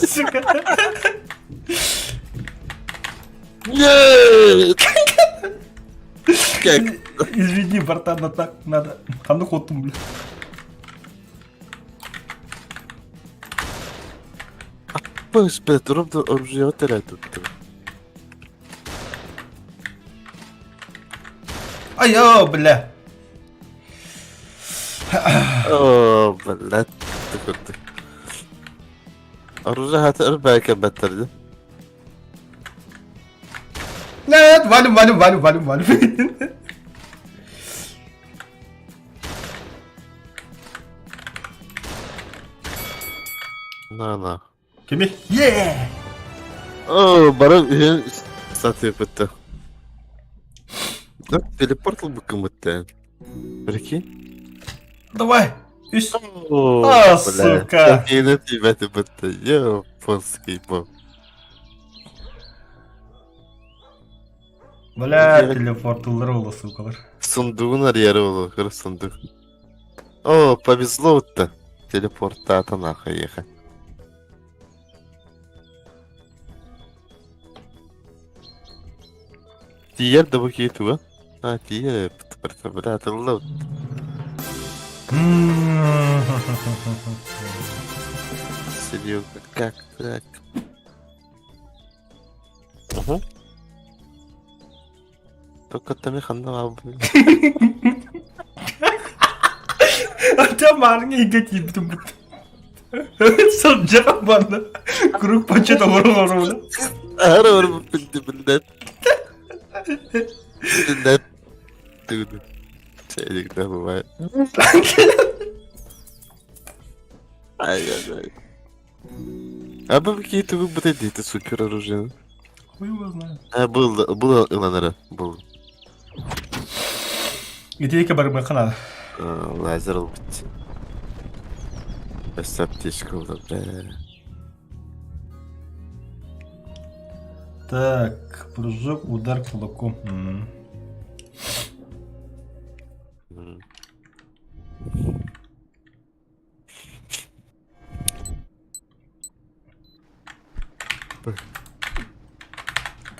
Сука. Нет! Как? Извини, братан, но так надо. Хану хотум, бля. Пыш, бля, дуром оружие тут. Ай, о, бля. О, бля, ты ты. Оружие хат ырбайка баттырды. Нет, валим, валим, валим, валим, валим. На, на. Кими? Е! О, барам үйен сатып бітті. Да, телепорт быкым бітті. Прикинь? Давай! Үс. О, А, бля, сука. Кейini тибәті бітті. Японский бом. Бля, телепортулар болу, сукалар. Сундугун арьяры болу, көр сундук. О, повезло вот-то. Телепортата нахуй ехать. Тиер да бу туга. А, тиер, бля, тылла. Серьезно, как так? Угу. Только там ханна Ата марங்க иге типтим. Сылдьа барна. Круг почет олору олору. Ара бар билди билдет. Билдет. Түгү. Иногда бывает. Ай-яй-яй. А бы какие-то выборы, это супер оружие. Хуй его знает. А, был, был Иланара, был. Идейка барымыхха надо. Лазер ылбыт. Өссө аптечка ылла, бля. Так, прыжок, удар кулаком. М. М.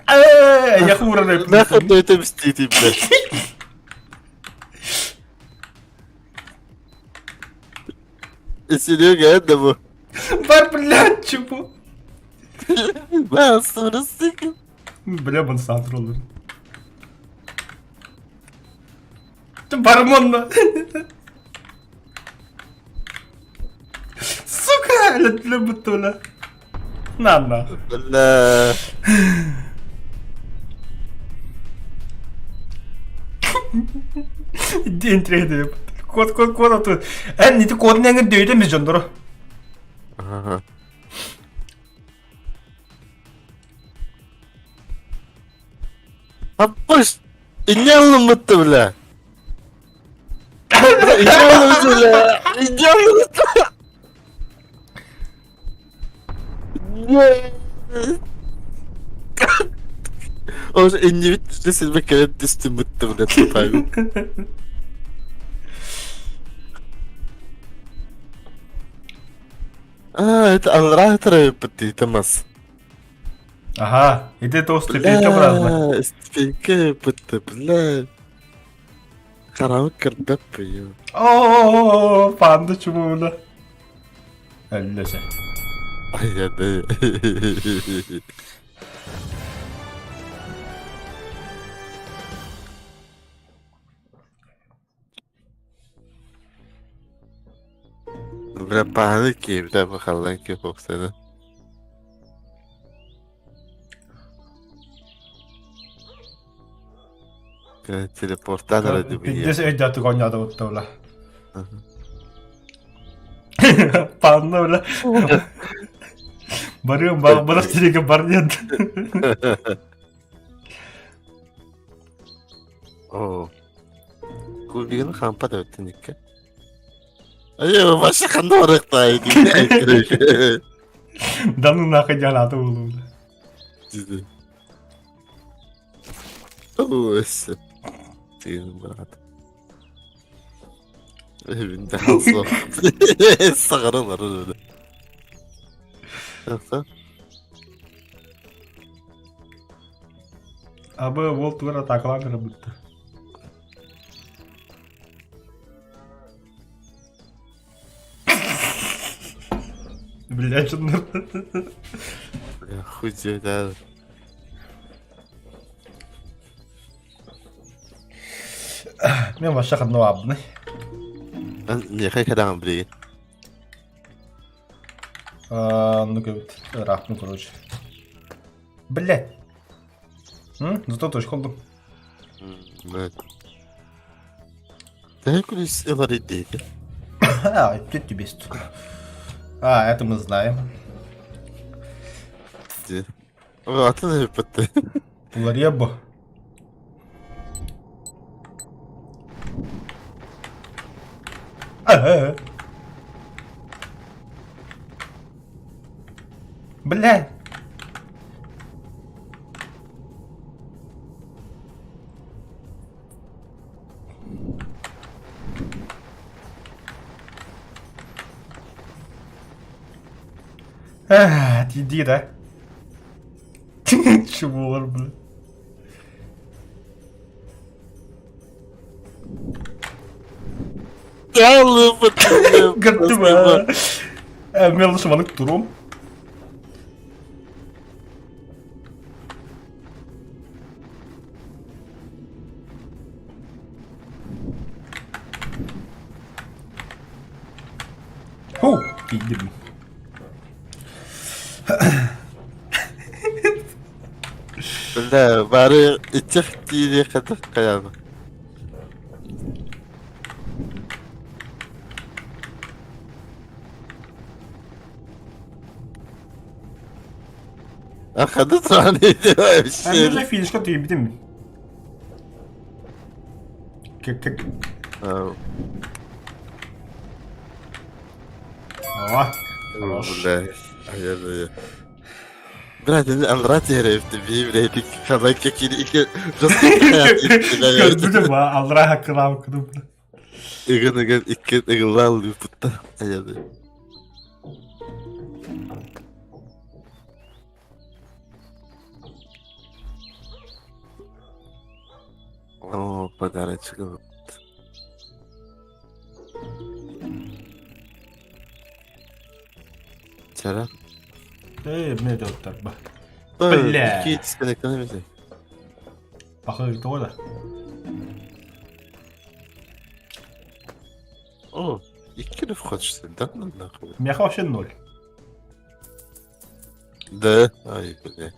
Э, я хура Нахуй ты это мстит, блядь. Серега, это Бар, блядь, чего? Бас, расык. Бля, Монсанто olur. Бармонна. Сука, лөбүттүлэ. На-на. Бля. День трейдер. Код, код, код, а то. Эн, не ты код не дөйдө миз жондоро. Ага. Аппаш, инньэ бля. Инньэ бля. Инньэ Ол иннибит силбэ кэлэн түстүммүттэ бля тупайбын. А, это аллараа тарайбыт дии тамас. Ага, ити то ступенька образно. Бля, ступенька бытты, бля. Хараҕы көрбөппүн ё. О, панда чумуна. Өллөсө. Айады. Бля, пааны киэбитэ бахаллан киэхуохсаны. Телепортан ради Пиздец өйдөтүк оонньоото бутта Панна бля. Барыам барах сиригэ бар диэн. Оо. Кубигын хампат эбиттин икки. Айы, вообще ханна барыахтаай дии. Да ну нахуй дьалаата буолуо. Өссө. Тыын брат. Эбинде халсо. Саҕаралар öyle. Абы уол тугар атаакалаан эрэ бытта. Блядь, дьоннор. Хуй да. Мен вообще ханна абны. Миэхэ кэдэҕин билигин. Ну кэбит, ыраахпын короче. Блядь. Зато точка ыллым. Төһө күнүс ылар идея? А, опять тебе А, это мы знаем. Атын эппэтте. Уларыйа бу. Бля. Эх, иди, да? Чего, бля? Гартыма. Мен лучше турум. Ху, тиийдим. Бля, бары ичэх тиири хатах каяна. А хады сраный А мен вообще. финишка тиийбитим. Как как О, хорош. Бля, я Брат, алра терепти, бибрейти, халайка кири ики Көрбүтүм ба, алра хаккылаабы кудум. Ыгын ыгын икки ыгыллаал ыыппыттар. Айады. О, подарочек. Чара. Э, эмне деп ба. Бля. Икки дисконнектен Бахы тоҕо да. О, икки вход что ли, да? Ну, нахуй. Миэхэ вообще ноль. Да. Ай, бля.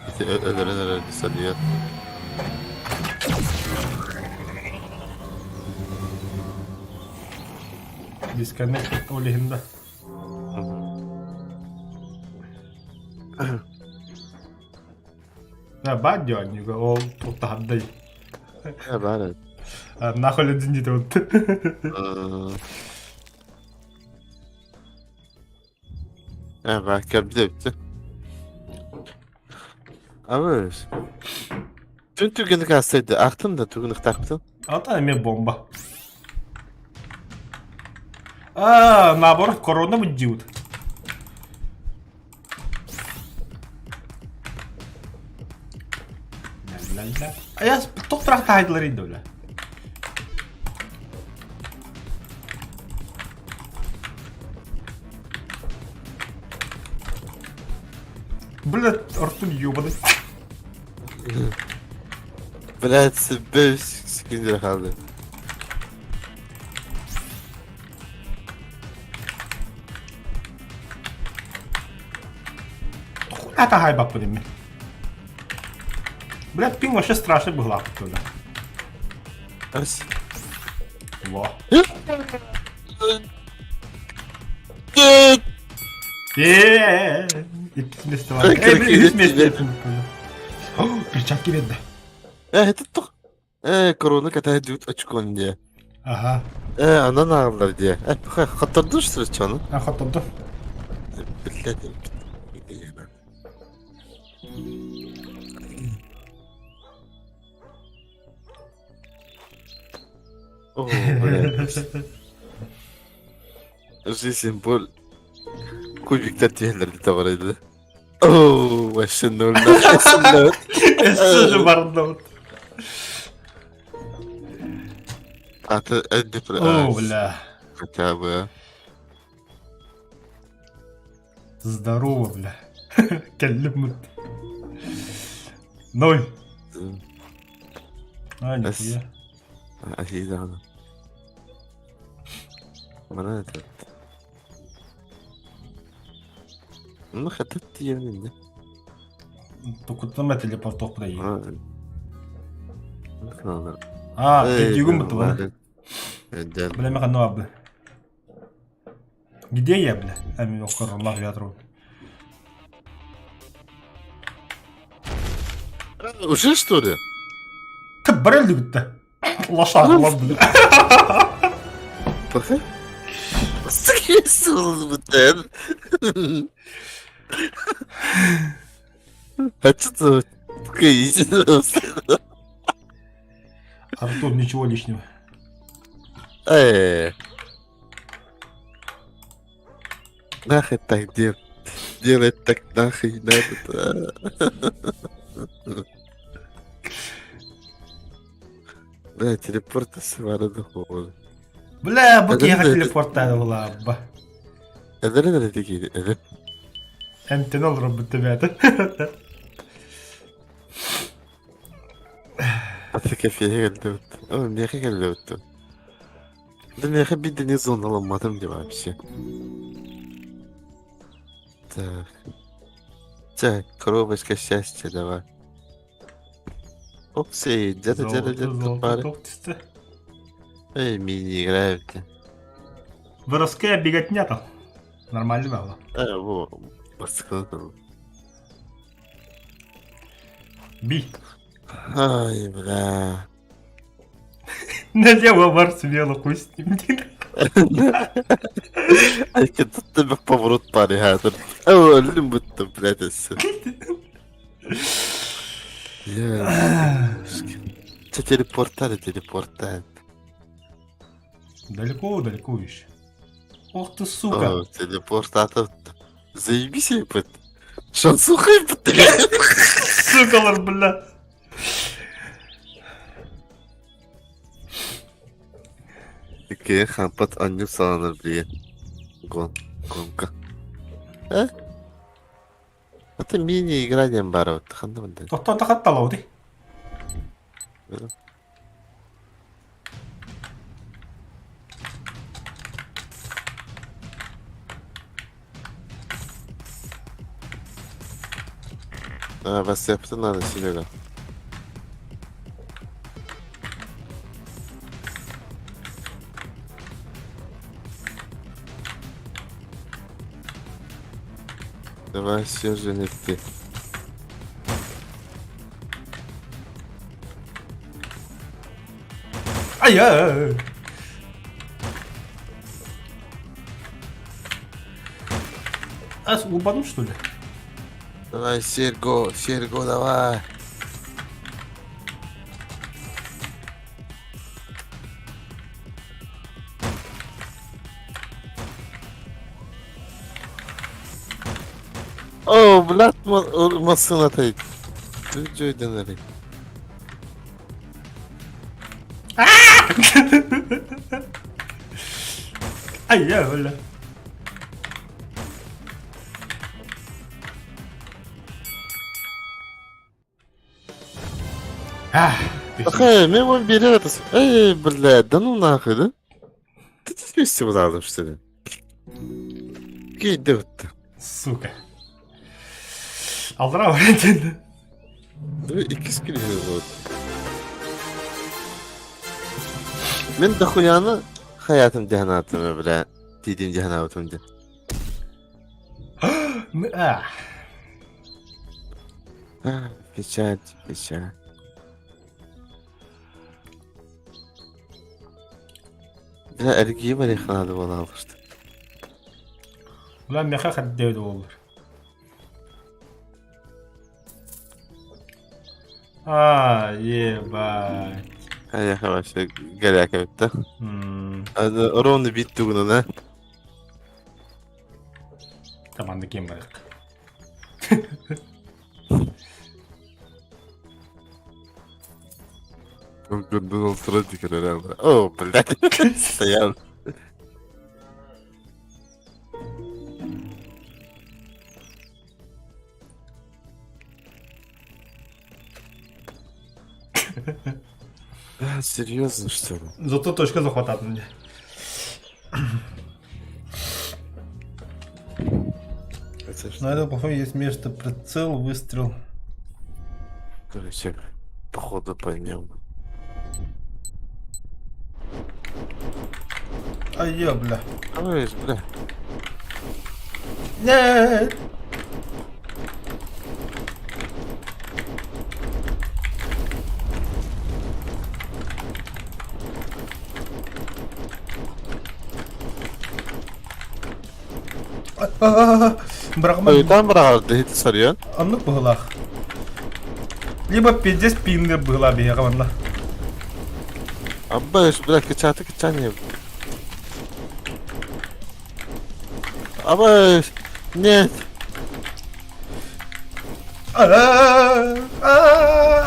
Ити өлөрөн эрэр садыйар. Дисконнект ол иһин да. Да, баар дьонньуга ол туттаһардай. Э, баар. Нахуй один дите вот. Э, баар кэбдэ бүттэ. Абыс. Түн түргенік астайды. Ақтым да түгін ықтақпытын. Ата эме бомба. А, наоборот, корона будет. А я тоқ тұрақты хайдылар енді бля. Бля, Артур ебаный. Блядь, 5 секунд қалды. Это хайбап мен. Блядь, пинг вообще страшный был бля. Ас. Во. Нет! Э-э-э. Икки месте бар. Эй, бля, үс месте. Перчатки берді. Э, это то. Э, корона катает дют очкон де. Ага. Э, анан ағылар де. Э, хаттарды что ли, чоны? А, хоттонду. Блядь. О, блядь. Жизнь боль. Кубиктер тиһэллэр табар еді. О, вообще ноль ноль. Эссе барда. А ты Эдди О, бля. Хотя бы. Здорово, бля. Кэллиммит. Ноль. А, нихуя. Афида. Мана это. Ну, хотя ты да? Токуттан телепорт тоқ А, А, өйдүүгүн бутубан. Бля, меха ну абы. Где я, бля? Амин окор Аллах ядру. Уже что ли? Ты брель бітті. Лошадь, бля. Пока. Сыкесыл бітен. А что ты? Артур, ничего лишнего. Э. Нахуй так делать? Делать так нахуй надо. Бля, телепорт сыварады хоол. Бля, бу Это киһиэхэ это- телепорттааны булаабба. Эдэр эдэр тики эдэр. Эмтэн олорбут төбөтө. Аты кафеге келди. О, меха келди. Да меха бидде зоналамадым деп вообще. Так. Так, коробочка счастья давай. Опси, где-то где-то где-то Золото пары. тоқ түсті. Эй, мини играем-то. Воровская беготня там. Нормально было. Бу бастакы Би. Ай, бля. Налево бар смело, хуй с ним. Айка тут поворот пари хатыр. Өлүм бүттү, блядь, өссө. Че телепортали, телепортали. Далеко, далеко еще. Ох ты, сука. О, телепортатор. Заебись, ебать. Шансуха, ебать. Сукалар, бля. Икки хампат анньып саланар билигин. Гон, гонка. Э? Это мини-игра диэн баар эбит. Ханна мында? Тохтоо тахатталау ди. А, бассыаппытын наада Серега. Давай, Сержа, ты. Ай-яй! А, ебанул, что ли? Давай, Серго, Серго, давай. О, блядь, массына тайт. Жойден Ай, бля. Ахай, мен оны бере жатырсың. Эй, блядь, да ну нахуй, да? Ты вместе вот что ли? Кейде өтті. Сука. Алдыра бар Иккис килиһи вот. Мин дохуяны хаятым диһанаатым бля. Тиидим диһанаабытым дии. Печать, печать. Бля, эргийи барыахха наада буолан алҕыста. Бля, меха хаддеуду буоллар. А, ебать. Айаха вообще горяка эбит да. Ровно бит тугунан а. Таманды кем барык. О, блядь. Стоял. Да, серьезно, что ли? Зато точка захватат мне. На этом плохом есть место прицел, выстрел. Короче, походу поймем. Ай, я, бля. Ой, бля. Нет! Бырахма. Там бырахар ити сарыйан. Оннук быһылаах. Либо пиздец пиннер быһылаа биһиэхэ манна. Абба, бля, кычаты кычание. Абба, нет.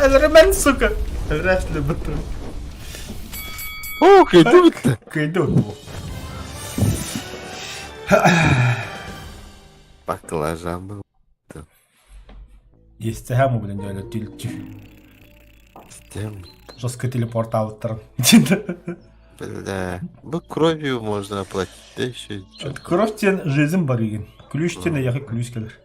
Элремен, сука. Элрэшле бытыр. О, кыйды битте. Кыйды бу. Баклажан. Истэһэм блин дьэ түлчү. Тем. Жестко телепортаабыттарым. Бля, бу кровью можно оплатить, да еще. Кровь тен жизнь барыгин. Ключ тен яхы ключ келер.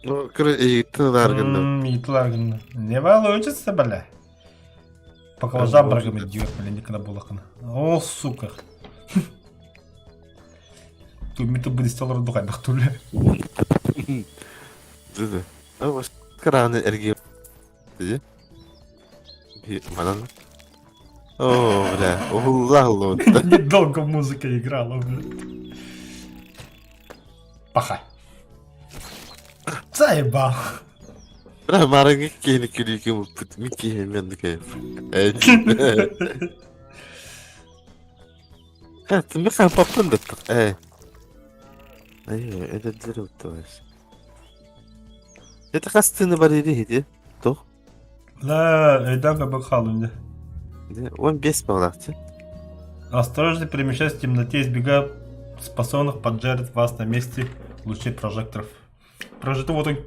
Ну, короче, итылар гынным. Итылар гынным. Не получится, бля. По глазам прокомментируй, блин, никогда было. О, сука. Тут будет стал рдухай, бахтуля. Дыды. Краны эргиэ. Манан. О, бля, уһулла Недолго музыка играла, бля. Паха. Заебал. Бля, марыгы киһини күлүүкү муппут, мин киһи мен кайф. Миха паппын даттык. Э. Ай, эдердер уттабас. Это хастыны бар ири Тох. Да, өйдөөн көрбөк хаалым дьэ. 15 баллаахчы. Осторожно перемещаясь в темноте, избегая способных поджарить вас на месте лучей прожекторов. Прожектор вот он,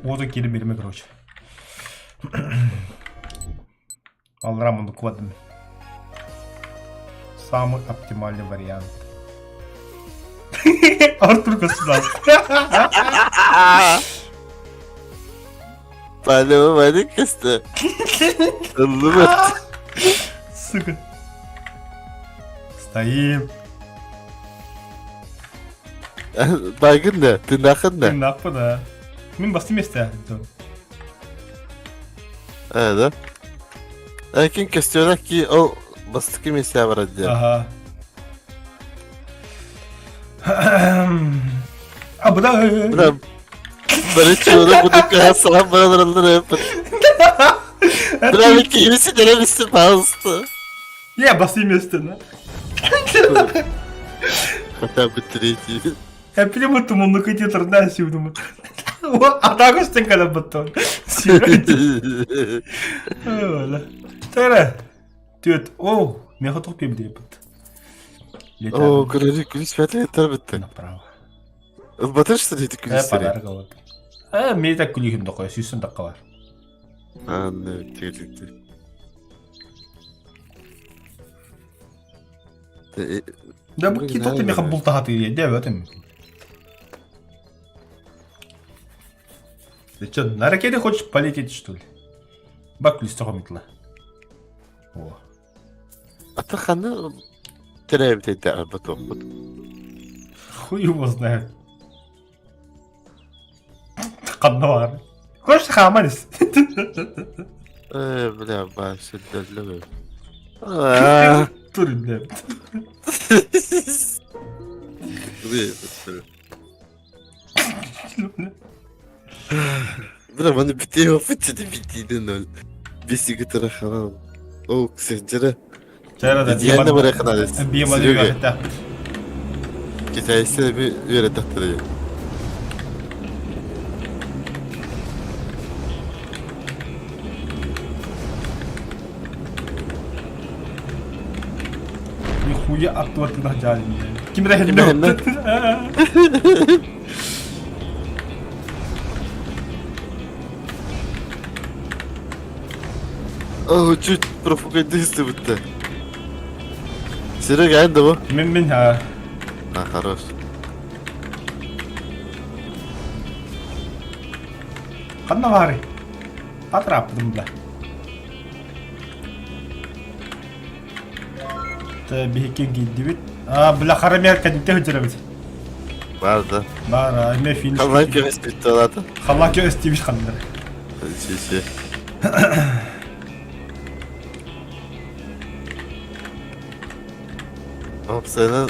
вот он киирэн биэримэ, короче. Аллара муннукуладым. Самый оптимальный вариант. Артур государство. Палево кесте. Ыллыбыт. Сука. Стоим. Байгын да, тыыннаахын да. Тыыннаахпын да. Мин бастым месте. Э, да? Кин көстүөлэх ки ол бастакы миэстэ барар диэн. Ага. А бля. Бля, бары чуора буду салам баралар эппит. Бля, мен киһини ситэрэ пожалуйста. Я бастым месте, на. Хотя бы третий. Я прямо туманну кытытыр да сүүдүм. Атаак өстен кэлэн Тэра. Түөт. О, меха туох биэбит. О, көрөрү күлүс бәтэ тарбытты. Направо. Ылбатыр что ли Э, күлүс подарок алып. Э, мен так күлүһүм докой, сүүсөн такка бар. Анны тигиликти. Да бу ки тоты меха бултаха тыйы, дэ өтем. Ты что, на ракете хочешь полететь, что ли? Бак күлүс тоқомитла. О. Ата ханы теребит арбат оппут. Хуй его знает. Ханна бар. Хочешь хаманис? Э, бля, баш, дөллөбө. Тур, бля. Бля, маны битee опытчы битиде нөл. Бесиги тараханан. О, ксенжере. Чара да Идеально бараханан. Биеман да. Китайсы би үйрөтөктөр. Нихуя аттуаттына жаалин. Ким Ким рахинна? О, чуть пропагандисты бутта. Серега энди бу. Мен мен ha. А, хорош. Ханна баары. Патраппытым бла. Та биһиккен киирдибит. А, бля, харамер кадикте хөдөрөбүт. Бар да. Бар, эме финиш. Халан көмөс бүттү алады. Халлан көс тибиш ханнар. Шеше. Опсайна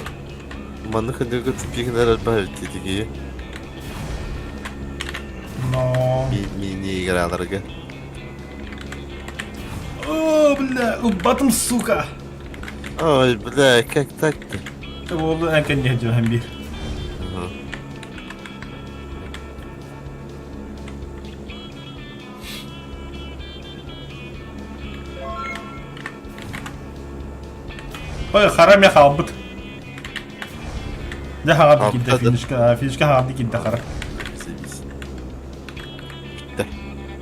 манны хындыгы тупигнер албай тетиги. Но. Мини играларга. О, бля, убатым, сука. Ой, бля, как так-то? Ол әнкен не жөһөн бир. Ой, харам я халбыт. Дьэ хаҕа киирдэ финишка, финишка хаҕа киирдэ хара.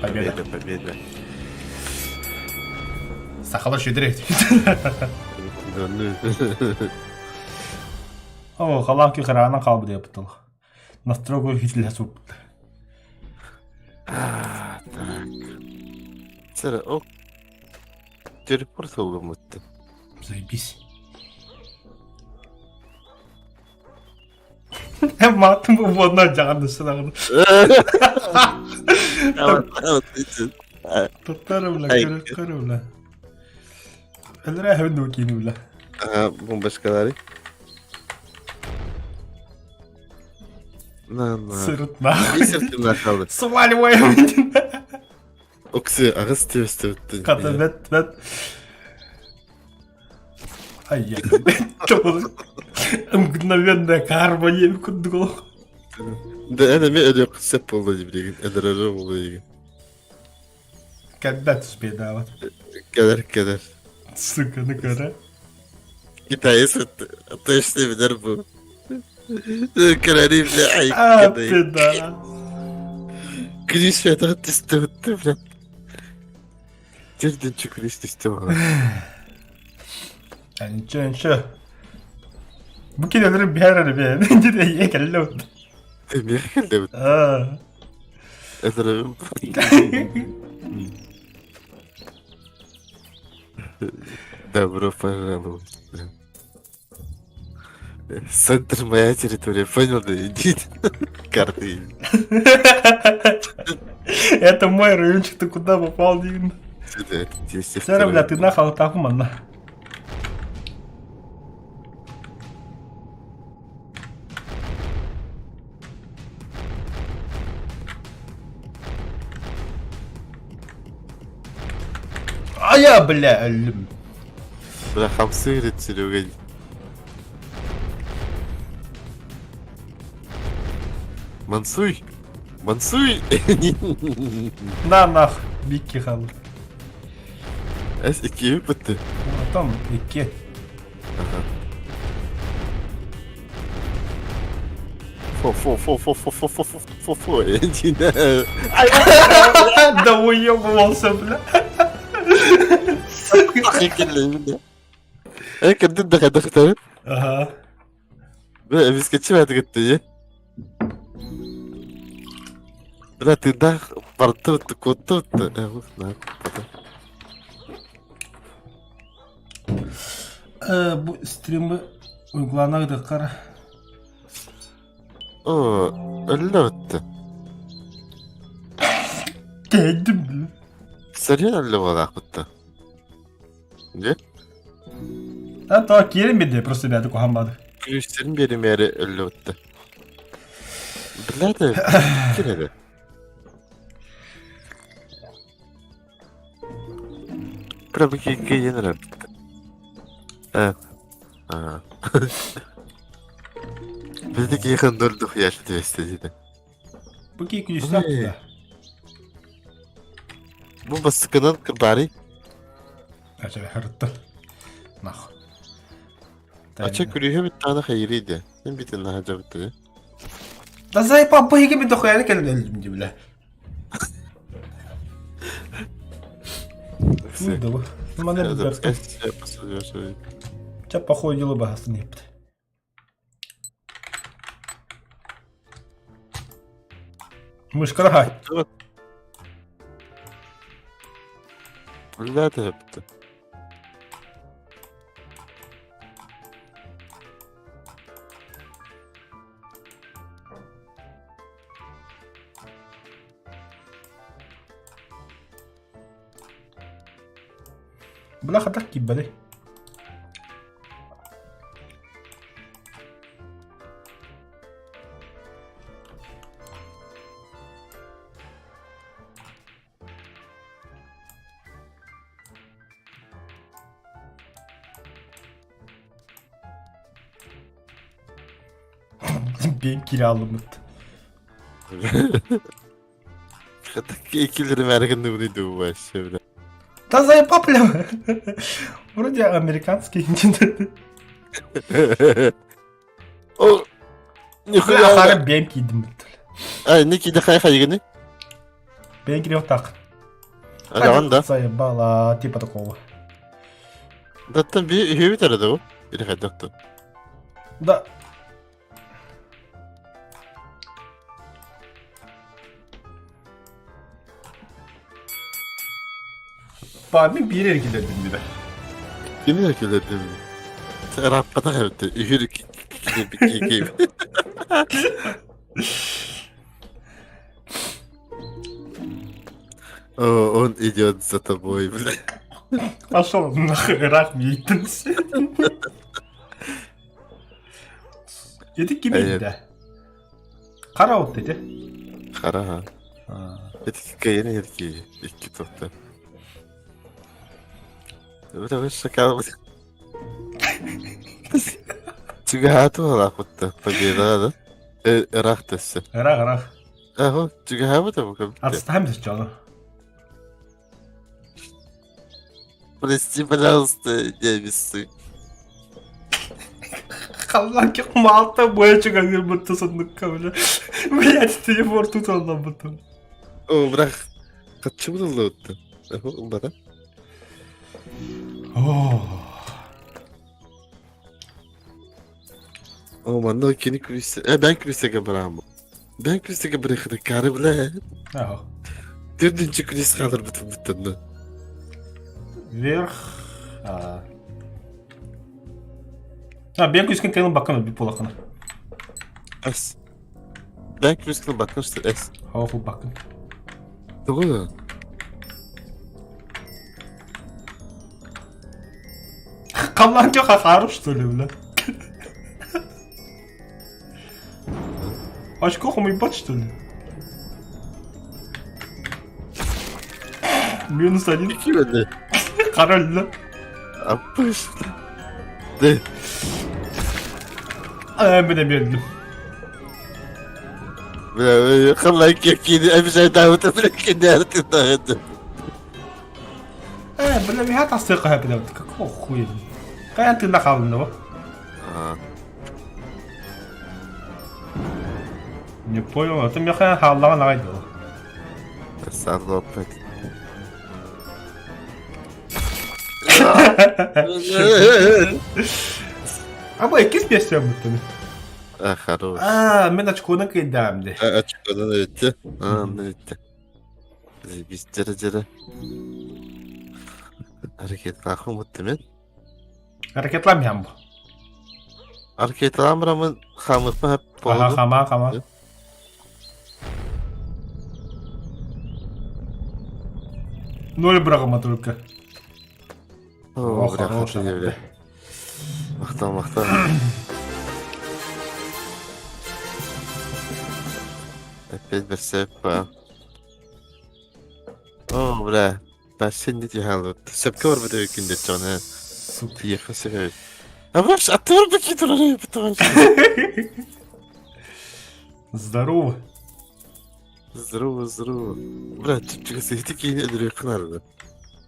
Победа. Победа. Победа. Сахалар шүдүрэ. О, халаан ки хараанан хаалбыт диэбит Настройку хитилэ сууппут. Так. Сэр, о. Телепорт ылыммыттын. Заебись. Матым уонна дьаҕан сыраҕын. Туттар бля, көрөр бля. Эллere hemen de okeyini бля. Бомбочкалары. На, на. Сырытна. Бисер kaldı. Сваливаем. Окси, аҕыс түөстүбүттүн. Хата бэт бэт. Ай я. Мгновенная карма не курдук олох. Да эн эмиэ өлүөххэ сөп буолла дии билигин. Өлөрөрө буолуо дии. Когда успедаабат. Кэлэр кэлэр. Сука, ну көрө. Китаец точно билэр бу. Кэлэри бля ай А, пидорас. Күнүс фетах түстүбүттү бля. Дьэрдинчи күнүс түстү баҕа. Ничего, ничего. Бу кинилэри биһэр эрэ бэйэн дьэ ийэ кэллэ Эмиэ кэллэбит. Аа. Этэрэбин. Добро пожаловать. Центр моя территория, понял, да иди. Карты. Это мой райончик, ты куда попал, Дин? Сюда, это здесь. Сера, бля, ты нахал манна. А я, бля, өллүм. Бля, хамсыыр Серега. Мансуй! Мансуй! На нах, бикки хаалар. Эс икки бүттү. Потом икки. Фо фо фо фо фо фо фо фо фо фо Да уебывался, бля. Э, кырдын да хадахтары. Ага. Бля, эмискечи баатыгыттыы. Бля, тыындаах барда куотта Бу стримы уйгулаана ыдыккар. Оо, өллө өттө. Кэйдим бля. Сэрийэн өллө буолаахпытта. Дьэ, А то киирэн биэрдэ просто бэйэтэ куһаҕан баады. күлүүстэрин биэримээри өллө өттө. Блядь, кир эрэ. Прям киин эрэ. Э. Аа. Биһиги киһиэхэ нөрдөх яши түбэстэ диэтэ. Бу кии күлүүстээх да. Бу бастакынан кырбаарый. Ача харытта. Нах. Ача күлүүһэ бүттэҕинэ хайырый диэ. Мин бүтүн наһаа дьабыттыы. Да заебал, бу иһиги мин дохуяны кэлэн өлдүм дии бля. Ну, Маны билбэппин. Чэ, походу дело баһасын иһиппит. Мышкара Бля, ты Бля хатах киирбэтэй. Биэн кираалыммыт. Иккилэрим эргиннибин вообще, бля. Да заебал, бля. Вроде американский. О, нихуя. Хара биэн киирдим. Ай, не киди хай хайгыны? Биэн кириэх так. Адаҕан да. Заебала, типа такого. Даттан би үһүбүт эрэ да бу? Или хайдах да? Да. Памин биир эргилэрдим бile. Кими эргилэрдим? Ырааппатах эбит. Үһүр киһи. О, он идет за тобой, бля. Пошел нахуй, ыраах мииттин. Ити ким иһдэ? Хара от ити. Хара. Ити кэйэн эрки икки тохта. Это вы шакал. Чугаһааты буолаахпытта победа да ыраах төссө. Ыраах ыраах. Аһо, чугаһаабыта бу. Отстань дьону. Прости, пожалуйста, немцы. Халланки малта буочуга будто соннукка бля. Блять, телефон тут оннаммытым. О, брах. Хаччы булуллубуттан. Бара. О. О, манна кини күлүсэ. Э, ben күлүсэгэ бараам. Ben күлүсэгэ барыхыда кары бля. Аһо. Төрдүнчү күлүс хааларбытын буттанна. Вверх. А, а ben күлүскэн кэлин баккан өлбүт буолаххына. Эс. Ben күлүскэн баккан что эс. Хауфу баккан. Тугу? Халлаан хахаарып что ли, бля? Очко хомуйбат что ли? Минус один. Кимэдэ? Король, Аппыш. Дэ. А, мен эмиэ Бля, халлаан кини обижайдаабыта бля кинээр тыыннаҕын. Э, бля, миһа тастыахха бля, какого хуя? Хайан тыынна хаалынна бу? А, Не понял, это миэхэ хааллаҕын аҕай дуо? Сарло опять. А бу иккис миэстэм буттун. А, хорош. А, мен очкону кыйдаам де. А, очкодан өттө. А, өттө. Заебись, дьэрэ дьэрэ. Ракеталаахпын бутта мен. Ракеталаам иһэн бу. Ракеталаан бараммын хаамыахпын хап Аха, буолуо. хама, хама. Ноль быраҕыма только. О, О, бля, хорош, хата бля. Махтал, махтал. Опять берсеппа. О, бля. Бәсен не дихалып. Сөпкө барбыт өйкүн деп жоны. Сука. Тиехе сөп. А баш, аттар баки турар потому Здорово. Здорово, здорово. Бля, чүпчүгө сехти кийин өлөрү кынарды.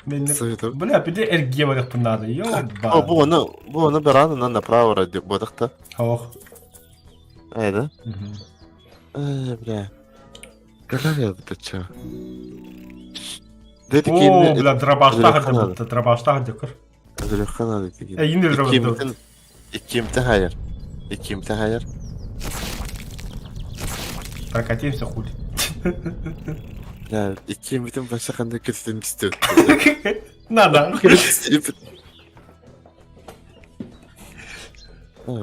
Мен Советом. Бля, биде эргие барыахпын наада. О, бу Ёба. оны, бу оны баран онан направо ради бодакта. Ох. Айда. Э, бля. Какая это чё? Дети О, кийин бля, дробаштах өлөрү кынарды. это дробаштах декор. Өлөрү кынарды кийин. Э, инде дробаш. Иккимтен иккимтен хайыр. Иккимтен хайыр. Прокатимся хули. Бля, иккимтен баша кандай көтүтүн түстү. Надо.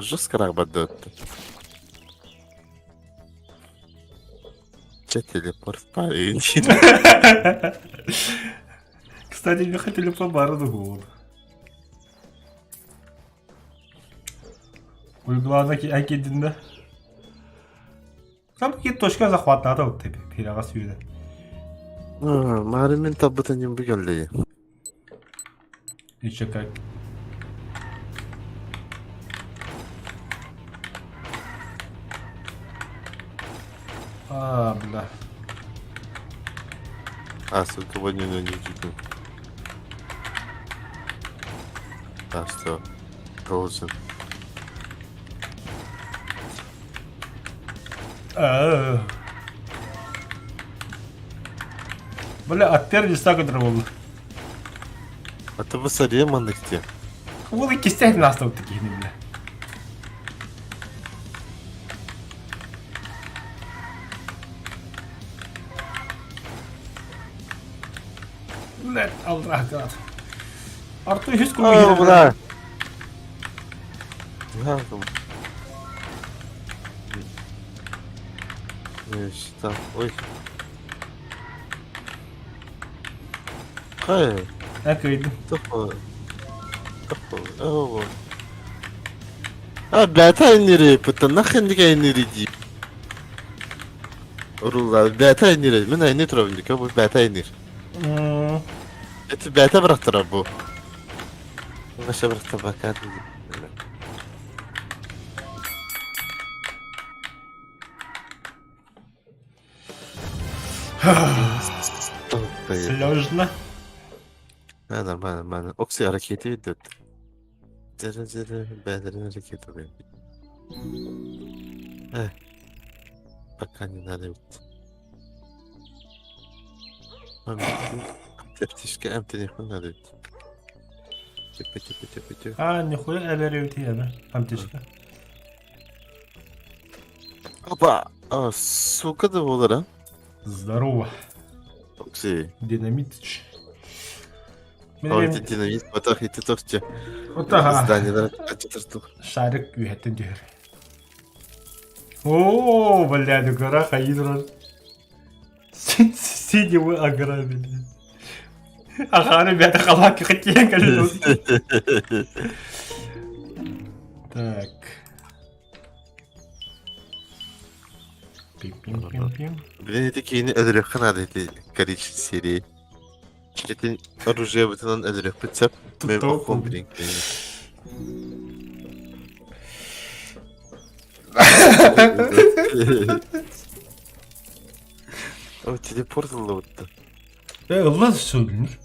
Жестко рахбат өттү. Че телепорт парень. Кстати, мне хотели по бару голову. Уйгулаана әкединде. Там какие точка захват надо вот тебе, переға сүйді. Мары мен табытын юм бүгөлле. Еще как. А, бля. А, сука, не не не А что? Должен. А. Бля, аттер не сагадыр болды. А то вы саре манныкте. Ол кистен астап таких бля. Блядь, аллах гад. Артур үһүс О, кругу бля. Да, Там, ой. Хай. Акыйдым. Тохо. Тохо. О. А, бята нери, пыта нахрен дигай нери ди. Урулла, бята нери. Мен айны турабын дика, бу бята нери. Это бята бырахтара бу. Ваша бырахта бакат. Сложно. Да, нормально, нормально. Окси ракеты идет. Дere бәдерин ракеты ылыам. Э, пока не надо ведь. Аптечка эмтиниэхпин надо ведь. Типа, типа, типа, типа. А, нихуя элэриутиэбэ, аптечка. Опа! А, сука да буолар, а? Здорово. Окси. Динамитыч. Ой, это динамит, потох, ити тохче. Отаха. Здание, да, Шарик үһэттэн түһэр. О, блядь, гора Хаидра. Сиди вы ограбили. Ага, ребята, халаки хотели. Так. Пим-пим-пим-пим. Блин, ити киини өлөрүөххэ наада ити коричневый серии. Ити оружиебытынан өлөрүөхпүт сөп. Мен охуом билин О, телепорт ыллыбытта. Э, ылла сөйлүнүр.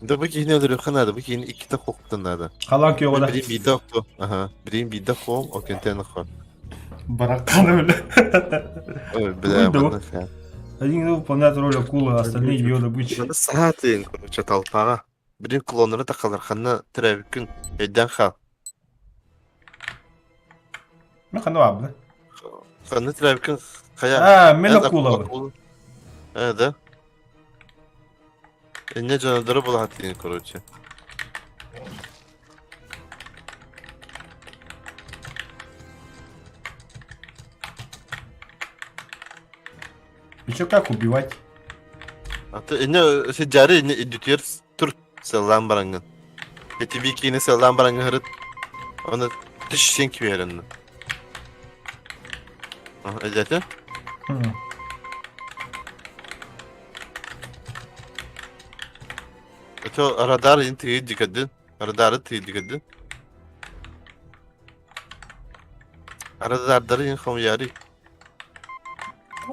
Да бу киһини өлөрүөххэ наада, бу киһини иккитэ хоктун наада. Халан күйөҕүнэ. Билин биирдэ охту. Аха, билин биирдэ охуом, окентен охуом. Бараканы бля. Ой, бля, манна фя. Один выполняет роль акулы, остальные ее добычи. Манна саха тыын, короче, толпаҕа. Билин клоннары тахалар ханна төрөөбүккүн өйдөөн хаал. Мен ханна баабын. Ханна төрөөбүккүн хайа. А, мен акулабын. Э, да? Инне дьонодору булаһаттыын, короче. Еще как убивать? А то инне сиджары инне идүтүөр тур сыллаан бараҥҥын. Ити бикини сыллаан бараҥҥын ырыт. Оны түш сен киберинни. Эдете? Это радар ин тыйы дикадын. Радары тыйы дикадын. Радардары ин хомяри.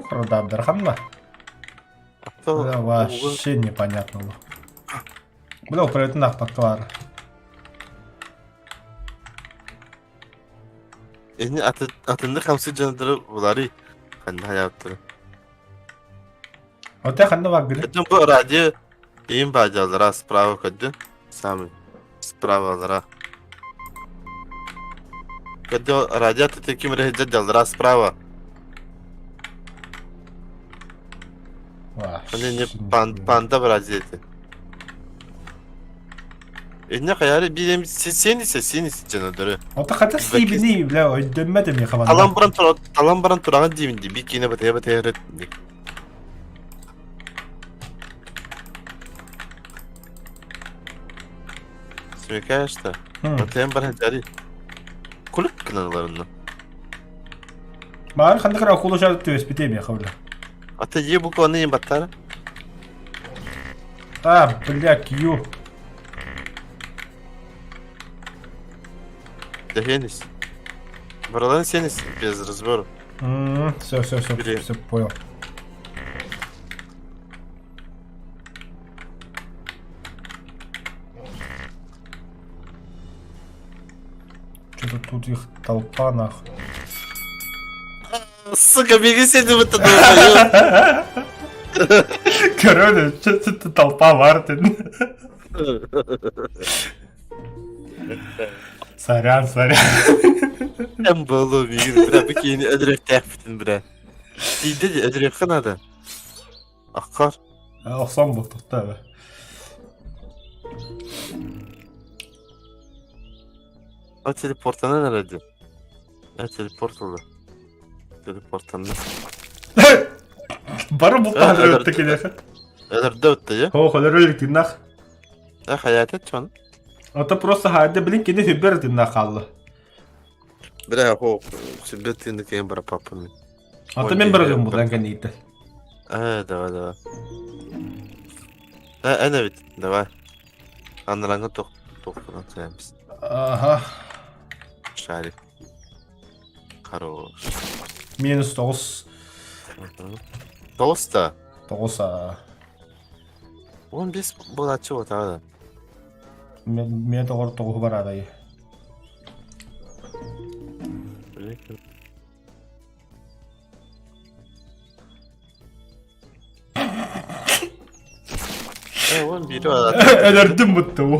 Радардар ханна. Да, вообще непонятно было. Бля, управлять нах пактылар. Эни атынны хамсы жанадыры булары ханна хаяптыры. Оте ханна бар били. Это бу радио им бадялара справа көдү. Самый справа алара. Көдү радио ты ким рехде справа. Они не панда в радио. Инне хайары биrim сен ise сен ise жанадыры. Ота хата сибини бля өйдөммөтүм я хабан. Талан баран тура талан баран тураган деймин ди би кине бата бата Смекаешь-то? Батайын баран жари. Кулук кыналарында. Маар ханнык акула шар түөспүтэ миэхэ бля. Ата е букваны им баттара. А, бля, Q. Дехенис. Баралан сенис без разбора. Все, все, все, все понял. Что-то тут их толпа нахуй. Сука, беги сен в это долбоёб. Короче, что-то толпа Мартин. Сорян, сорян. Эм болу бигин бра бикини өдүрөктээхпитин бра. Тиийдэ өдүрүөххэ наада. Аккар. Охсон буолтухта. О телепортанан эрэ дии. Э телепорт ылла. Телепортанна. Бары бултаан өлөрдө киниэхэ. Өлөрдө өттө дьэ. Хоох өлөрө илик тыыннаах. Э хайаата чон. Ото просто хаайда билин кини сүбэр тыыннаах хаалла. Бля, хоох сүбэр тыынны киһи бара паппын. Ото мен барыгым булан кэннииттэн. Э, давай, давай. Э, эн эбит, давай. Анараңы тох тохтонон сәмс. Аха. Шарик. Хорош. Минус 9. Тоғыз та. 9 а. 15 буолааччы буотаҕа да. Мен тоҕор тоҕуһу бараадай. Э, он биир бараата. Өлөрдүм бутта бу.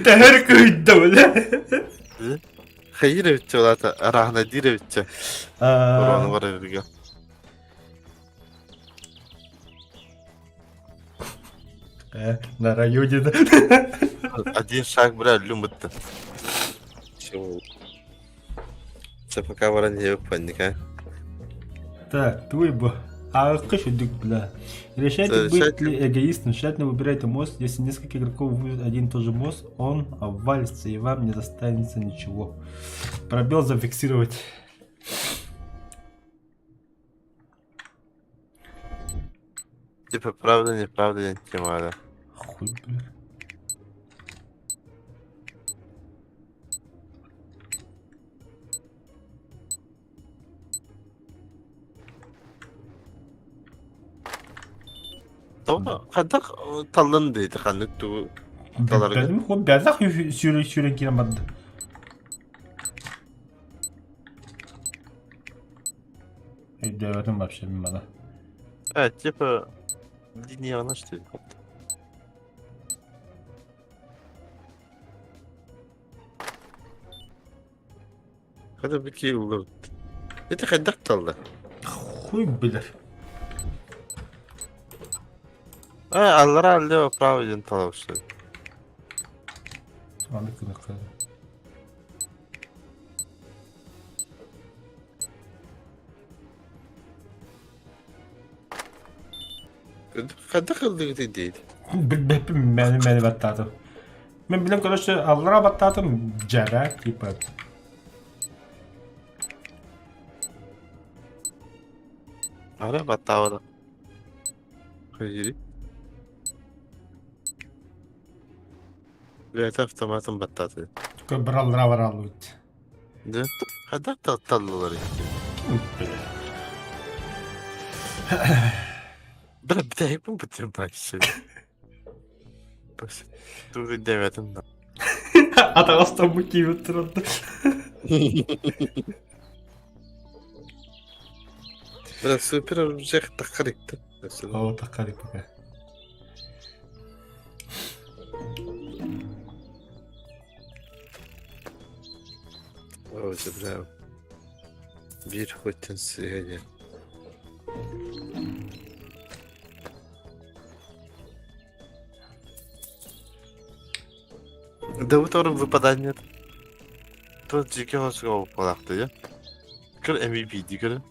Тэһэр кыйда бile. Хайыр эбитче улаата, арааһына диир эбитче. Урону барарга. Э, на районе. Один шаг, бля, люмытты. Це пока баран паника. Так, твой бы. А үрдүк, бля. Решайте, быть ли эгоистом, тщательно выбирайте мост. Если несколько игроков выберут один и тот же мост, он обвалится и вам не достанется ничего. Пробел зафиксировать. Типа правда, неправда, я не понимаю. Хуй, бля. Тоҕо хайдах таллан диэти ханнык тугу таларга? Билбэтим, хуй бэзах сүүрэн сүүрэн киирэн барда. Өйдөөбөтүм вообще мин маны. Э, типа линейно что ли? Хата бики улар. Это хайдах талла? Хуй билэр. Э, аллара лево право диэн талабышлар. Маннык гыныахха. Хайдах ыллыгыт диит? Билбэппин мэни мэни баттаатым. Мен билем, короче, аллара баттаатым дьара, типа. Ара баттаабата. Хайыри. Бэйэтэ автоматын баттааты. Бір аллара бараллыбыт. Да? Хайдах таллалар Бля, бүтэһикпин бүтүн баксы. Тугу дэбэтин да. Атаҕастаммыт киирбит турарда. Бля, супер оружие таххарикта. О, таххарик пока. О, бля. Биир хотин сыһа Да утором выпадание. Тут дьике хосуга упалахты, я. Көр MVP ди көрө.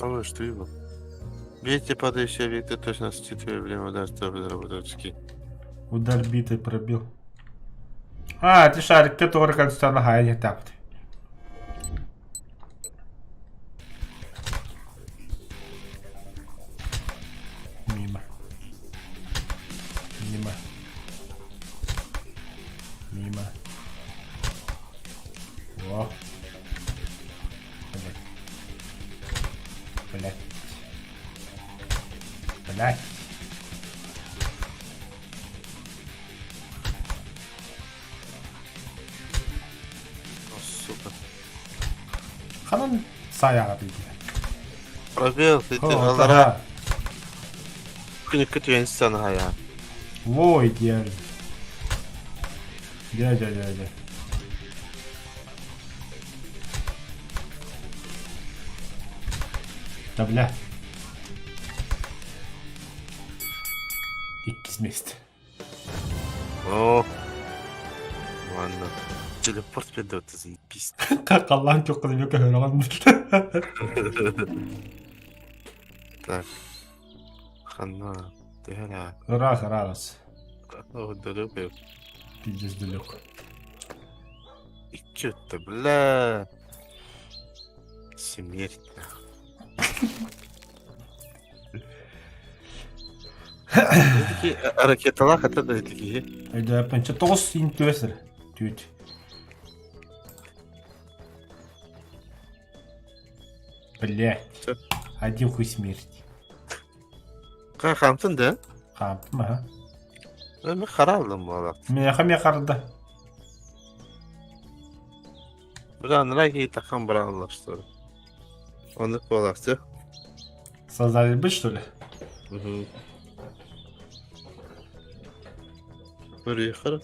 Ой, что его? Бейте падающие объекты точно считывая время удара, чтобы заработать очки. Удар битой пробил. А, ты шарик, который константно хайне тапт. Мимо. Мимо. Мимо. О. Блять. Блять. Блять. О, сука. Ханан саяҕа тиийдэ. Пробел, ты алара. Күнүккэ түһэн санаһайа. Во, идеально. Дя, дя, дя, дя. Да бля. миэстэ. О, ладно. Телепорт ведет, заебись. Халлаан күөх кыдыйа көһөрөҕөн. Так. Хана. Төһө Ыраах ыраас. О, далеко. Пиздец далеко. И чё-то, бля. Смерть. Такие ракеталах это да такие. Өйдөөппүн. Чэ тоҕус иин түөсэр. Түүт. Блять. Чё? Один хуй смерть. Хаамтын да? Хаамтым аха. Мен харалдым буолар. Миэхэ эмиэ харда. Бля, нраги тахан браллар что ли. Он их буолар, Создали бы, что ли? Угу. Приехали.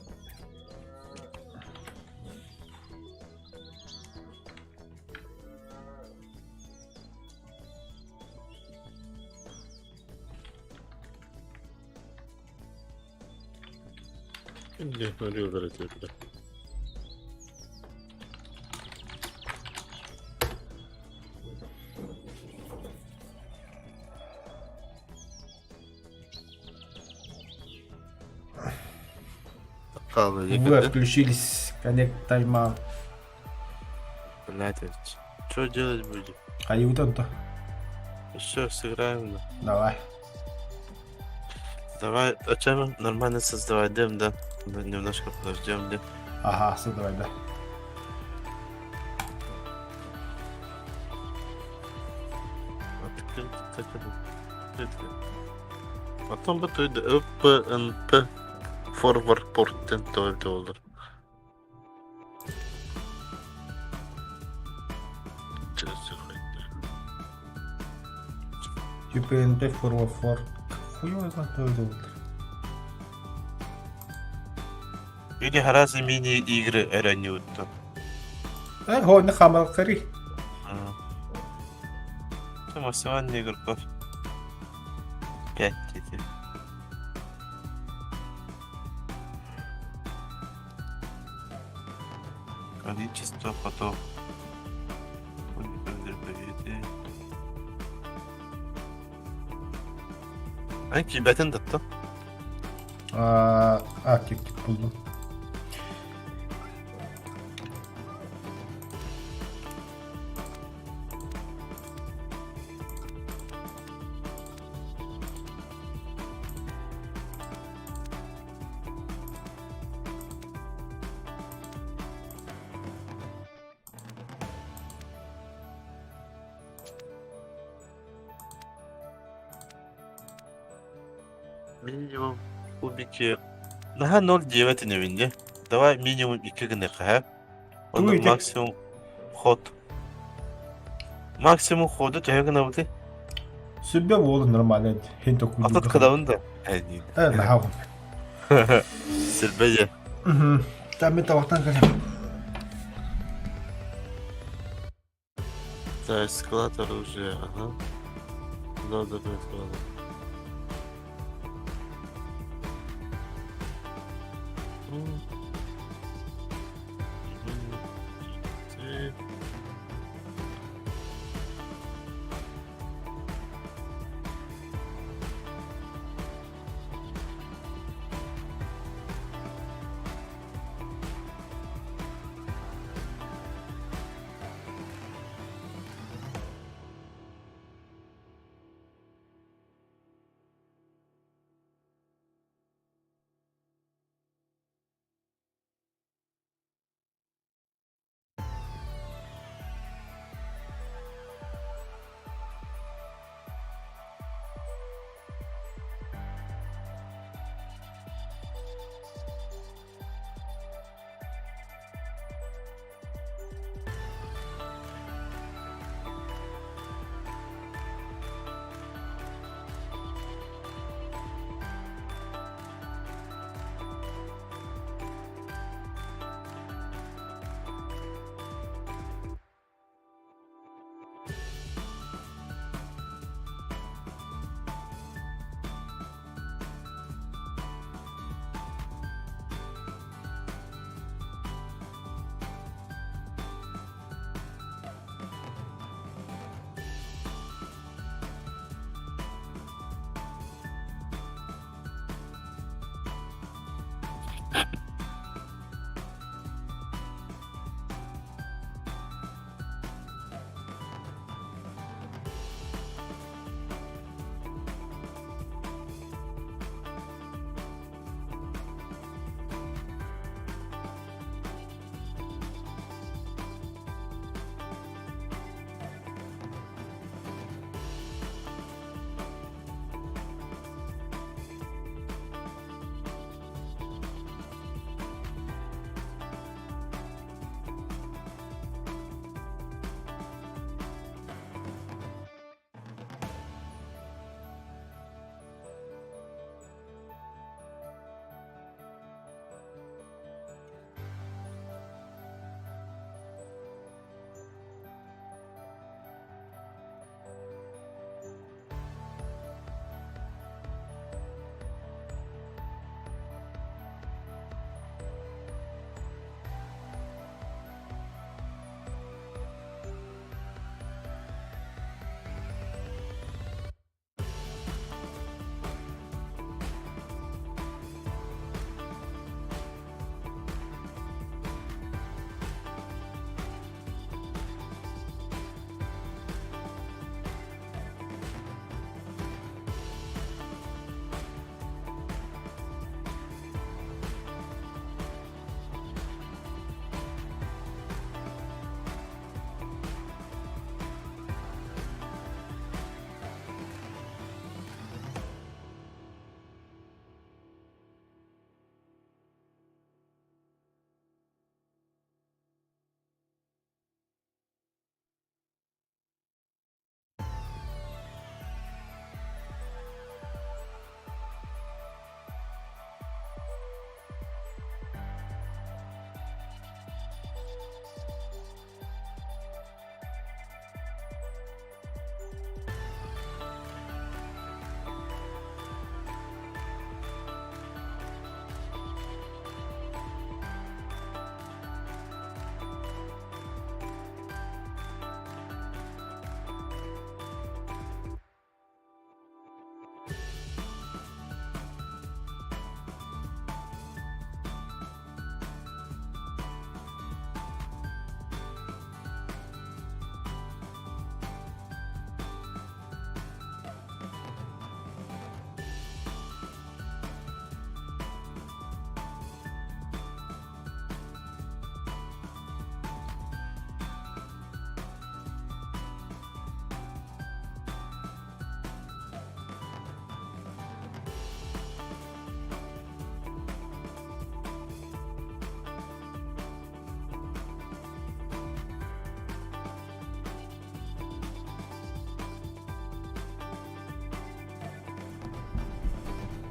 Не, смотри, ударить туда. Вы отключились. Connect timeout. Блядь, что делать будем? Хайыытан то. Еще сыграем, да. Давай. Давай, а чем нормально создавать дем, да? Немножко подождем, да. Ага, создавай, да. Открыть, Потом бы то ПНП Forward Port доллар. UPnP Forward Port. Хуй его знает, кто это Или гораздо мини-игры эранют. Э, хамал кари. Там максимальный игроков. 5 теперь. Количество ходов. Анки бэтен датта. А, тик тик булдum. Минимум кубики. Наха 0,9 инебинде. Давай минимум 2 гыныкка, Онун максимум ход. Максимум ходу төһө гынабыты? Сүбэ буолу нормально. Хин токуйдуга. Атат кадабын да. Э, наха. Силбэйэ. Там мен табақтан кэлем. Так, склад оружия, ага. Да, да, да, да. Три.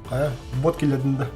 Хайа, бот киллэрдин да.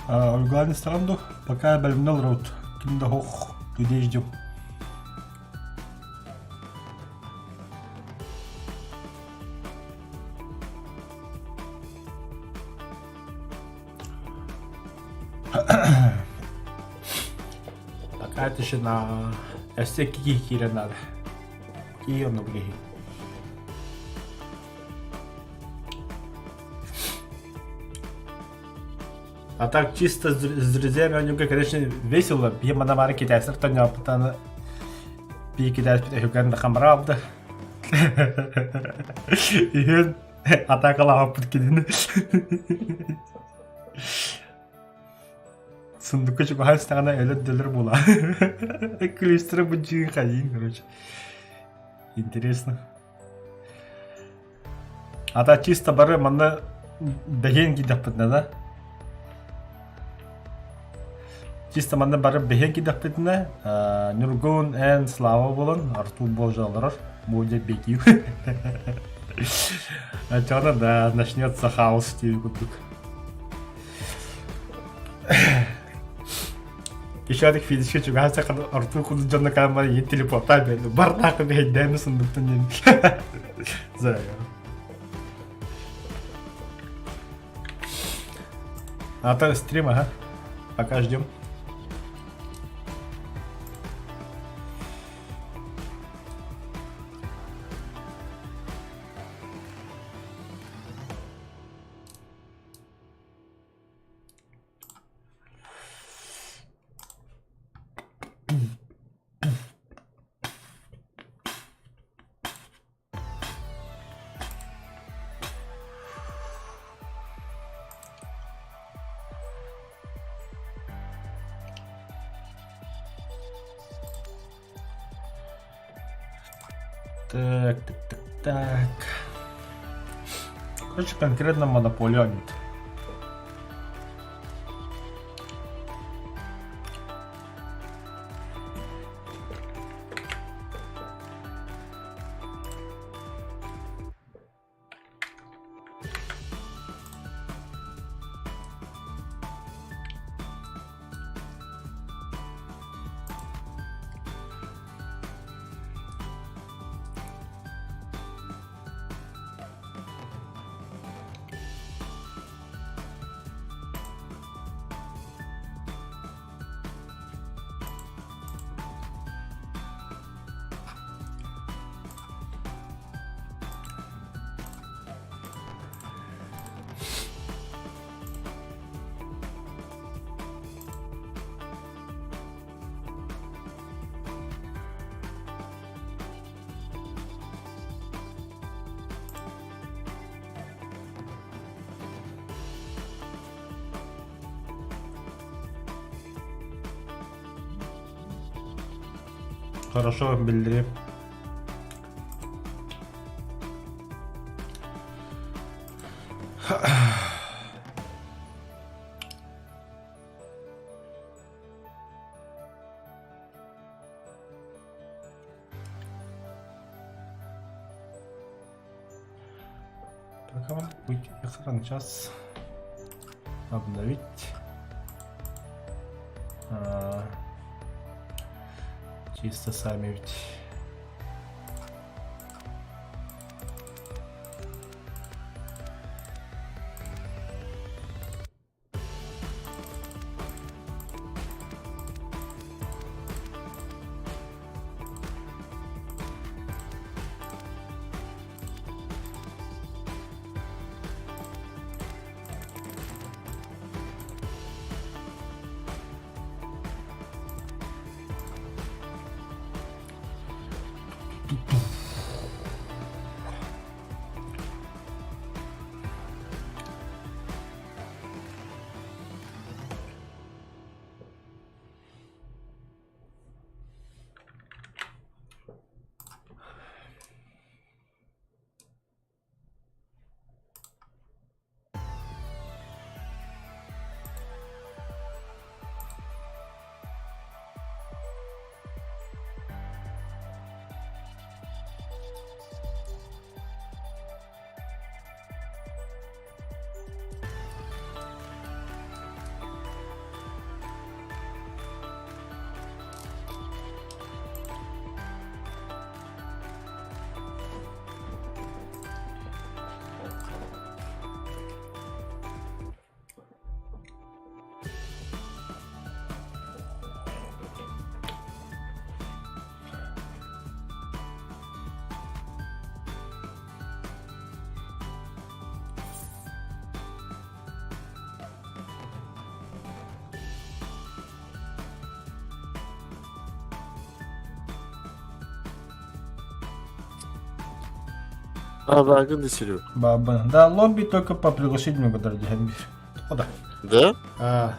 Уйгулаан истэҕин дуу? Пока бэлэмнэ олоробут. Ким да суох. Людей ждем. Пока тишина. Өссө киһи киирэн наада. Киһи оннук киһи. А так чисто с друзьями у конечно, весело. Биһи мана бары китайцар тонньооппутаны бии китайспыт өһүгэн да хамраабыта. Үһүн атакалаабыппыт кинини. Сундукка чугаһаан истэҕинэ өлөр-дөлөр буола. Күлүстэрэ быдьыын хайыын, короче. Интересно. Ата чисто бары манна бэһиэн киирдэхпитинэ да чисто манна бары бэһиэн киирдэхпитинэ Ньургун эн Слава буолан Артур Божа олорор Бодя Бекиев Оччоҕуна да начнется хаос диир курдук Еще физически чугаһа сахан Артур курдук дьонно каамар иин телепортаа берди бардаахы бэйдээми сундуктан диэн знаю. А то стрим, ага. Пока ждем. Так, так, так, так. Короче, конкретно монополия нет. Хорошо, биллэриэм. Пока уйти экран сейчас обновить. А, чисто сами ведь. А, багын да сирю. Бабын. Да, лобби только по приглашению который О, да. Да? А.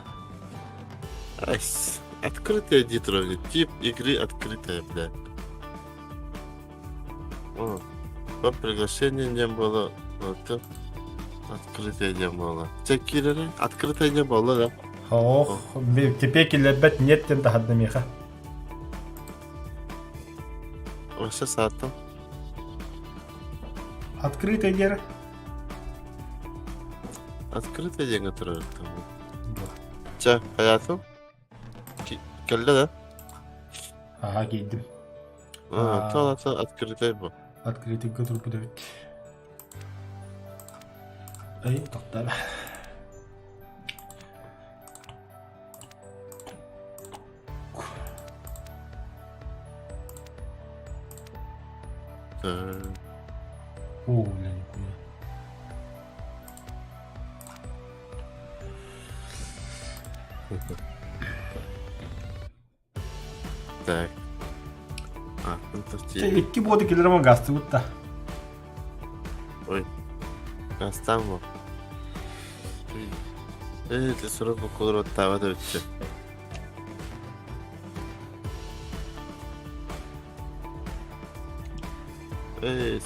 Ась, открытая дитровня. Тип игры открытая, бля. О, по приглашению не было. Вот открытое не было. Чэ киирэрэ? Открытое не было, да? Ох, теперь киллэрбэт нет диэн таһырда миэхэ. Вообще сааттым. Открытая диэр. Открытое диэн турар. Чэ, хайаатым? Кэллэ да? Ага, киирдим. А, то это открытое бу. Открытый турбут эбит. Эй, тохтоо. О, бля, нихуя. Так. А, Чэ, икки буота килэрим гастыбыт да. Ой. Гастан бу. Э, ты сорок буквалар оттаабат эбитчи. Э,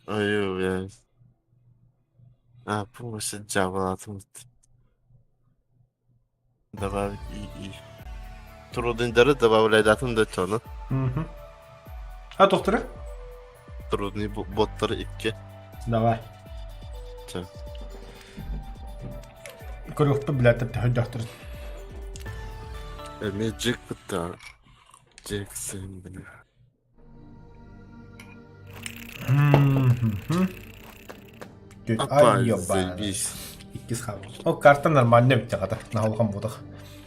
Ой, блядь. А, помощь дьявола Добавить и. Трудныйдары добавляйдатын да чону. Угу. А тохтары? Трудный боттары икки. Давай. Чэ. Көрүөхпүт билээт төһөйдөөхтөрүн. Эмиэ Джек бытта. Джексон, бля. Опа, заебись. Иккис хаалбыт. Ол карта нормально эбит хата. Наһулхан буутах.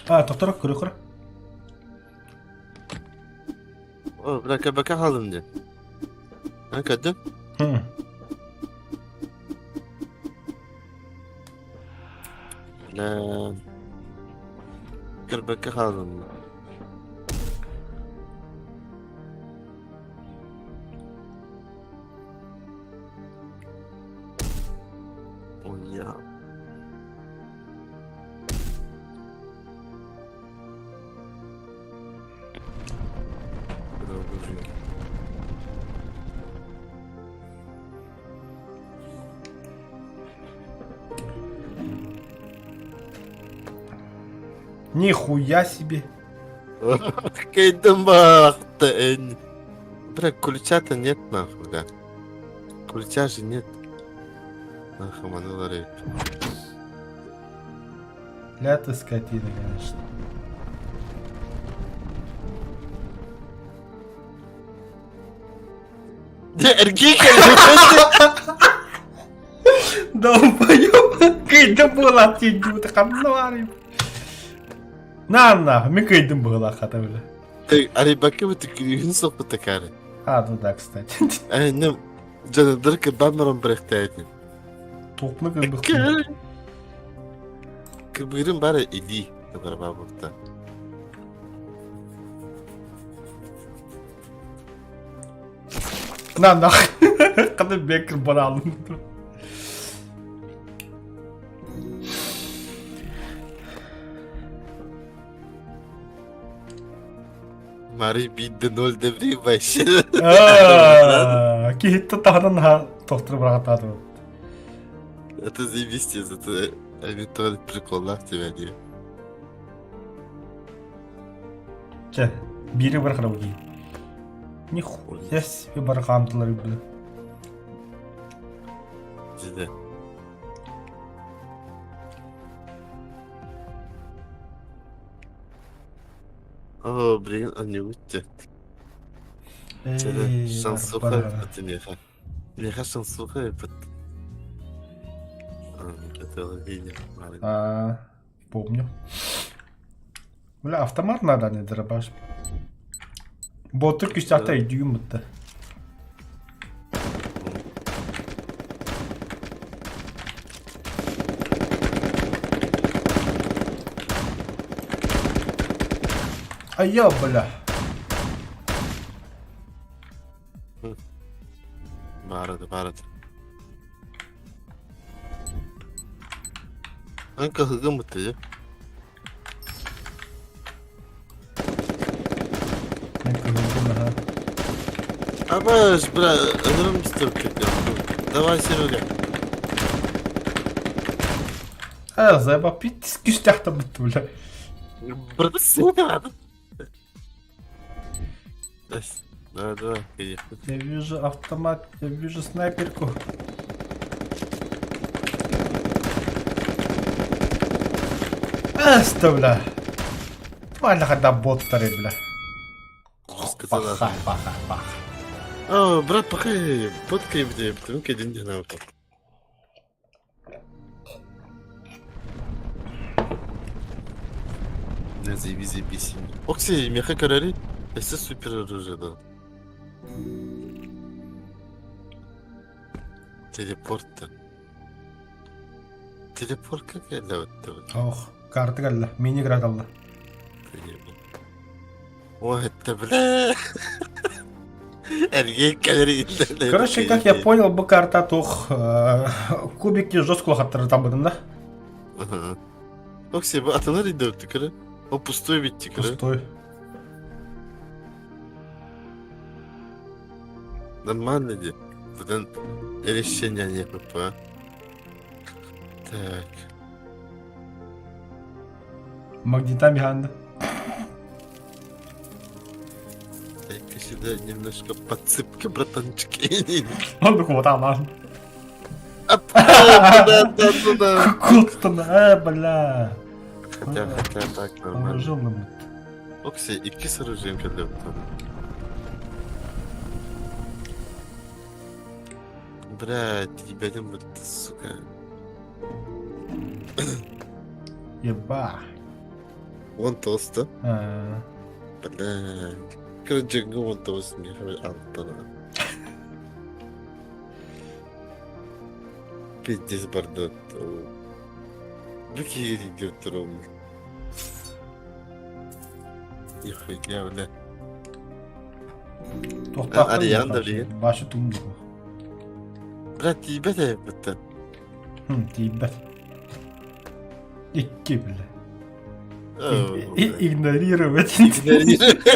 А, тохторо көрө-көрө. О, бля, КБК хаалым дии. А, көрдүм? Бля. Көрбөккө хаалым. Ой, я. Нихуя себе. Кайдым бахты. Бля, ключа-то нет нахуй, да. Ключа же нет. Нахуй, маналары. Бля, ты скотина, конечно. Эргий Долбоёб, кыйдым буолаат тиийдибит ханна баарый. На на, мин кыйдым быһыылаах хата бile. Арибакы бу түкүрүүһүн соппута кары. А, ну да, кстати. Э, дьонодор кырбаан баран бырахтаатын. Топну кырбыктын. Кырбыырын бары илии кырбаабытта. На на. Хата бек кырбараалым. Мари бидде ноль деври вообще. Киһиттэ таһынан наһаа тохтор быраҕатаатыбыт. Это заебись, это эвентуально приколлаах тебя дии. Чэ, биири бырахара дии. Нихуя себе барахаамтылар бile. Дьэ. О, блин, анньыбыт дьэ. Шансуха эппит миэхэ. Миэхэ шансуха эппит. Это видео. А, помню. Бля, автомат надо, не дробаш. Боты күстәхтә өйдүүм бутта. А я, бля. Баар баар этэ. Эн кыһыгын быттыйы. Мен кыһылгым аха. Абаш, бля, ынырым стыркет. Давай, Серега. А, заеба пить күстәхтә битте, бля. Брат, сына. Давай, давай, конечно. Я вижу автомат, я вижу снайперку. Оставля. Валя когда боттары, бля. Сказала. Паха, паха, паха. О, брат, пока подкай где, потому что деньги на авто. Не заеби, заебись. Окси, меха карари, это супер оружие, да. Телепорт. Телепорт как я для этого? Ох, карта кэллэ, мини-град алла. Ой, это бля. Короче, как я понял, бу карта тух кубики жестко улахаттары табыдым да. Окси, бу атылар иде кыры. О пустой битти кыры. Пустой. Нормально ди. Бұдан решение не ПП. Так. Магнитами ханды. Дай-ка сюда немножко подсыпки, братанчики. Он куоталаан. Туда, туда, туда. Куттан, э, бля. Хотя, хотя так нормально. Вооруженным. Окси, икки с оружием кэллэ Бля, тебя не будет, сука. Еба. Вон толсто. А, Бля. Короче, вон толсто мне Антона. Пиздец, бардак. Быки идет ровно. Нихуя, бля. Туохтаахтан Ариан да башы- билигин. Башы тумду. Бля, тиийбэт эбиттэн. Хм, тиийбэт. Икки, бля. О, И- бля. Игнорировать. Игнорировать.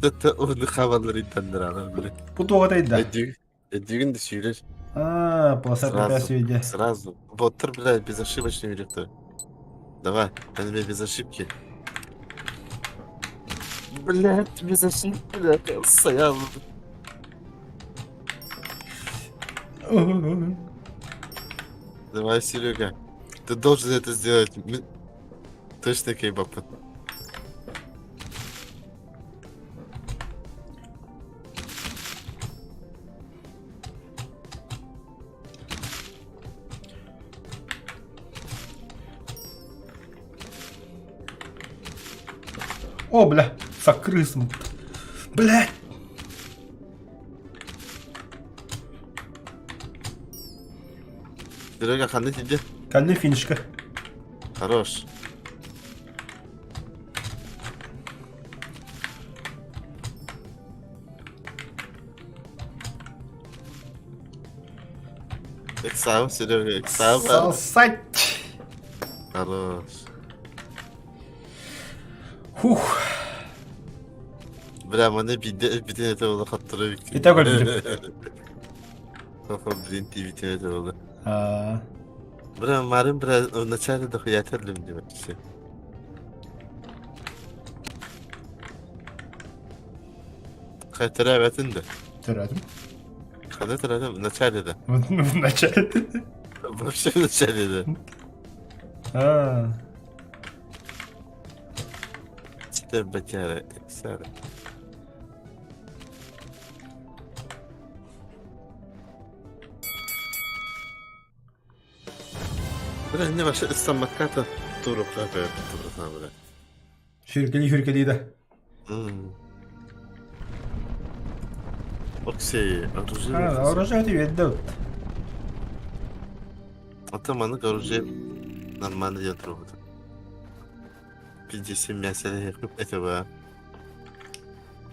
Это он хавалар иттандыралар, бля. Бу туоҕа да. Эдигин да сүүрэр. А, полоса Сразу. препятствий Сразу. Боттар, бля, безошибочный директор. Давай, тебе без ошибки. Блядь, без ошибки, блядь, стоял. Давай, Серега. Ты должен это сделать. Точно кейбап. О, бля, сакрысм. Блядь. Серега, ханы тебе. Калли финишка. Хорош. Эксам, Серега, эксам. Сосать. Хорош. Фух. Бля, маны битен это было хаттыры. Итак, өлбүтүм. Блин, ти битен это было. А, Бля, Марин, бля, в начале дохуя терлим вообще. Хайтера бәтін да. Төрөдүм. Хана төрәдім, в начале да. В начале. Вообще в начале да. А, Ситер батяра, сара. Бля, не вообще самоката туру хапа, туру бля. Сүркели сүркели да. Окси, оружие. А, оружие үөрдэ. А там аны оружие нормально я трогаю. RPG мясо этого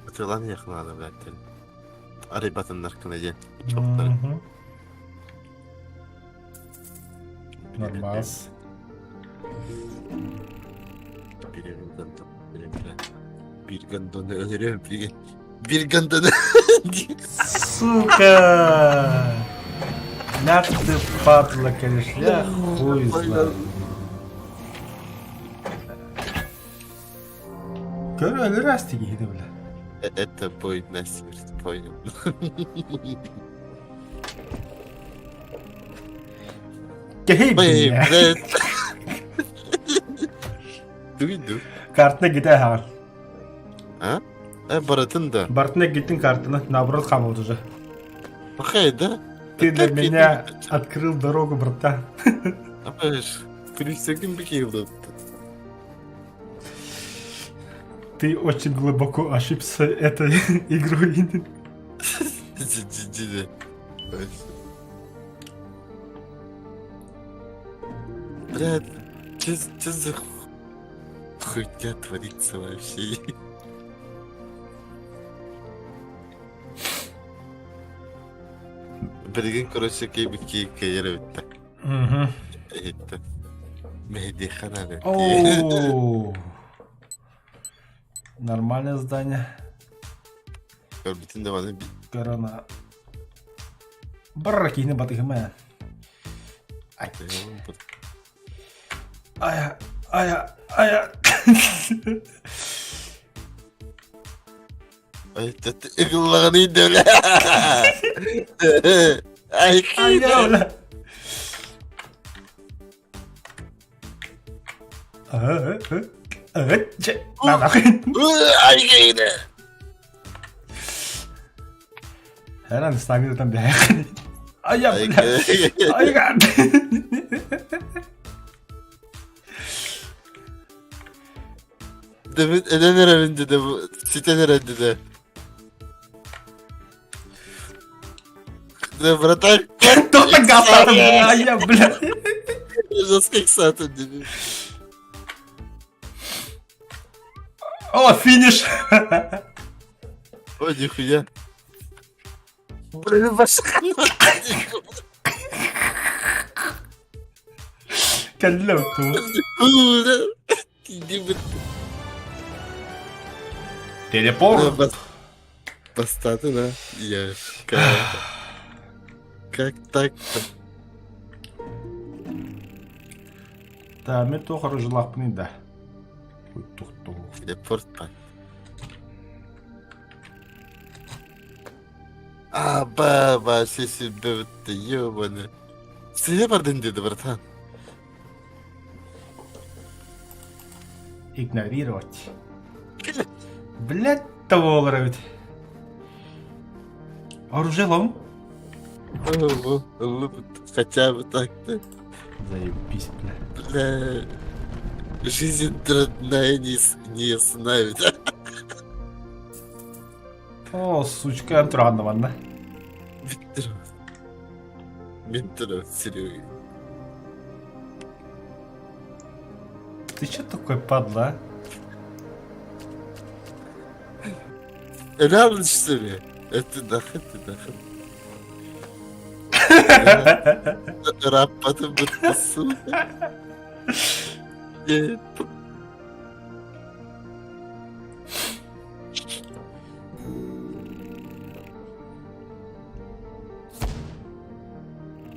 Атыылаан иһиэх наада блядь. Арыйбатыннар гына диэн. Чоптары. Нормас. Бир гондону өлөрүөм бир бир гондону Сука! Ляг ты, падла, конечно, я хуй знаю. Көр өлөр киһини бля. Это будет на смерть, понял. Кэһэй Блин, бля. блядь. Дуйду. Картына гите аһаҕын. А? Э, барытын да. Бартына гиттин картына, наоборот хамыл уже. Пахай, да? Ты для Так меня открыл дорогу, братан. Апаш, күлүсөгүн бикилди. Ты очень глубоко ошибся этой игрой. Блядь, что за хуйня творится вообще? Билигин, короче, кей кэйэр эбиттэ. Иһиттэ. Мэһэйдиэххэ наада. Оу. Нормальное здание. Көрбүтүн да баны Корона. Барра киһини батыһыма. Ай. Ая, ая, ая. Ай, ыгыллаҕын дөлө. Ай, Ая, бля. Ай, киинэ. Herhalde Stamina'dan bir ayak. Ая, бля. Ай, Дэвид өлөн эрэбин дede бу ситэн эрэн дede. Да, братан, Кто так Ая, бля. жесткий сатын дede. О, финиш. Ой, нихуя. Блин, башка. Кэллэ ту. Телепорт. Бастаты, да? Я Как так-то? Да, мен туох оружулаахпыный да. Тух-тух. Телепорт па. А, ба, ба, сеси бітті, ебаны. Сие бардын деді, братан. Игнорировать. Блять того ведь. Оружие лом? Хотя бы так-то. Заебись, бля. Бля. Жизнь родная не, не ясна ведь. О, сучка, антуранна Виктор. Виктор, Серега. Ты чё такой падла, а? Реально что ли? Это нахуй, это нахуй. Раппаты будто сука. Нет.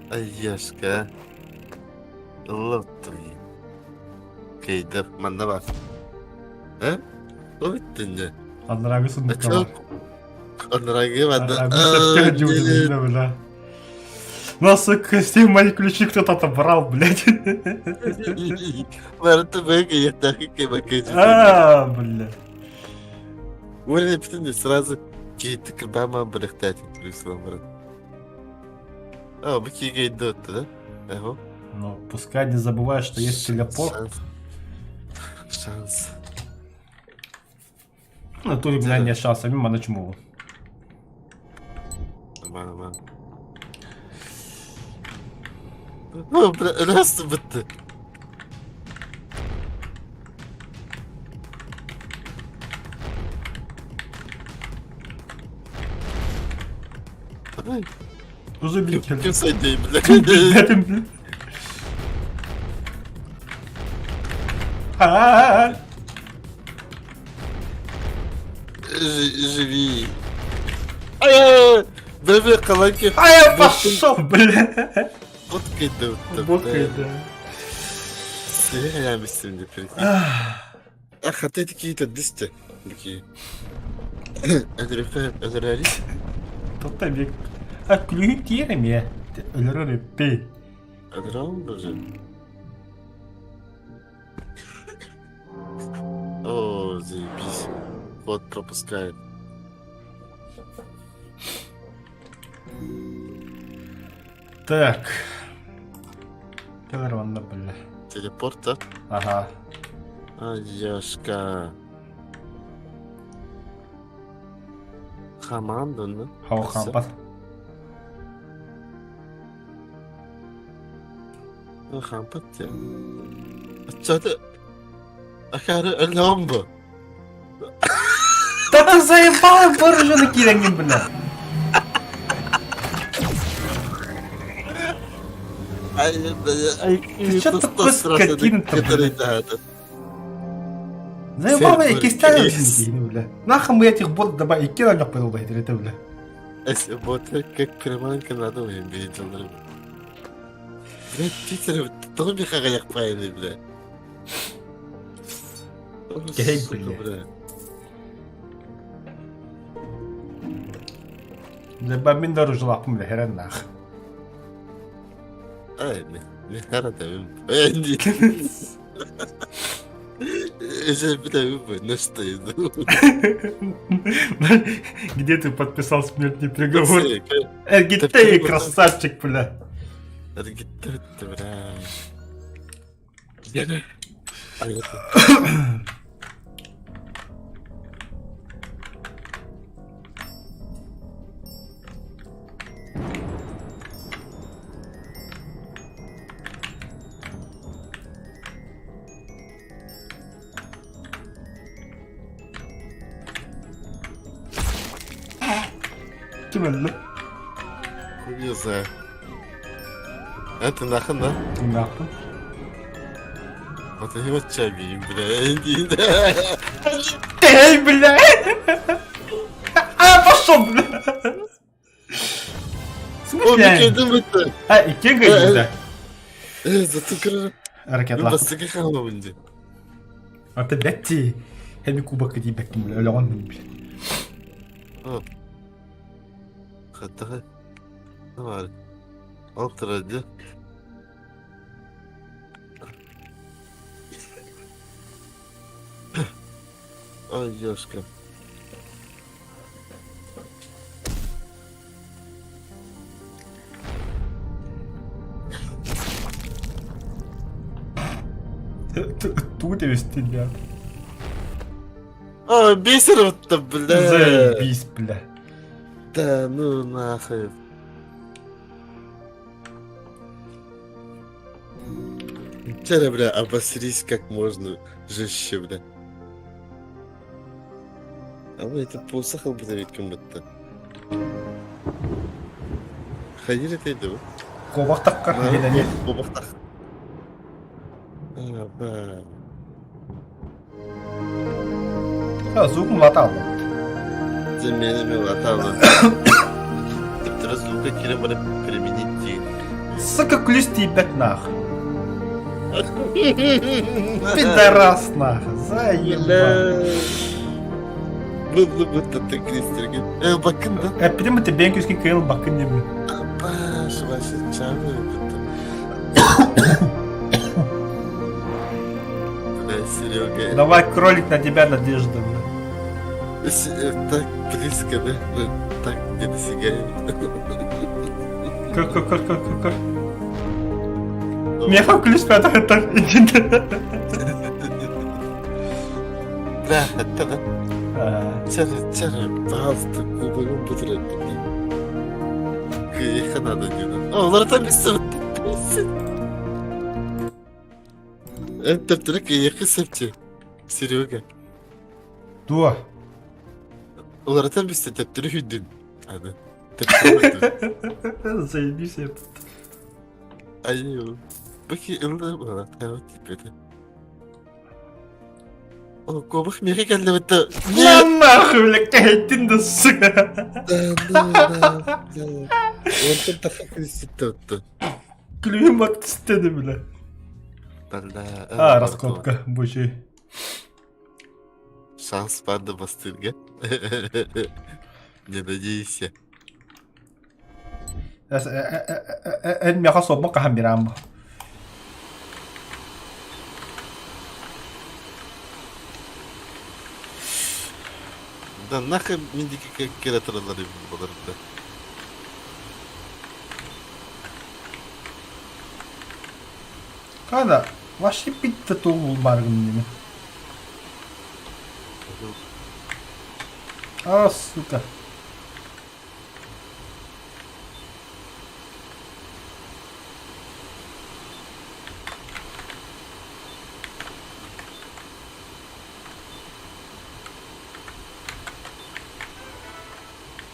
Аяшка. Лоттуй. Кейдер, манна бар. Э? Ол иттинде. Аннараагы сундукка бар. Аннараагы манна. бля. Ну, сука, все мои ключи кто-то отобрал, блядь. Барыта бэк, я так и бэк. А, бля. Уровень бүтүн сразу кейти кырбама бырыхтаатын плюс брат. А, бу киге идет, да? Ага. Ну, пускай не забывай, что есть телепорт. Шанс. Шанс. Ну, тут, бля, не шанс, а мимо на чему. Нормально, нормально. Ну, бля, раз бітті. Уже биккел. Ким сайдый, бля. Билбэтим, бля. А-а-а! Живи. Ай, бля, каланки. А я пошел, бля! Вот кайда. Вот кайда. Я бисим А хаты такие-то дисты. Такие. Әдірәлі. Тоқта бек. А күлүгүн тиер эмиэ. Өлөрөр эппей. Әдірәл даже. О, заебись. Вот пропускает. Так. Кэлэр онно биллэ. Телепорт, да? Ага. А, Яшка. Хаман, да? Хау хампат. Хампат те. Что-то... Акары өлөм бу. Да ты заебал, вооруженный кирэҥҥин, бля. Ай, Ты чё такой скотина-то, бля? Заебал, бля, кистян, бля. Нахуй мы этих бот добавили, икки на пойду, бля, это, бля. Если боты как приманка надо им видел. Блядь, Питер, тоҕо миэхэ правильный, бля. Кэй, Сука, бля. бля. Бля, мин да оружалаахпын, бля, хэрэн нах. Ай, не харата. Уже, бля, на что иду. Где ты подписал смертный приговор? Эргитей, красавчик, бля. Эргитей, бля. Ким өллө? Не знаю. Это нахуй, да? Нахуй. Вот я вот чабим, бля. Эй, бля! А, пошел, бля! В смысле? А, иккиэн кыайбыта. Зато Ракетлаах. Бастакы хаалабын дии. Ата бэтти. Эми кубокка тиийбэккин бля, өлөҕүн бля. Хаттаҕа. Давай. Алтыра дии. Ой, ёшка. Тугу тэбистин я. А, бисер-то, бля. Заебись, бля. Да ну нахуй. Вчера, бля, обосрись как можно жестче, бля. А вы это полсахал бы как будто. Ходили ты иду? Куобах таккар диэн Куобахтах. А, да. Звук млатаабыт. Заменами латала. Теперь звука кире применить дии. Сука, ключ тиийбэт нах. Пидорас нах. Заебал. Бу бу бу ты кристерген. Э, бакын да. Э, прямо ты бенкюсkin кыйыл бакын неме. Баш, вообще чамы будто. Бля, Серега. Давай, кролик, на тебя надежда, бля. Так близко, да? Мы так не досягаем. Көр, көр, көр, көр, көр, көр. Меха ключ пятый так. Бля, это да. Чары, чары, пожалуйста, кубогом бутырат. Кыйха надо не О, олар там Это только ехи септи. Серега. Дуа. Уларатан бистэ төттөрү хүдүн. Аны. Заебись я. Айыы. Бу ылла буолар, типпетэ. О, куобах миэхэ кэллэбит На нахуй, бля, кэһэттин да сука. Да, да, да, да. Онтон тахса күүсүттэ. Клюем от стены, бля. Бля. А, раскопка, бучи. Шанс баар да бастыырга. Не надейся. Эн миэхэ суоппун хаһан бирээн бу? Да нахер мин диэки кэлэ тураллар баларда. Хана, вообще питте тугу булмаар гынным. А, сука.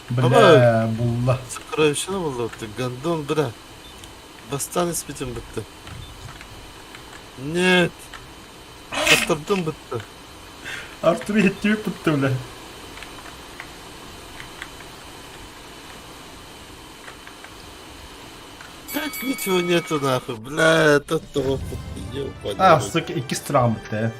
Бля, булла. Сокровищена буолла гандон бля. Бастаан испитим бытты. Нет. Таптырдым бытты. Артур иһиттибит бытты, бля. Как ничего нету нахуй, бля, это топ, А, сука, иккис тураҕым бытты.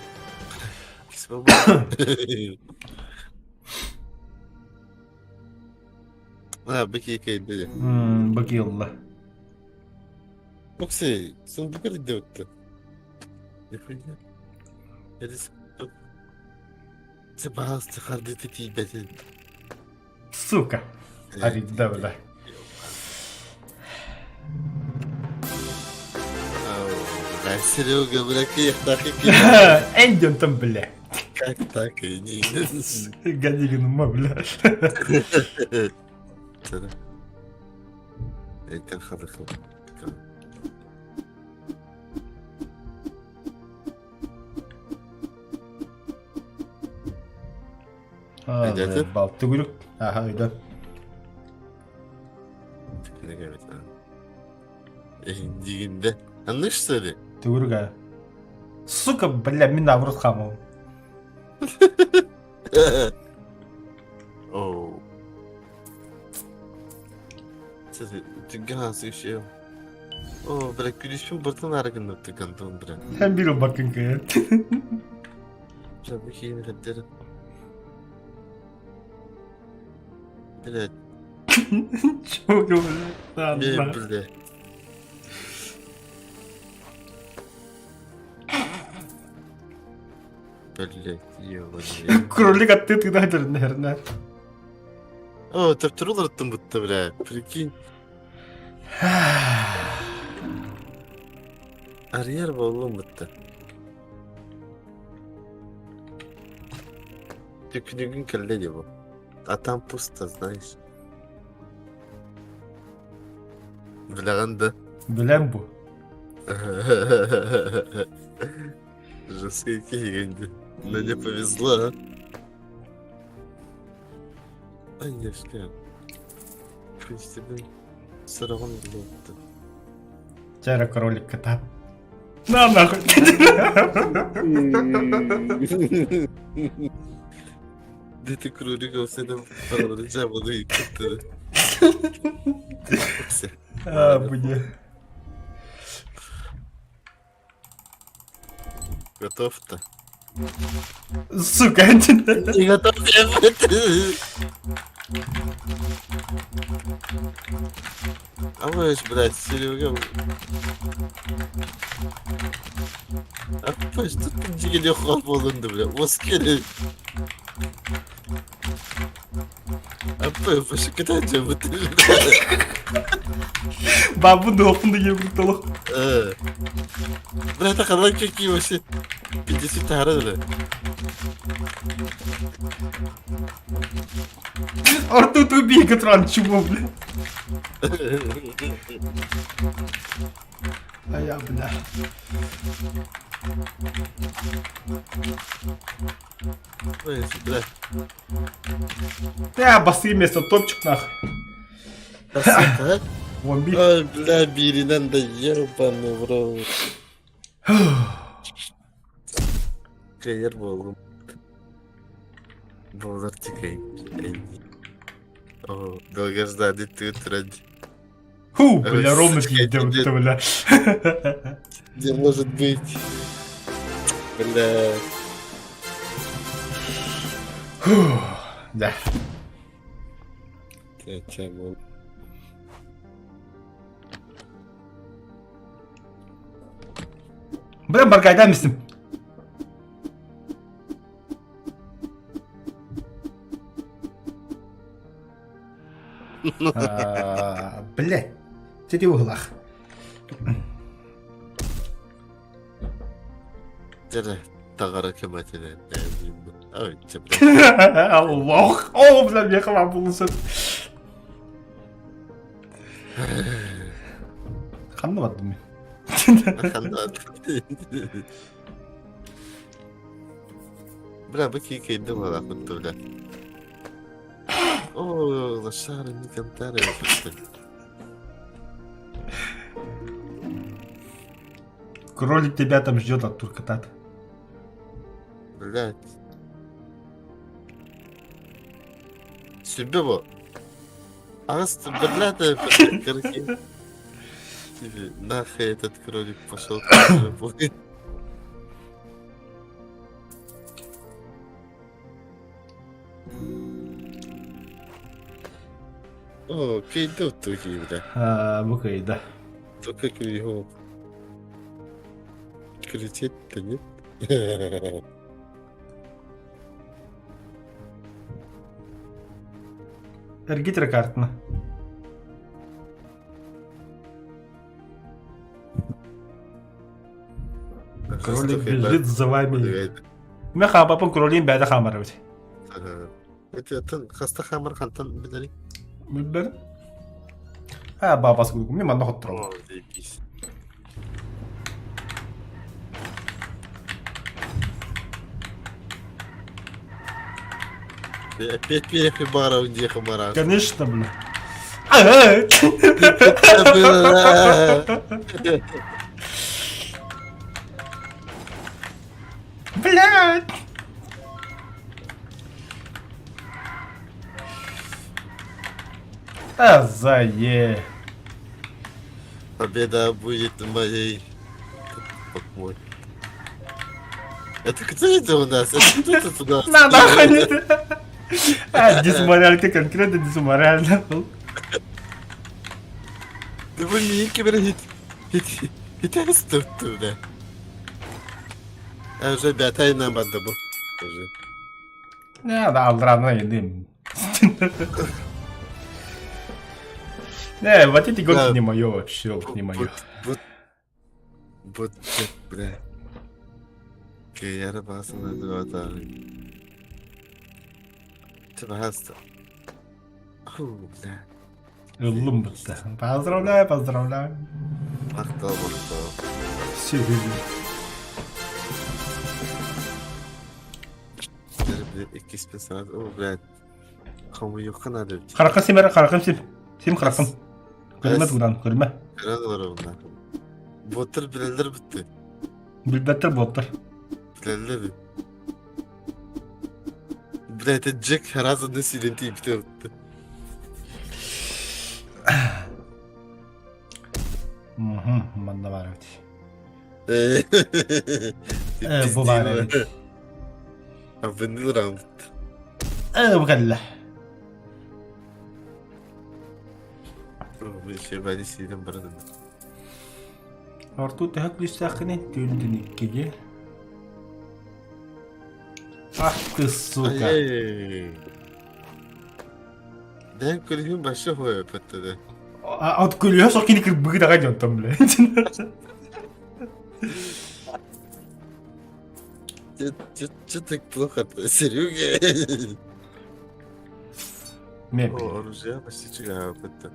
А, быки кэйди. Быки ылла. Оксей, сундук идет. Нихуя. Это Себастьян хардыты тиийбэтин. Сука. Арыйда, бля. Бля, Серега, бля, так и Эндентом, бля. Как так и не... Ганигин, бля. Это хорошо. Балты күрүк. Аха, өйдөн. Дигинде. Анныш что ли? Төгүрүк а. Сука, бля, мин наоборот хаамабын. Оу. Түгэн еще. О, бля, күлүшпүн быртын арыгын өттүгэн бля. Һәм бир бакын кыйын. Бля, бу киһини хаддер. Блядь, Чего бля? мен бля. Блядь, ебаный. Кролик атты тыгда наверное. О, төптүрү бутта, бля. Прикинь. Арьер боллум бутта. Түкүнүгүн кэллэ дии бу. А там пусто, знаешь. Билэҕин да? Билэн бу. Жесткий киһигин Но не повезло, а? Ай, ешка. Күстүбүн сороҕун булуоппут. Чара кролик кота. На нахуй. Дети кролик olsaydı paraları cevabını yıktı. А, бля. Готов-то? Сука, Не готов я. А вы ж, блядь, Серега. А что ты дигели болынды, бля? Оскели. Апа, пошиката жабыты. Бабу дохунду ебут толох. Бля, это қалай какие вообще? 50 тара, бля. Артур убей Катран, чего, бля? А я, бля. Ой, бля. Да, басы вместо топчик нахуй. 11. Ой, бля, бииринэн да ебаный в рот. Кыайар буоллум. Буолар тикэй. О, долгожданный ты трend. Ху, бля, ровно пиздец, бля. Где может быть? Бля. Да. Чего? Бля, баргайда мисим. Бля, сити углах. Дьэ, таҕара көмөтүнэн Лох! О, бля, миэхэ баар буолуон Ханна бардым мен? Бля, бу киикэйдэ буолаахпыт бля. О, лошары не контары. Кролик тебя там ждет, Артур Катат. Блять. Сүбэ бу. Аҕыс блядь, короче. Тебе нахуй этот кролик пошел. О, кыйды туги, бля. А, бу кыйда. Только его кричит-то нет? Эргитер картына. Кролик бежит за вами. Мэ хаапапын кролин бэйэтэ хаамар эбит. Атын хаста хаамар хантан билэри? Билбэр. А, бабас курдук. Мен манна хоттором. Опять перехибаров, где хабара? Конечно, бля. Блядь! А зае. Победа будет моей. Мой. Это кто это у нас? Это кто тут у нас? На нахуй! А, дисморалька, конкретно дисморально. Да вы мне кибер хит туда. А уже бятай нам отдабу. Уже. Не, да, алдрана едим. Не, вот эти гонки не мое вообще, не мое. Вот, вот, бля. Кыяра басына дуата. Тыбаста. Фу, бля. Ыллым бытта. Поздравляю, поздравляю. Махтал, махтал. Все. Иккис персонаж. О, блядь. Хомуйуха надо. Харахха симэр, хараххым сим. Сим хараххым. Көрүмэ тугунан, көрүмэ. Көрөн олоробун. Боттар билэллэр бүтті. Билбэттэр боттар. Билэллэр. Бля, это Джек раза силен тиипте бүтті. Манна баар эбит. Э, бу баар эбит. Абыныл раунд. Э, бу кэллэ. Артур төһө күлүстээххиний? Түүнтүн иккиги. Ах ты, сука! Дэм күлүһүн башы хоя паттада. От күлүһэ сох кини кырбыгы даҕа дьонтон бля. Че так плохо-то, Серега? Мебель. О, оружие почти чугаһа патта.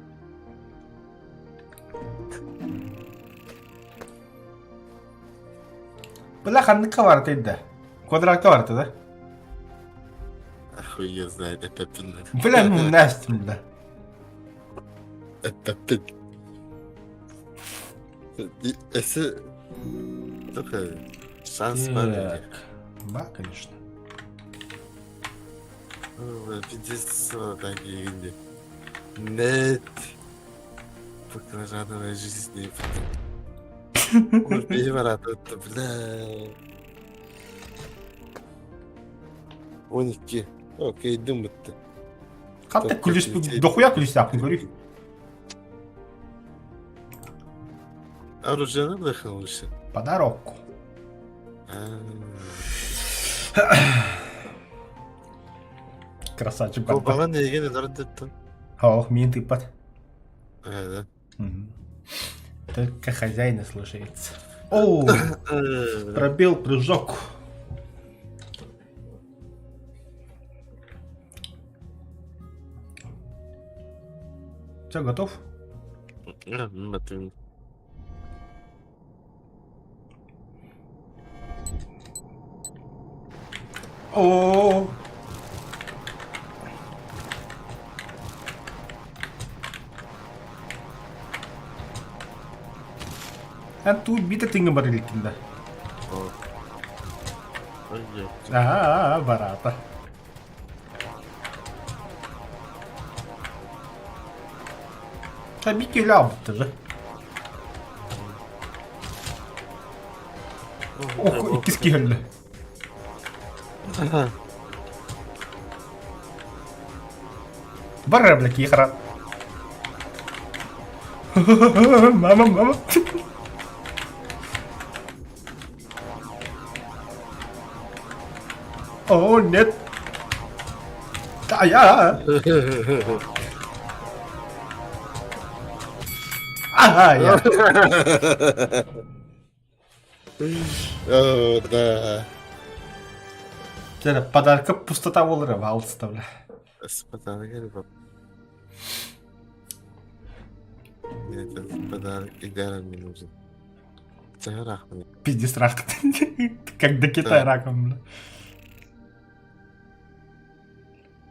Бля, ханныкка барытай да. Квадратка барыта да? Охуе знает, это пинна. Бля, ну Настя, бля. Эппэппин. Эсэ такой шанс бар. Да, конечно. Пиздец, такие Нет. Баклажановая жизнь. Убей брата, бля. 12. Окей, дым бітті. Хатта күлүс дохуя күлүстээхпин көрүй. Оружие надо лучше. Подарок. Красавчик. Кубаҕа эйигин өлөр дыттын. Ох, мин тыппат. Да. Только хозяина слушается. О, пробил прыжок. Все, готов? О! Эн туу биитэ тыҥа бар иликкин да? Аа, бараата. Та биир киһилээх буттар да. Ох, иккис киһи өллө. Бар бля, киһи хара. Мама, мама. О, нет. Да, я. Ага, я. О, да. Дьэ, подарка пустота буолар баалыста бля. Подарок Нет, подарок идеально не нужен. Пиздец рак. Как до Китая раком, бля.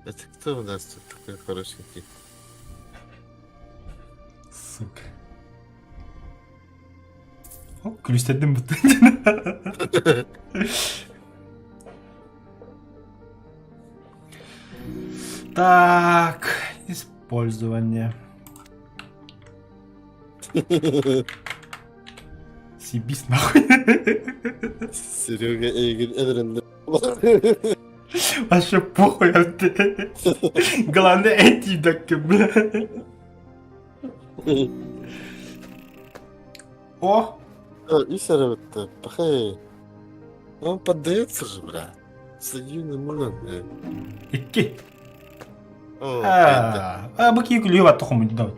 Это кто у нас тут такой хорошенький? Сука. О, күлүстэрдим бутта. Так, использование. Съебись нахуй. Серега эйигин эдэриннэ. Вообще похуй. Главное эти так, бля. О! Үс эрэ бытта. Пахай. Он поддается же, бля. Судью мулан. Икки. О, А, бу кии күлү батты хомуйда.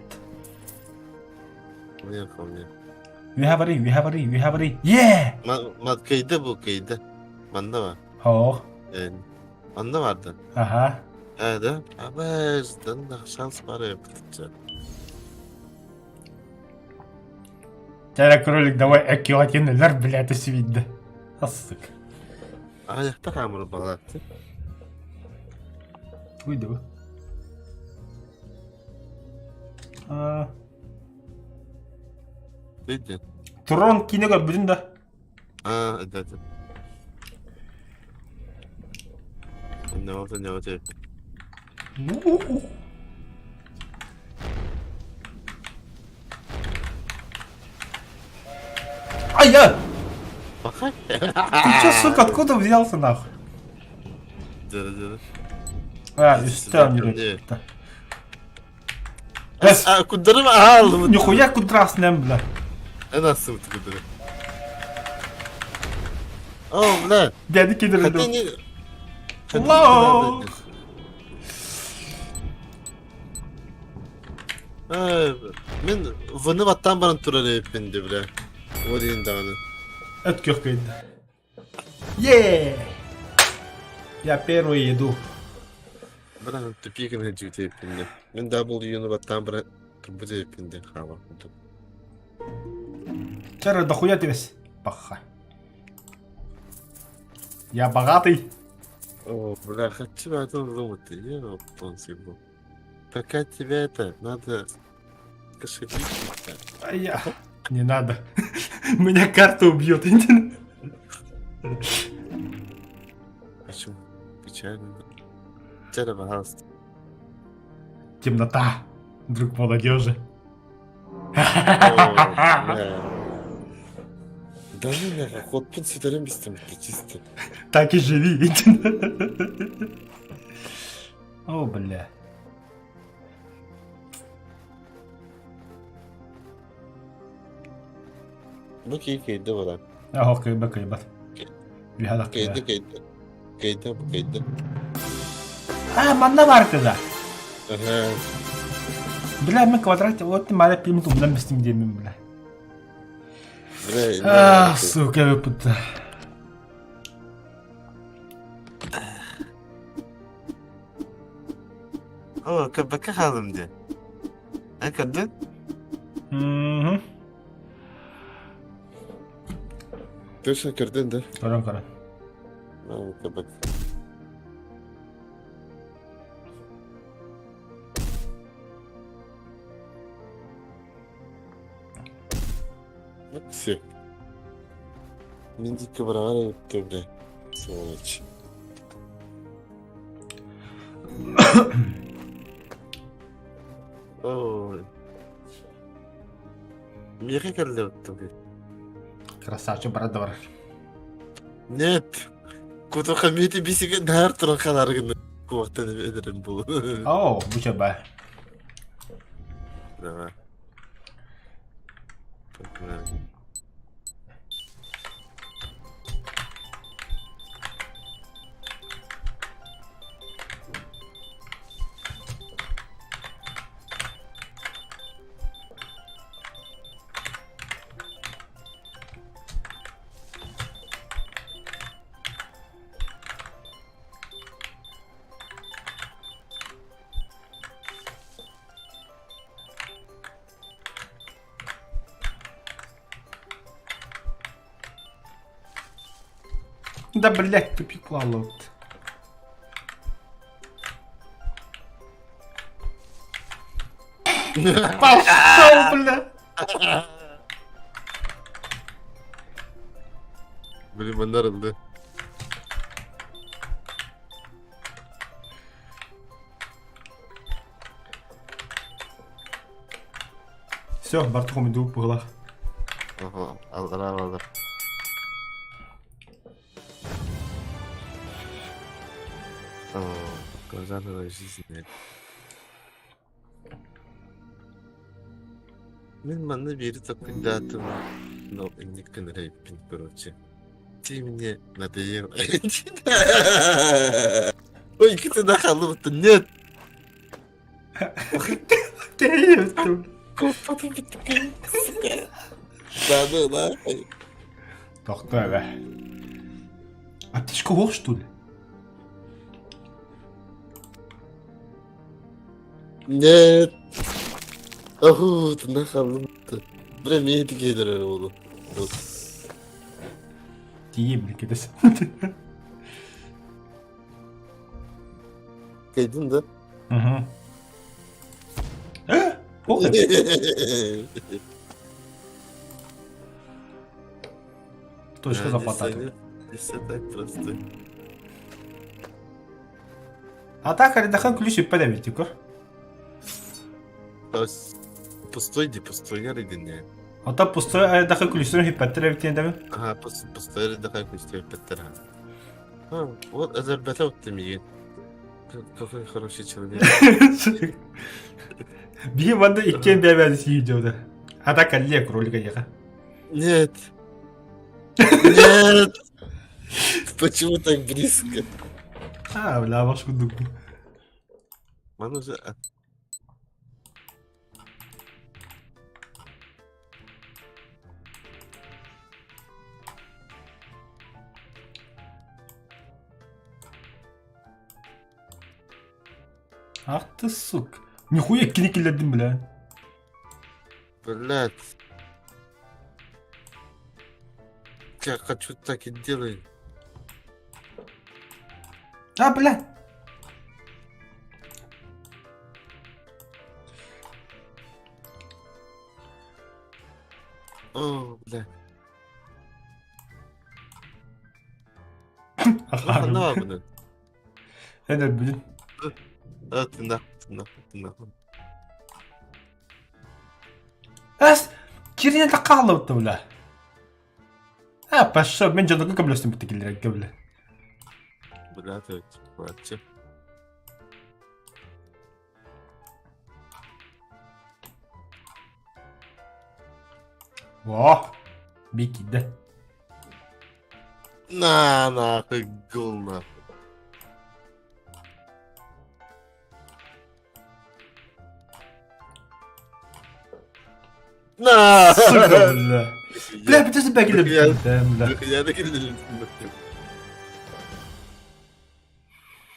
Мне помню. Үһэ барый, үһэ барый, үһэ барый. Е! Ма кыйды бу кыйды. Манна ба. Ох. Манна барды. Аха. Э, да? Абаждан шанс бар эпитче. Чара кролик, давай экиотин өлөр, блядь, өсүбүйдэ. Ассык. Ayakta hamur балатты. Туйда бу. А, Видите? Трон киинэ көрбүтүн да? А, да, да. Не вот, не вот. Ай, я! Пахай. Ты чё, сука, откуда взялся нахуй? Да, да. А, үстэ не А, кудырым аалым. Нихуя кудрасным, бля. Nasıl кудырым? О, бля. Дяди кидерли. Не... Лох. Мин вны баттан баран турар эбиппин дии бля. Ол иһин даҕаны. Эт күөх кыйды. Е! Я первый иду. Бра тупик гына дьүтэ эбиппин дии. Мин W-ну баттаан баран турбут эбиппин дии хаалар курдук. Чара дохуя тебе паха. Я богатый. О, бля, хочу одну думать, я вот он съебу. Пока тебя это, надо... Кошелек. А я... Не надо. Меня карта убьет. Почему? Печально. Чара, пожалуйста. Темнота, друг молодежи. Да ну нахуй, хотпун сүтэрэн бистим чисто. Так и живи. О, бля. Бу киһи кыайда баран. Аһо кыйба кыйбат. Биһалах Кыайда кыайда. Кыайда бу кыайда. А, манна бар кыза. Аха. Бля, мен квадрат, вот мара пимит умдан бистим диэмин бля. Бля, А, сука, выпутта. О, КБК хаалым дии. Эн көрдүн? Мгм. Точно көрдүн да? Көрөн көрөн. Ну, КБК. Все. Мин диэки быраҕар эбиккэ бля. Сволочь. Ой. Миэхэ кэллэ оттугу. Красавчик брат бар. Нет. Кутуха мити бисигэ наар туран халааргын куохтан эдэрин бул. О, бу чаба. Давай. Погнали. Да, блядь, тупик клал. Пошел, бля! Блин, манна арылды. Все, Бартухом иду пыглах. Ага, аллара аллар. О, глаза новой жизни. Мин манна биири таккайдаатым, но инниккин эрэйппин, короче. Ты мне надоел. Ой, ты нахал, нет! Да, да, да. Тохтоо эбэ. Аптечка уох что ли? Нет. Аху, ты нахал. Бля, мне такие буду. Тиийэ били кэтэс. Кайдын да? Угу. Ох, Точка заплатата. Не все так просто. А так ардахан ключ иппэ эбит көр. Пустой ди, пустой арыгын Ата пустой ардахан ключтөрүн хиппэттэр эбит диэн Ага, пустой ардахан ключтөрүн хиппэттэр. Вот Азербайджан мигин. Какой хороший человек. Биһи манна иккиэн бэйэбээн сии дьода. А так алле кролика еха. Нет. Нет. Почему так близко? А, бля, ваш кудук. Ман уже... Ах ты, сука. Нихуя кини киллэрдим, бля. Блядь. Я хочу так и делай. А, бля. О, бля. Ханна бабыны? Эн өлбүтүн. Тында, тында, тында. Ас, киринэ такаалыбытта бля. А, пошел, мен дьонуга көмөлөстүм битти киллэрэргэ бля. Бля, ты вообще. О, бикиде. На, нахуй, гул, нахуй. На! Сука, бля. Бля, подожди, бля, бля. Я так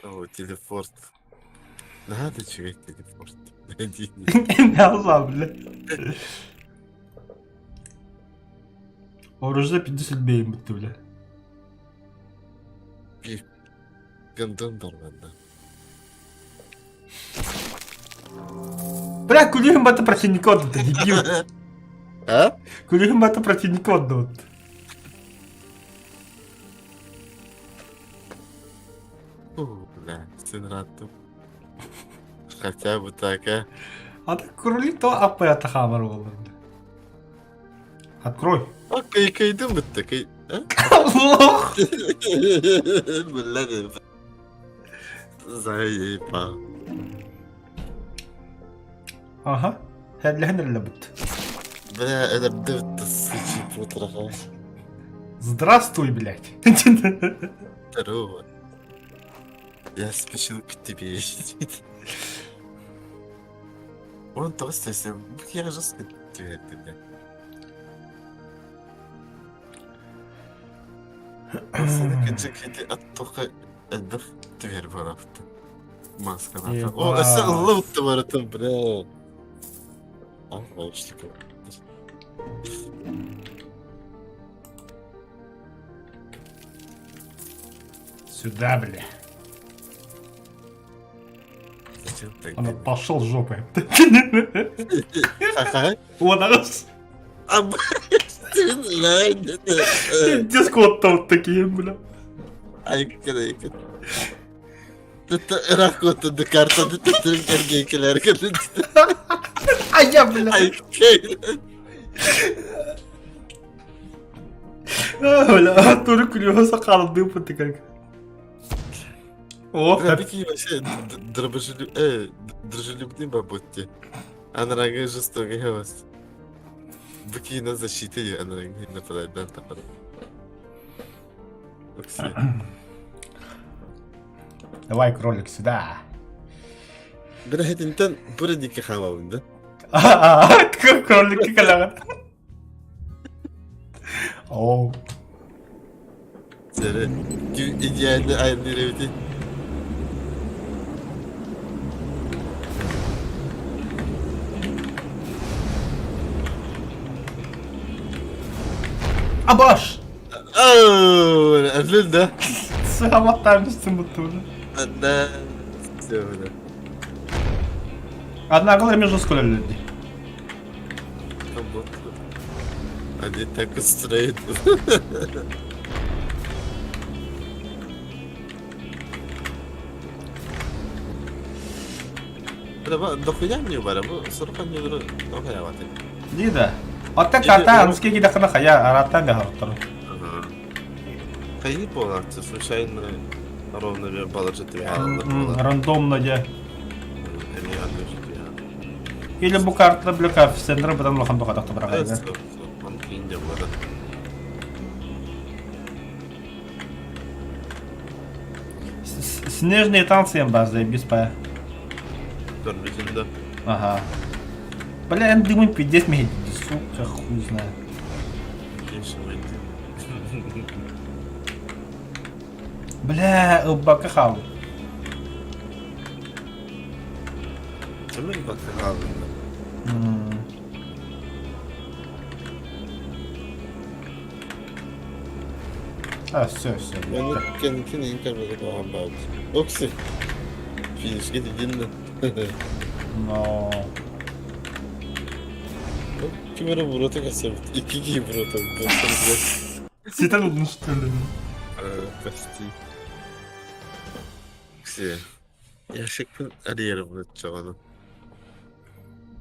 О, телепорт. Надо чуять телепорт. Найди. Allah бля. Оружие 50 бейм бітті, бля. Гандон барбанда. Бля, күлүһүн бата противника отдал, дебил. А? Күлүһүн бата противника отдал. Фу, бля, сын раттым. Хотя бы так, а? А так крули то АП атахамар буолла. Открой. А кый-кыйдым бітті, кый... А? Лох! Бля, Заебал. Аха. Хәлләһен әллә бит. Бля, это бітті, сучий потроха. Здравствуй, блядь. Здорово. Я спешил к тебе. Он толстый, я жестко тебе, бля. Сен аттоха элбэх түһэр барапты. Маскалата. О, өссө ыллыбытты барытын, бля. Аллах, Сюда, бля. Зачем так? Она пошел жопой. Ага. Вон раз. А, блядь, Дискот там такие, бля. Айкка, Рахота до карта, до А я, бля. Бля, только у сакал дым ты как. О, Бля, прикинь, вообще дружелюбный бабутти. Анрага жестокий голос. Быки на защите, анрага нападает, да, нападает. Давай, кролик, сюда. Бля, этинтен бұры хамабын, да? Кролик каляган. О. Сері, идеальный айын ревити. Абаш! Оу, әрлін да? Сағаматтан бұтты. Да. Все, бля. Однако между сколя люди. Они так устроены. Дохуя мне бара, бу сорокан юдуру дохуя баты. Дида. Отта карта ански кидахана хая араттан да хартар. Хайи боларчы, случайно ровно баларчы тебе. Рандомно де. Или бу карта бля коэффициенттер бадан улахан тухатах барар. Снежные танцы я база без па. да. Ага. Бля, я думаю, пиздец мне, сука, хуй знает. Бля, ылбакка хаал. Ким ылбакка хааллын? А, все, все. Оны кэнникин иин көрбөккө туһаан баабыт. Окси. Финишке тидин да. Но... Ким эрэ буруота кэсэбит. Икки киһи буруота Ситэн ылын что ли? Почти. Все. Ящикпин арыйарым оччоҕуна.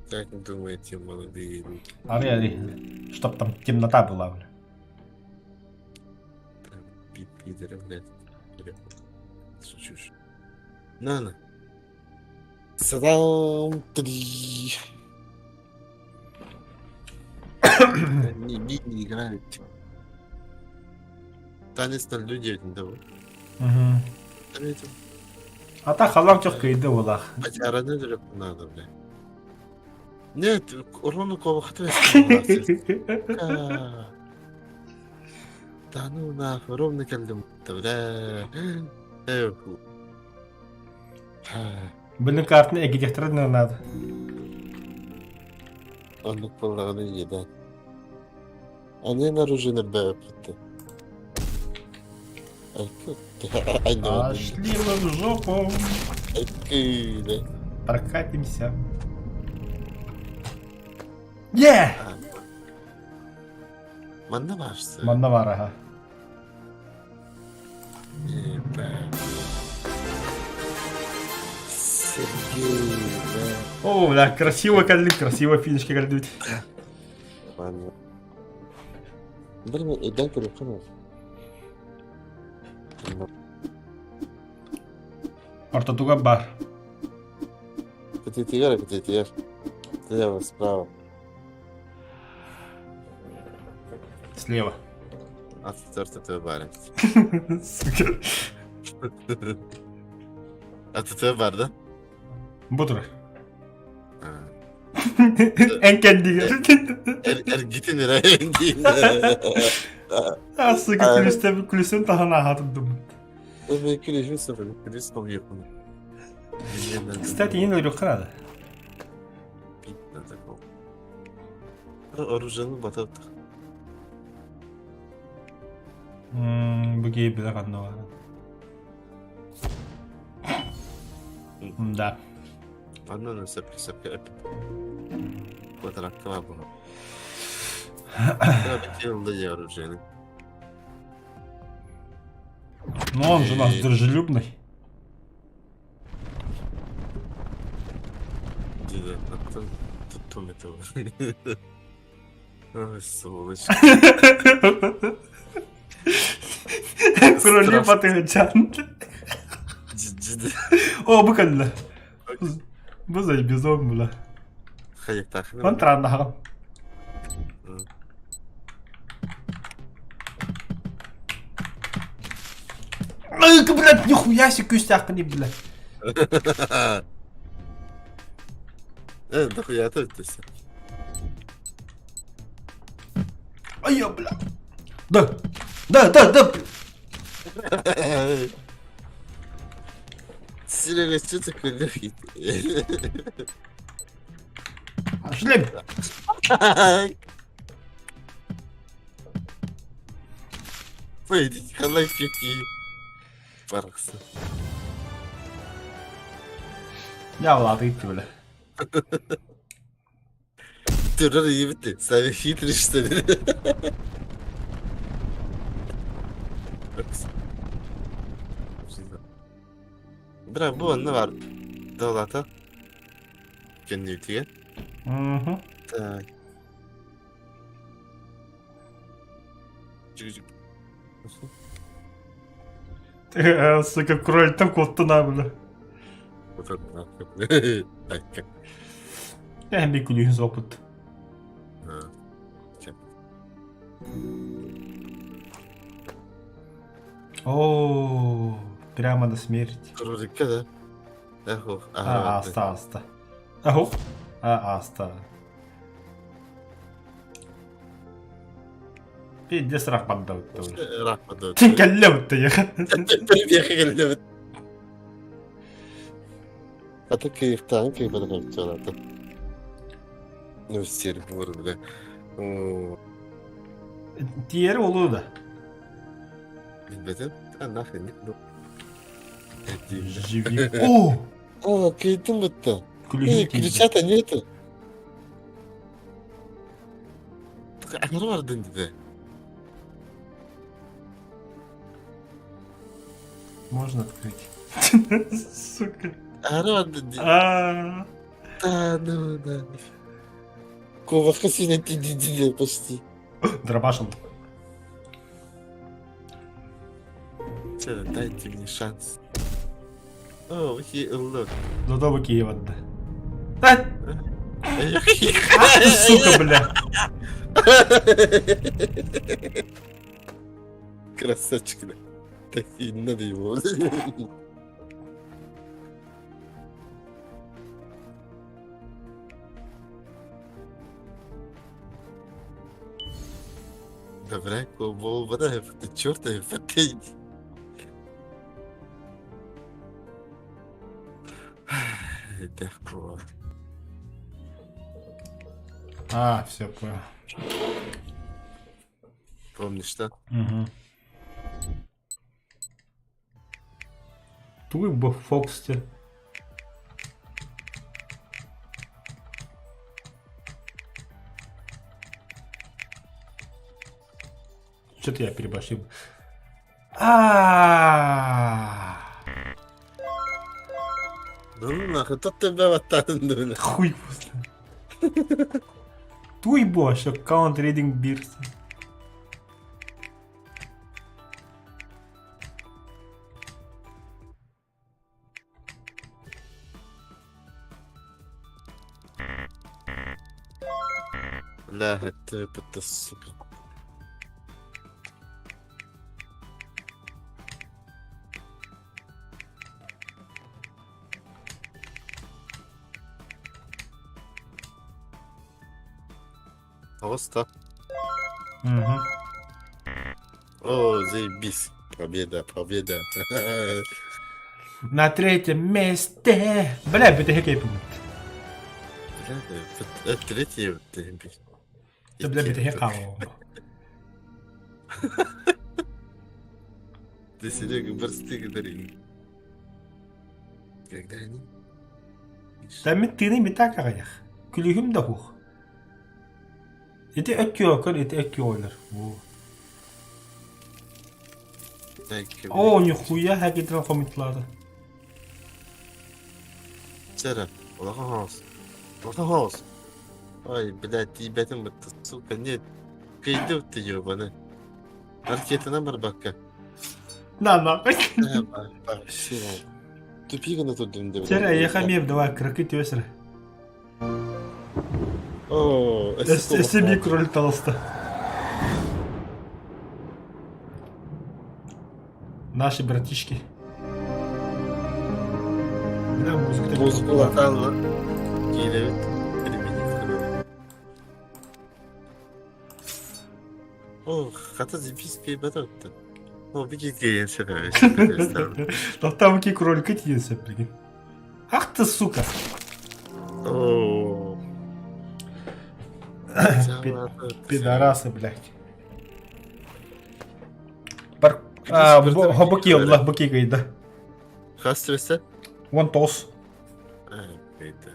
Как думаете, молодые люди? Арый, арый. Чтоб там темнота была, бля. Пидоры, блядь. Шучу. На, на. Садам три. Не, не, не играют. Танец на льду 9 давай. Угу. А так халам чох кыйды булах. Ачараны жүрөп надо, бля. Нет, урону кобахты. Да ну нахуй, ровно келдим. Бля. Блин, картаны эгидехтер надо. Оннук буоллаҕына иэдээн. Аны оружие бэппитте. Пошли мы в жопу. Прокатимся. Е! Манна баарсы. Манна баар аха. Сергей, О, бля, красиво кэллик, красиво финишке кэлдибит. Манна. Блин, өйдөөн көрүөххүн ол. Ортотугар баар. Кытыытыгар, кытыытыгар. Слева, справа. Слева. Аттар бар. Сука. Аттар бар да? Бу турар. Эн кэлдигэр. Эргитин эрэ А, сука, күлүстэн күлүстэн таһан аһатырдым. Күлүс хомуйуохпун. Кстати, иин өлүөххэ наада. Оружиены батырдык. Бу киһи билэ ханна баарын. Да. Онон сөпкө сөпкө эп. Батаракка бар була. Ылды дьэ оружиены. Ну он же у нас дружелюбный. Диде, аттан туттум этого. Ой, сволочь. Кроли батыгачан. Диде. О, бу кэллэ. Бу заебизон була. Хайыктаахын. Он траннаһаҕын. Ай, блядь, нихуя себе күүстээххиний, блядь. Э, дохуя өттөсө. Ай, бля. Да, да, да, да. Силереччи төкүллүр Шлем. Пойдите, халайфики. Барахса. Я улаатык бля. Турар ебити, сами хитрый что ли? Бра, бу онно бар. Долата. Кэнниитигэр. Угу. Так. Чүг-чүг. Сука, крольтан куоттун бля. Так. Эһэн би күлүүһүн суоппут. О, прямо до смерти. Кроликка да? Эхо. А, аста, аста. Аху. А, аста. Пиздец рах бандабыт. Рах бандабыт. Кэллэбит Кэллэбит. Ата кыйыктаан кыйбатах эбит Ну, сир бур, бля. Тиэри олуу да. Билбэтим. А нахрен ну. Живи. О! О, кыйдым бытта. Эй, ключа-то нету. Аҥара бардын дии. Можно открыть. Сука. Аһара бардын дии. А. Да, ну, да. Куобахха сиинэн тиийдин почти. Дробашил. Чэ, дайте мне шанс. О, he ылла. Додобу Киев отда. А! Ах ты, сука, бля. Красавчик, да. Так и надо его. Добре, буолбата черт ты. Легко. А, все, понял. Помнишь, да? Угу. Туй бо Фоксте. Что-то я переборщил. А. Ну нахуй, тот тебя баттаатын Хуй после. Туй бо, что count reading beers. Бля, это, это сука. Просто. Угу. О, заебись. Победа, победа. На третьем месте. Бля, бүтэһик эпиммит. Бля, третий, заебись. Бля, бүтэһик хаалла. Ты, Серега, борстык дари. Когда они? Таммит тыыный митак аҕыйах. Күлүһүм да суох. Ити өккүөкөр, ити өккүөлөр. О, нихуя хакитран хомутлаады. Сера, улахан хаос. Улахан хаос. Ой, блядь, тиийбэтим бытта, сука, нет. Кыйдым ты ебаный. Ракетанан барбакка. На нахуй. Вообще. Тупик на тут дым Сера, я хамев, давай, кракы тесер. О, Өссө кроль толсто. Наши братишки. Бля, музыка Музыка латанла. Кииребит. Применить. О, хата запись кыйбатыттан. О, бики киэн сөп. Тохтоом ки кролика тиийэн сөп билигин. Ах ты, сука! О. Пидорасы, блядь. Бар... А, хобоки олла, боки кыйда. Хас түбэсэ? Вон тос. Это.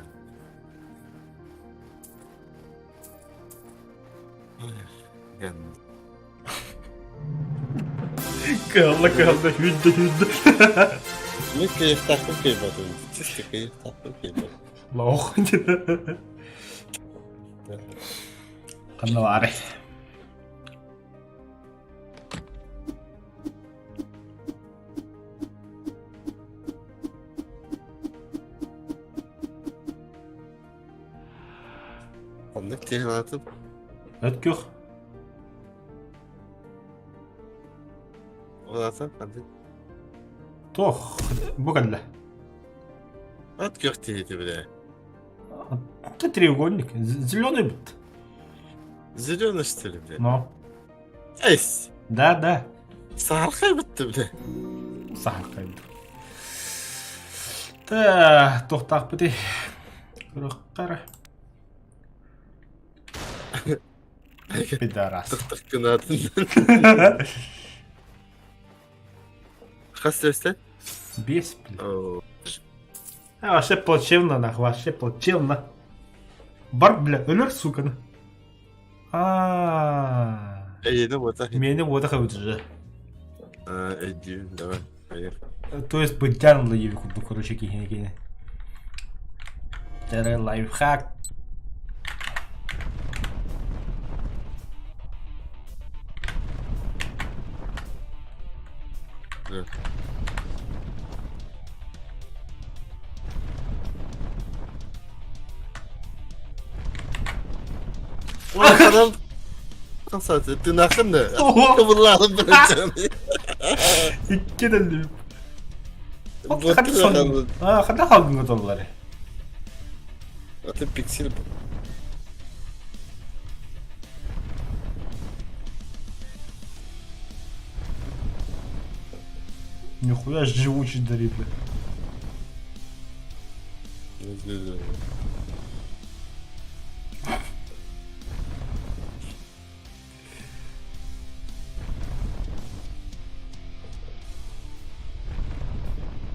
Кыһалла кыһалла хүндэ хүндэ. Мы кыйыктаахпын кыйбатым. Чисто кыйыктаахпын кыйбатым. Лоох. Ханна баарай. Оннук тиһэлаатым. Өт күөх. Улаатан ханнык. Туох бу кэллэ. От күөх тиһити бile. Это треугольник. Зеленый бит. Зеленый что ли, бля? Но. Эс! Да, да. Саархай битти, бля. Саархай бит. Та, туохтаахпытый. Көрөххө Пидорас. Тых-тых гынатын. Хас сөстен? Бес, бля. А, вообще плачевно, нахуй, вообще плачевно. Бар, бля, өлөр, сука. Аа. Эйиэнэ буотах. Миэнэ буотах эбит уже. А, өйдүүм, давай, поехали. То есть быдьан лайы курдук, короче, киһини кини. Тэрэ лайфхак. Да. Улаханын Тынахын да. Кыбыллаҕын бырачан. Икки дөллү. Хата халгыҥа толлары. Аты пиксель Нихуя живучий дарит, бля.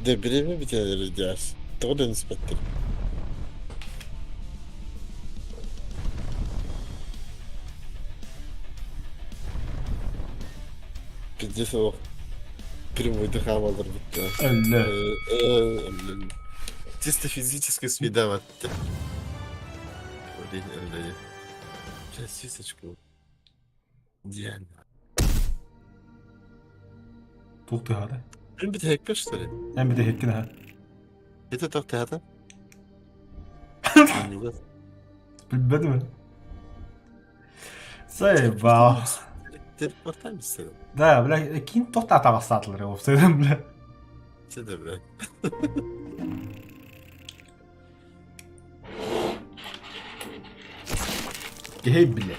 Дэ бириэмэ бүтэн диас. Тоҕо да испэттэр. Пиздец олох прямойдук хаамалар бүттэ. Өллө. Чисто физически свидаватты. Блин, өллө. Сейчас сисочку. Диэн. Туох тыаһаата? Мин бүтэһикпэр что ли? Эн бүтэһиккин аһа. Это туох тыаһаата? Билбэтим. Заебал. Телепортамся. Да, бля, ким тоқтата бастадылар уопсайдан, бля. Че да, бля. Эй, бля.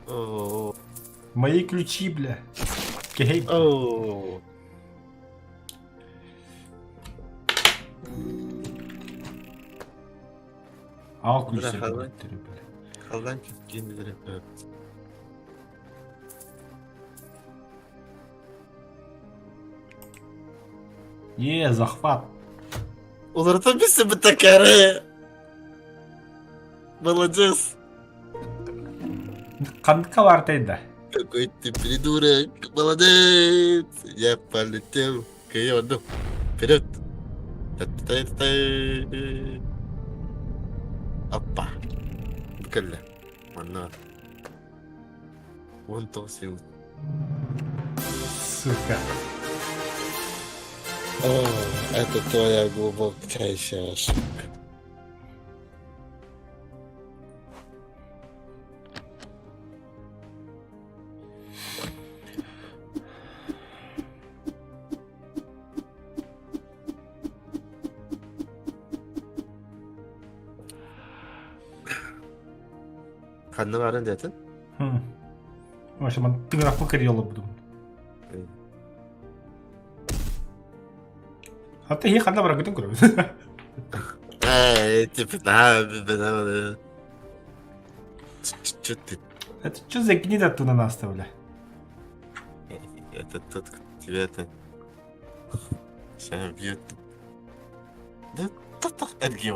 О. Мои ключи, бля. Кей. О. Ал ключи. Бля, Халлан кииннилэр Е, захват. Уларыта билсибит акары. Молодец. Ханныка баартай да? Какой ты придурок. Молодец. Я полетел. Кыйорду. Вперед. Та-та-та-та. Опа. Кэллэ. Манна. 19 секунд. Сука. О, это твоя глубочайшая ошибка. Ханна барын диэтин? В общем, тыҥырахпын кэрийэ олорбутум. Хата иһи ханна бараргытын көрөбүт. Эй, типа, да, да, Чё ты? Это что за гнида ты на нас бля? Это тот, кто тебя это... Сейчас бьет. Да, та эргиэ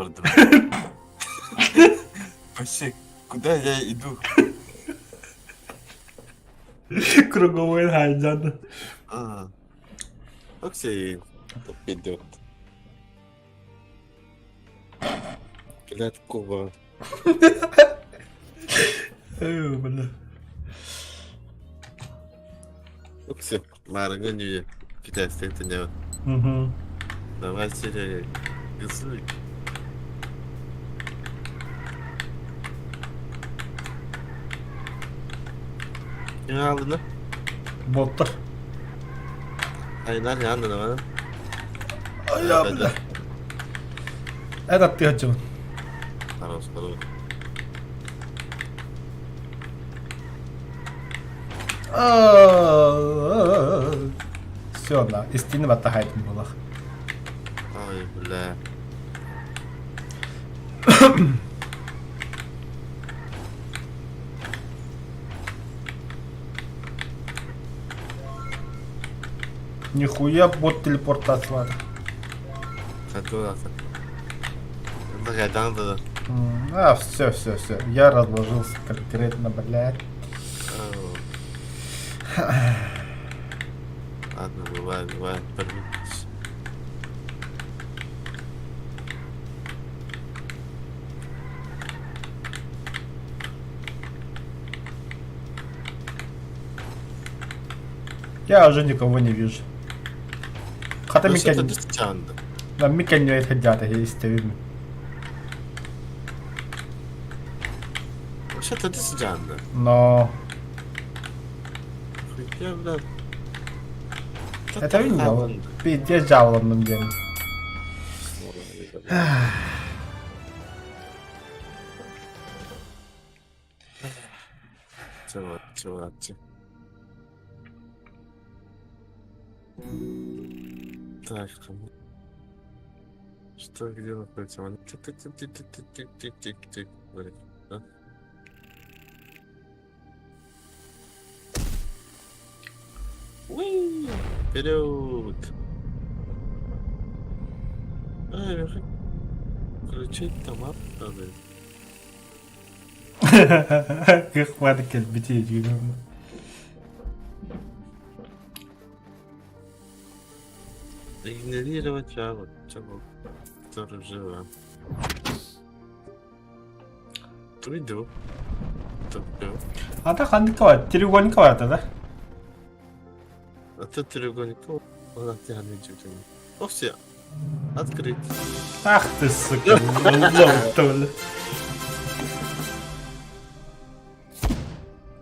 Вообще, куда я иду? Круговой хайдан. А, Оксей идет. Блядь, Куба. Э, бля. Окси, Марга не китайский это не. Угу. Давай, Серега, газуй. Ким алдына? Боттар. Айнар яндына бана. Айа, бля. Это ты хочу. Хорош, хорош. Все, да, истинно баттахайтын булах. Ой, бля. Нихуя бот телепортациялаата. Сатыласа. Да. А, все, все, все. Я разложился конкретно, блядь. Ладно, бывает, бывает. Я уже никого не вижу. Хата Ну, микэн... Микэн сылдьаата истэбин. Что ты сыдьаанда? Но... Я, бля... Это видно, пиздец жалобным диэн. Чувак, Так, что, где находится? Тик-тик-тик-тик-тик-тик-тик-тик. Да? Уи! Вперед! А, включить томат надо. Кых кэлбити дьүгүм. Игнорировать жабу, чего, который жива. Уйду. Топлю. А так ханнык бар, треугольник бар да? А ты треугольник. Ладно, я не О, все. Открыть. Ах ты, сука, лол,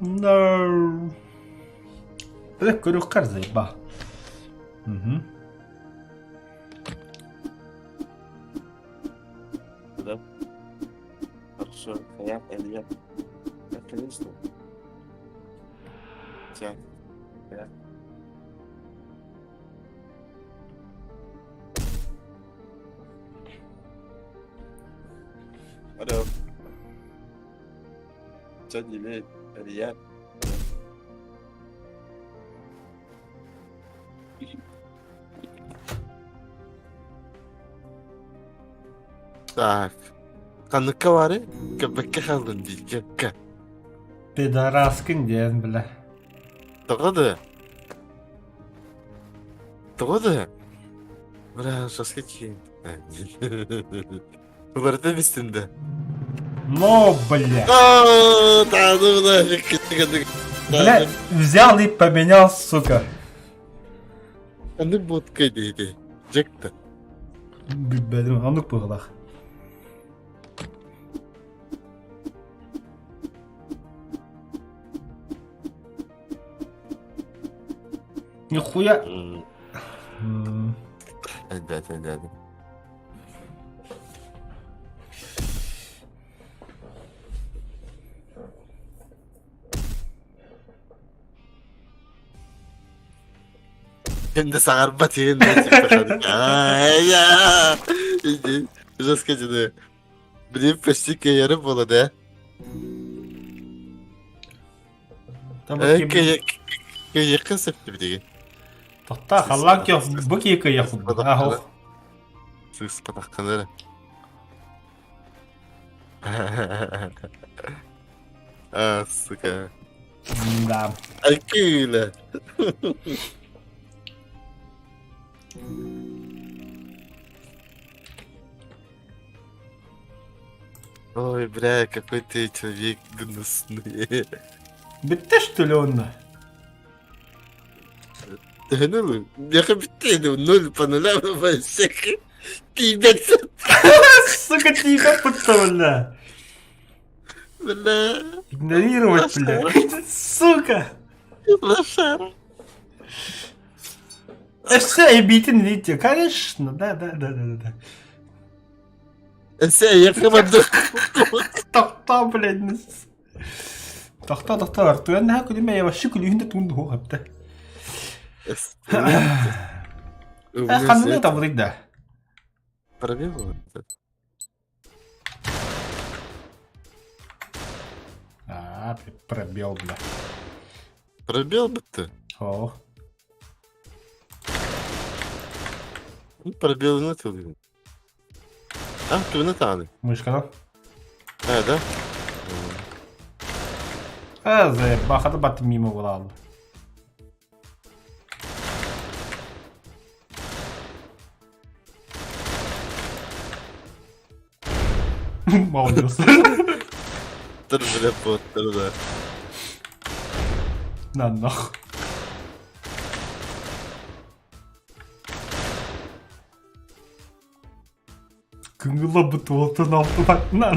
No. Бля, көрүөххэр заеба. Угу. Да. Хорошо. Я, я. Я, конечно. Тя. Я. Алло. Чё не имеет? Я. Так. Ханныкка бары? Көпөккө хааллын дии, көпкө. Пидораскын диэн, бля. Тоҕо да? Тоҕо да? Бля, жестко киин. Уларыта бистин да. Но, бля. А, да, ну нафиг. Бля, взял и поменял, сука. Аны ботка диэти. Жекта. Билбэтим, оннук быһыылаах. Нихуя. Ребята, ребята. Енді сағарба деген я жестко деді. Блин, почти кеяры было, да? Там Кеяққа сәпті деген. Тоқта, халлаан кех, бу кие кыйах. Ахох. Сыз қатаққанары. А, сука. Да. Акула. Ой, бля, какой ты человек гнусный. Бүттэ что ли онно? Ну, я битте, ноль по нулям вообще. Пиздец. Сука, тихо, путта, бля. Бля. Игнорировать, бля. Сука. Лошара. Все, эбитин, видите, конечно, да, да, да, да, да. Все, я команду. Тохтоо, блядь. Тохтоо, тохтоо, артуан наха күлүмэ я вообще күлүһүн да туун дуһу хапта. Ханны табылык да. Пробил? А, пробел, бля. Пробел бы ты? О. Пробелını тылыйын. А, тугуна тааны? Мышканан. А, да? А, заебахата бат мимо буолаалла. Молодец. Тыр бля боттар да. На нах. Кыҥылабыт уолтан алтылатынан.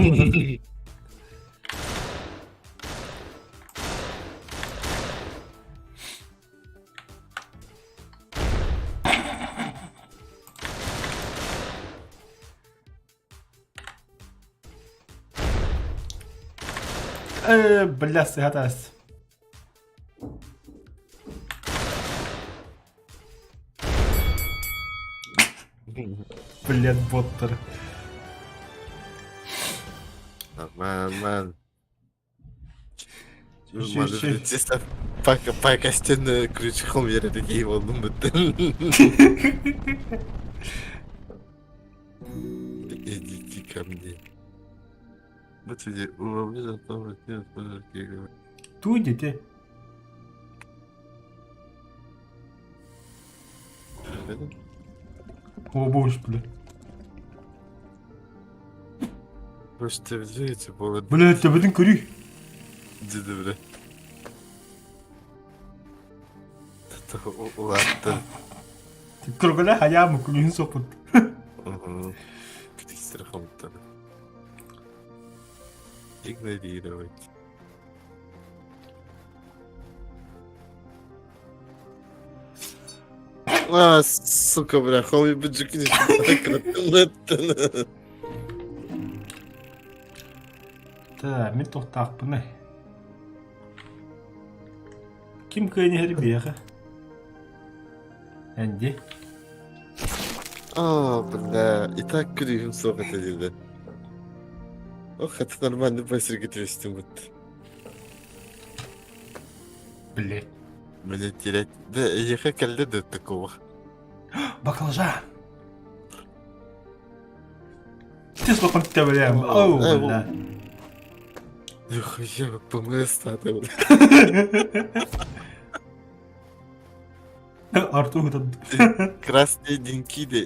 Э, бля, сыһатаас. Блядь, боттар. Нормально. Чисто по костяной крючком я такие волну Идите ко мне. Вот види, Ту дети. О, боже, бля. Просто видите, было. Бля, төбөтүн көрүй. Диди, бля. Улаатта. Көргөлө хайаамы күлүһүн соппут. Страхом-то. Игнорировать. А, сука, бля, хоми быджикни. Так, мин туохтаахпыный? Ким кыайан иһэр биһиэхэ? Энди. А, бля, и так күлүһүм суох этэ диде. Ох, это нормально быстренько трясти будет. Блять. Мне терять. Да, я кэллэ да такого. Баклажан! Ты слохан тэбэлэм. Оу, бля. Я поместата. Артур этот... Красные деньги, да.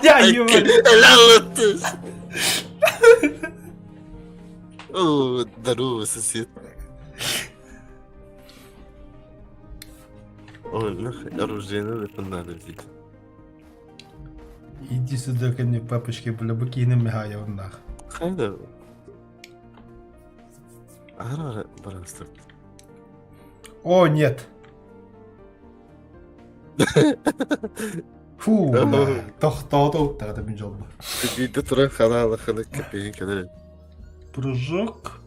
Я ебать. О, здорово, сосед. Ой, нахуй оружие надо, надо взять. Иди сюда ко мне, папочки, бля, букины мигая нах. Хайда. Ара, барастыр. О, нет. Фу, бля. Тохтооту, тогда мен жолбу. Биирдэ туран хараалаханы кэпиһин кэлэр. Прыжок.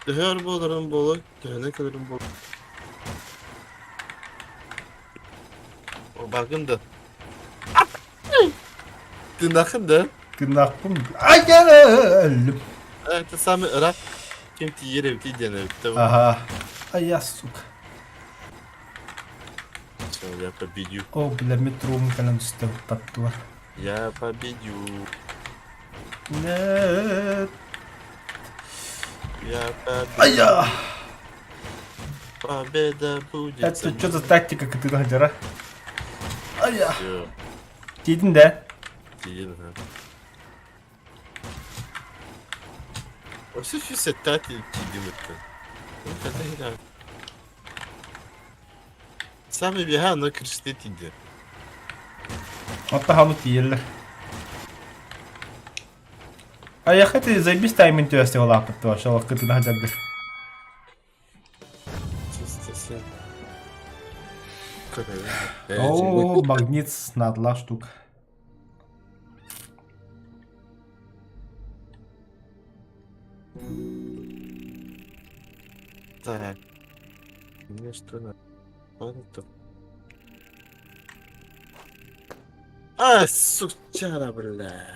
Төһө өр буоларын буолуой, төһөнөн кэлэрин буолуой. Баргын да. Тыынахын да. Тыынахпын. Ай, өллүм. Это самый ыраах ким тиийэр эбитий диэн эбит Ага. А я, сука. Все, я победю. О, бля, метром кэлэн түстэ таптылар. Я победю. Нет. Я победю. Ая! Победа будет. Это что за тактика кытыгына дьара? Ая! Все, Тиийдин да? тиийэн ха. Вообще 65 тиийдим это. Это Самый бега, но крышты тиийдэ. Оттон хану тиийэллэр. Айахха ты заебись тайминг түөсте улааппыт туа, шолох кытына дьаргыр. О, магнит надла штука. Так. Мне что надо? Ладно, то. А, сучара, бля.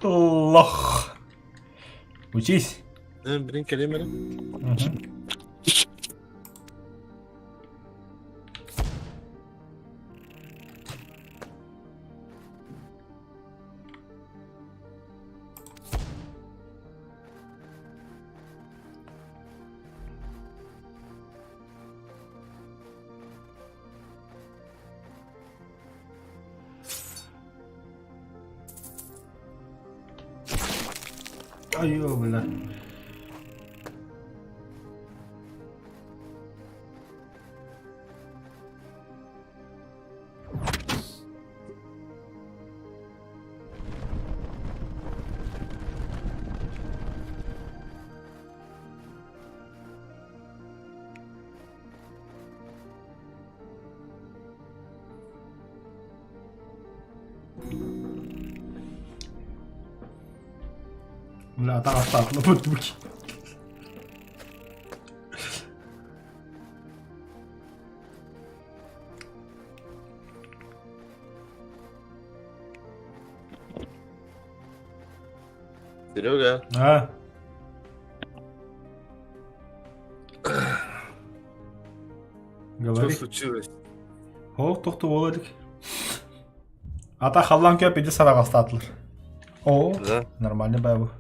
Лох. Учись. Блин, кэлим эрэ. Айыы, бля. Бля, атаҕастаатына бу Серега. А? Говори. Что случилось? О, тохту буола илик. Ата халлан көп иди сараҕастаатылар. О, Да. нормально баа бу.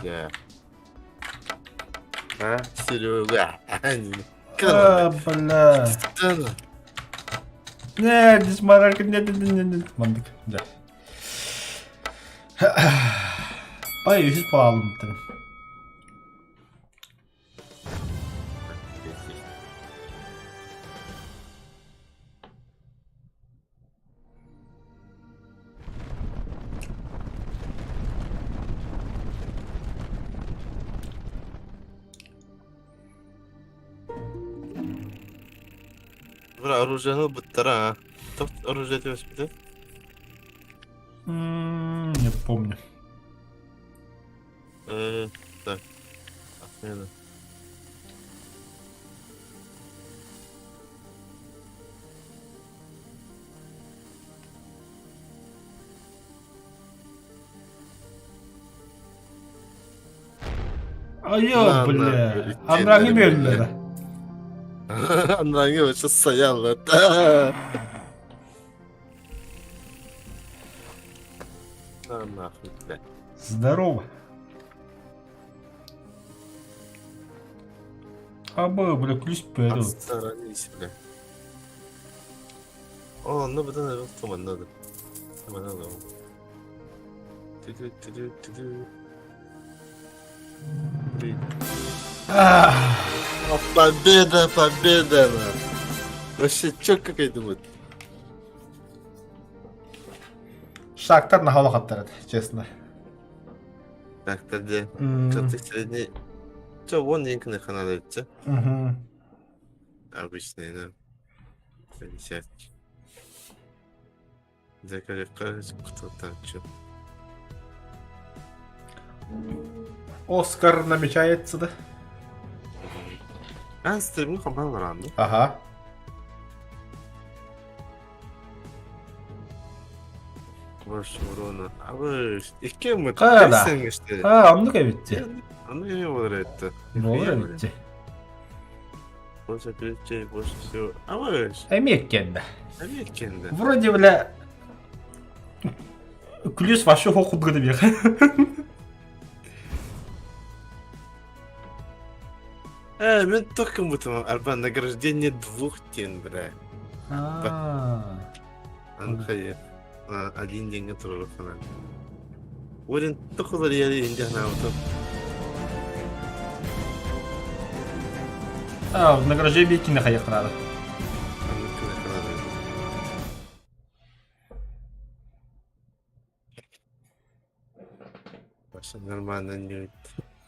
Yeah. А, Серега. А, бля. Не, дисмарак, не, не, не, не, Мандык, да. Бай, үһүс буолалым. Бра, оружиены быттара, а. Топ оружие түбэспитэ? Не помню. Э, так. Отмена. Айо, бля. Анраҥы биэрдилэр. Анраҥы вообще стояла. На нахуй, бля. Здорово. Аба, бля, ключ пойду. Отсторонись, бля. О, ну быдан туманнады. Туманнады. Ту-ду-ту-ду-ту-ду. Блин. Победа, победа! Вообще, чё какая думает? Шактар на халахаттар, честно. Так, тогда, что ты средний... Чё, вон деньги на чё? Угу. Обычные, да. 50. Закажи, кто там, чё? Оскар намечается, да? А, стриму хаман рано. Ага. Больше урона. А вы, икки мы Да. А, оннук эбит. Ону кеме болар этти. Болар эбит. Больше ключей, больше всего. А вы, Эмиэ кэннэ. эмиэ кэннэ. Вроде, бля, Күлүс вообще хокуп гына бер. Э, мен только будто арба награждение двух тен, бля. Анхай один день турар фанат. Уорин тохолар яри индиана вот. А, награждение кине хайыктырады. Нормально не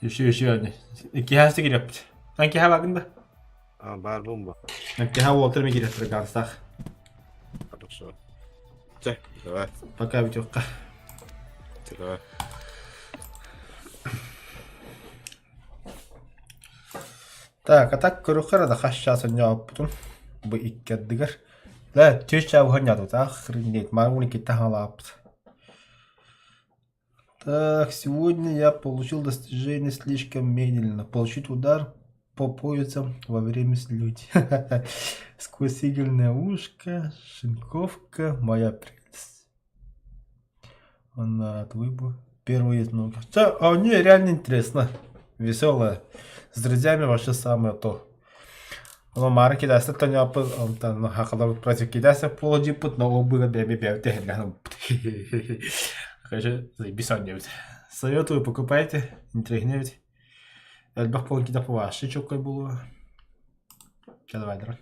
Еще еще они. Киһэ кириэппит. Эн киһэ бардың да? А, баар бомба. Киһэ уолтар ми кириэттэр ганстах. Хорошо. Чэ, давай. Пока бүтүөххэ. Давай. Так, а так көрүөххэ эрэ да хас чаас онньооппутун бу икки ардыгар. Да, түөрт чаа уһанньаатыбыт, охренеть, маны иккитэ хаалааппыт. Так, сегодня я получил достижение слишком медленно. Получить удар по поясам во время слюти. Сквозь игольное ушко, шинковка, моя прелесть. Она от выбора. Первый из многих. А у нее реально интересно. Веселая. С друзьями вообще самое то. Оно мары кидасы тоняпы, онтан хакалар против кидасы положипут, но обыга бэби бэби Короче, заебись он Советую, покупайте, интриги Элбэх буолан кидэп вообще чоккой буолуо. Чэ, давай, давай.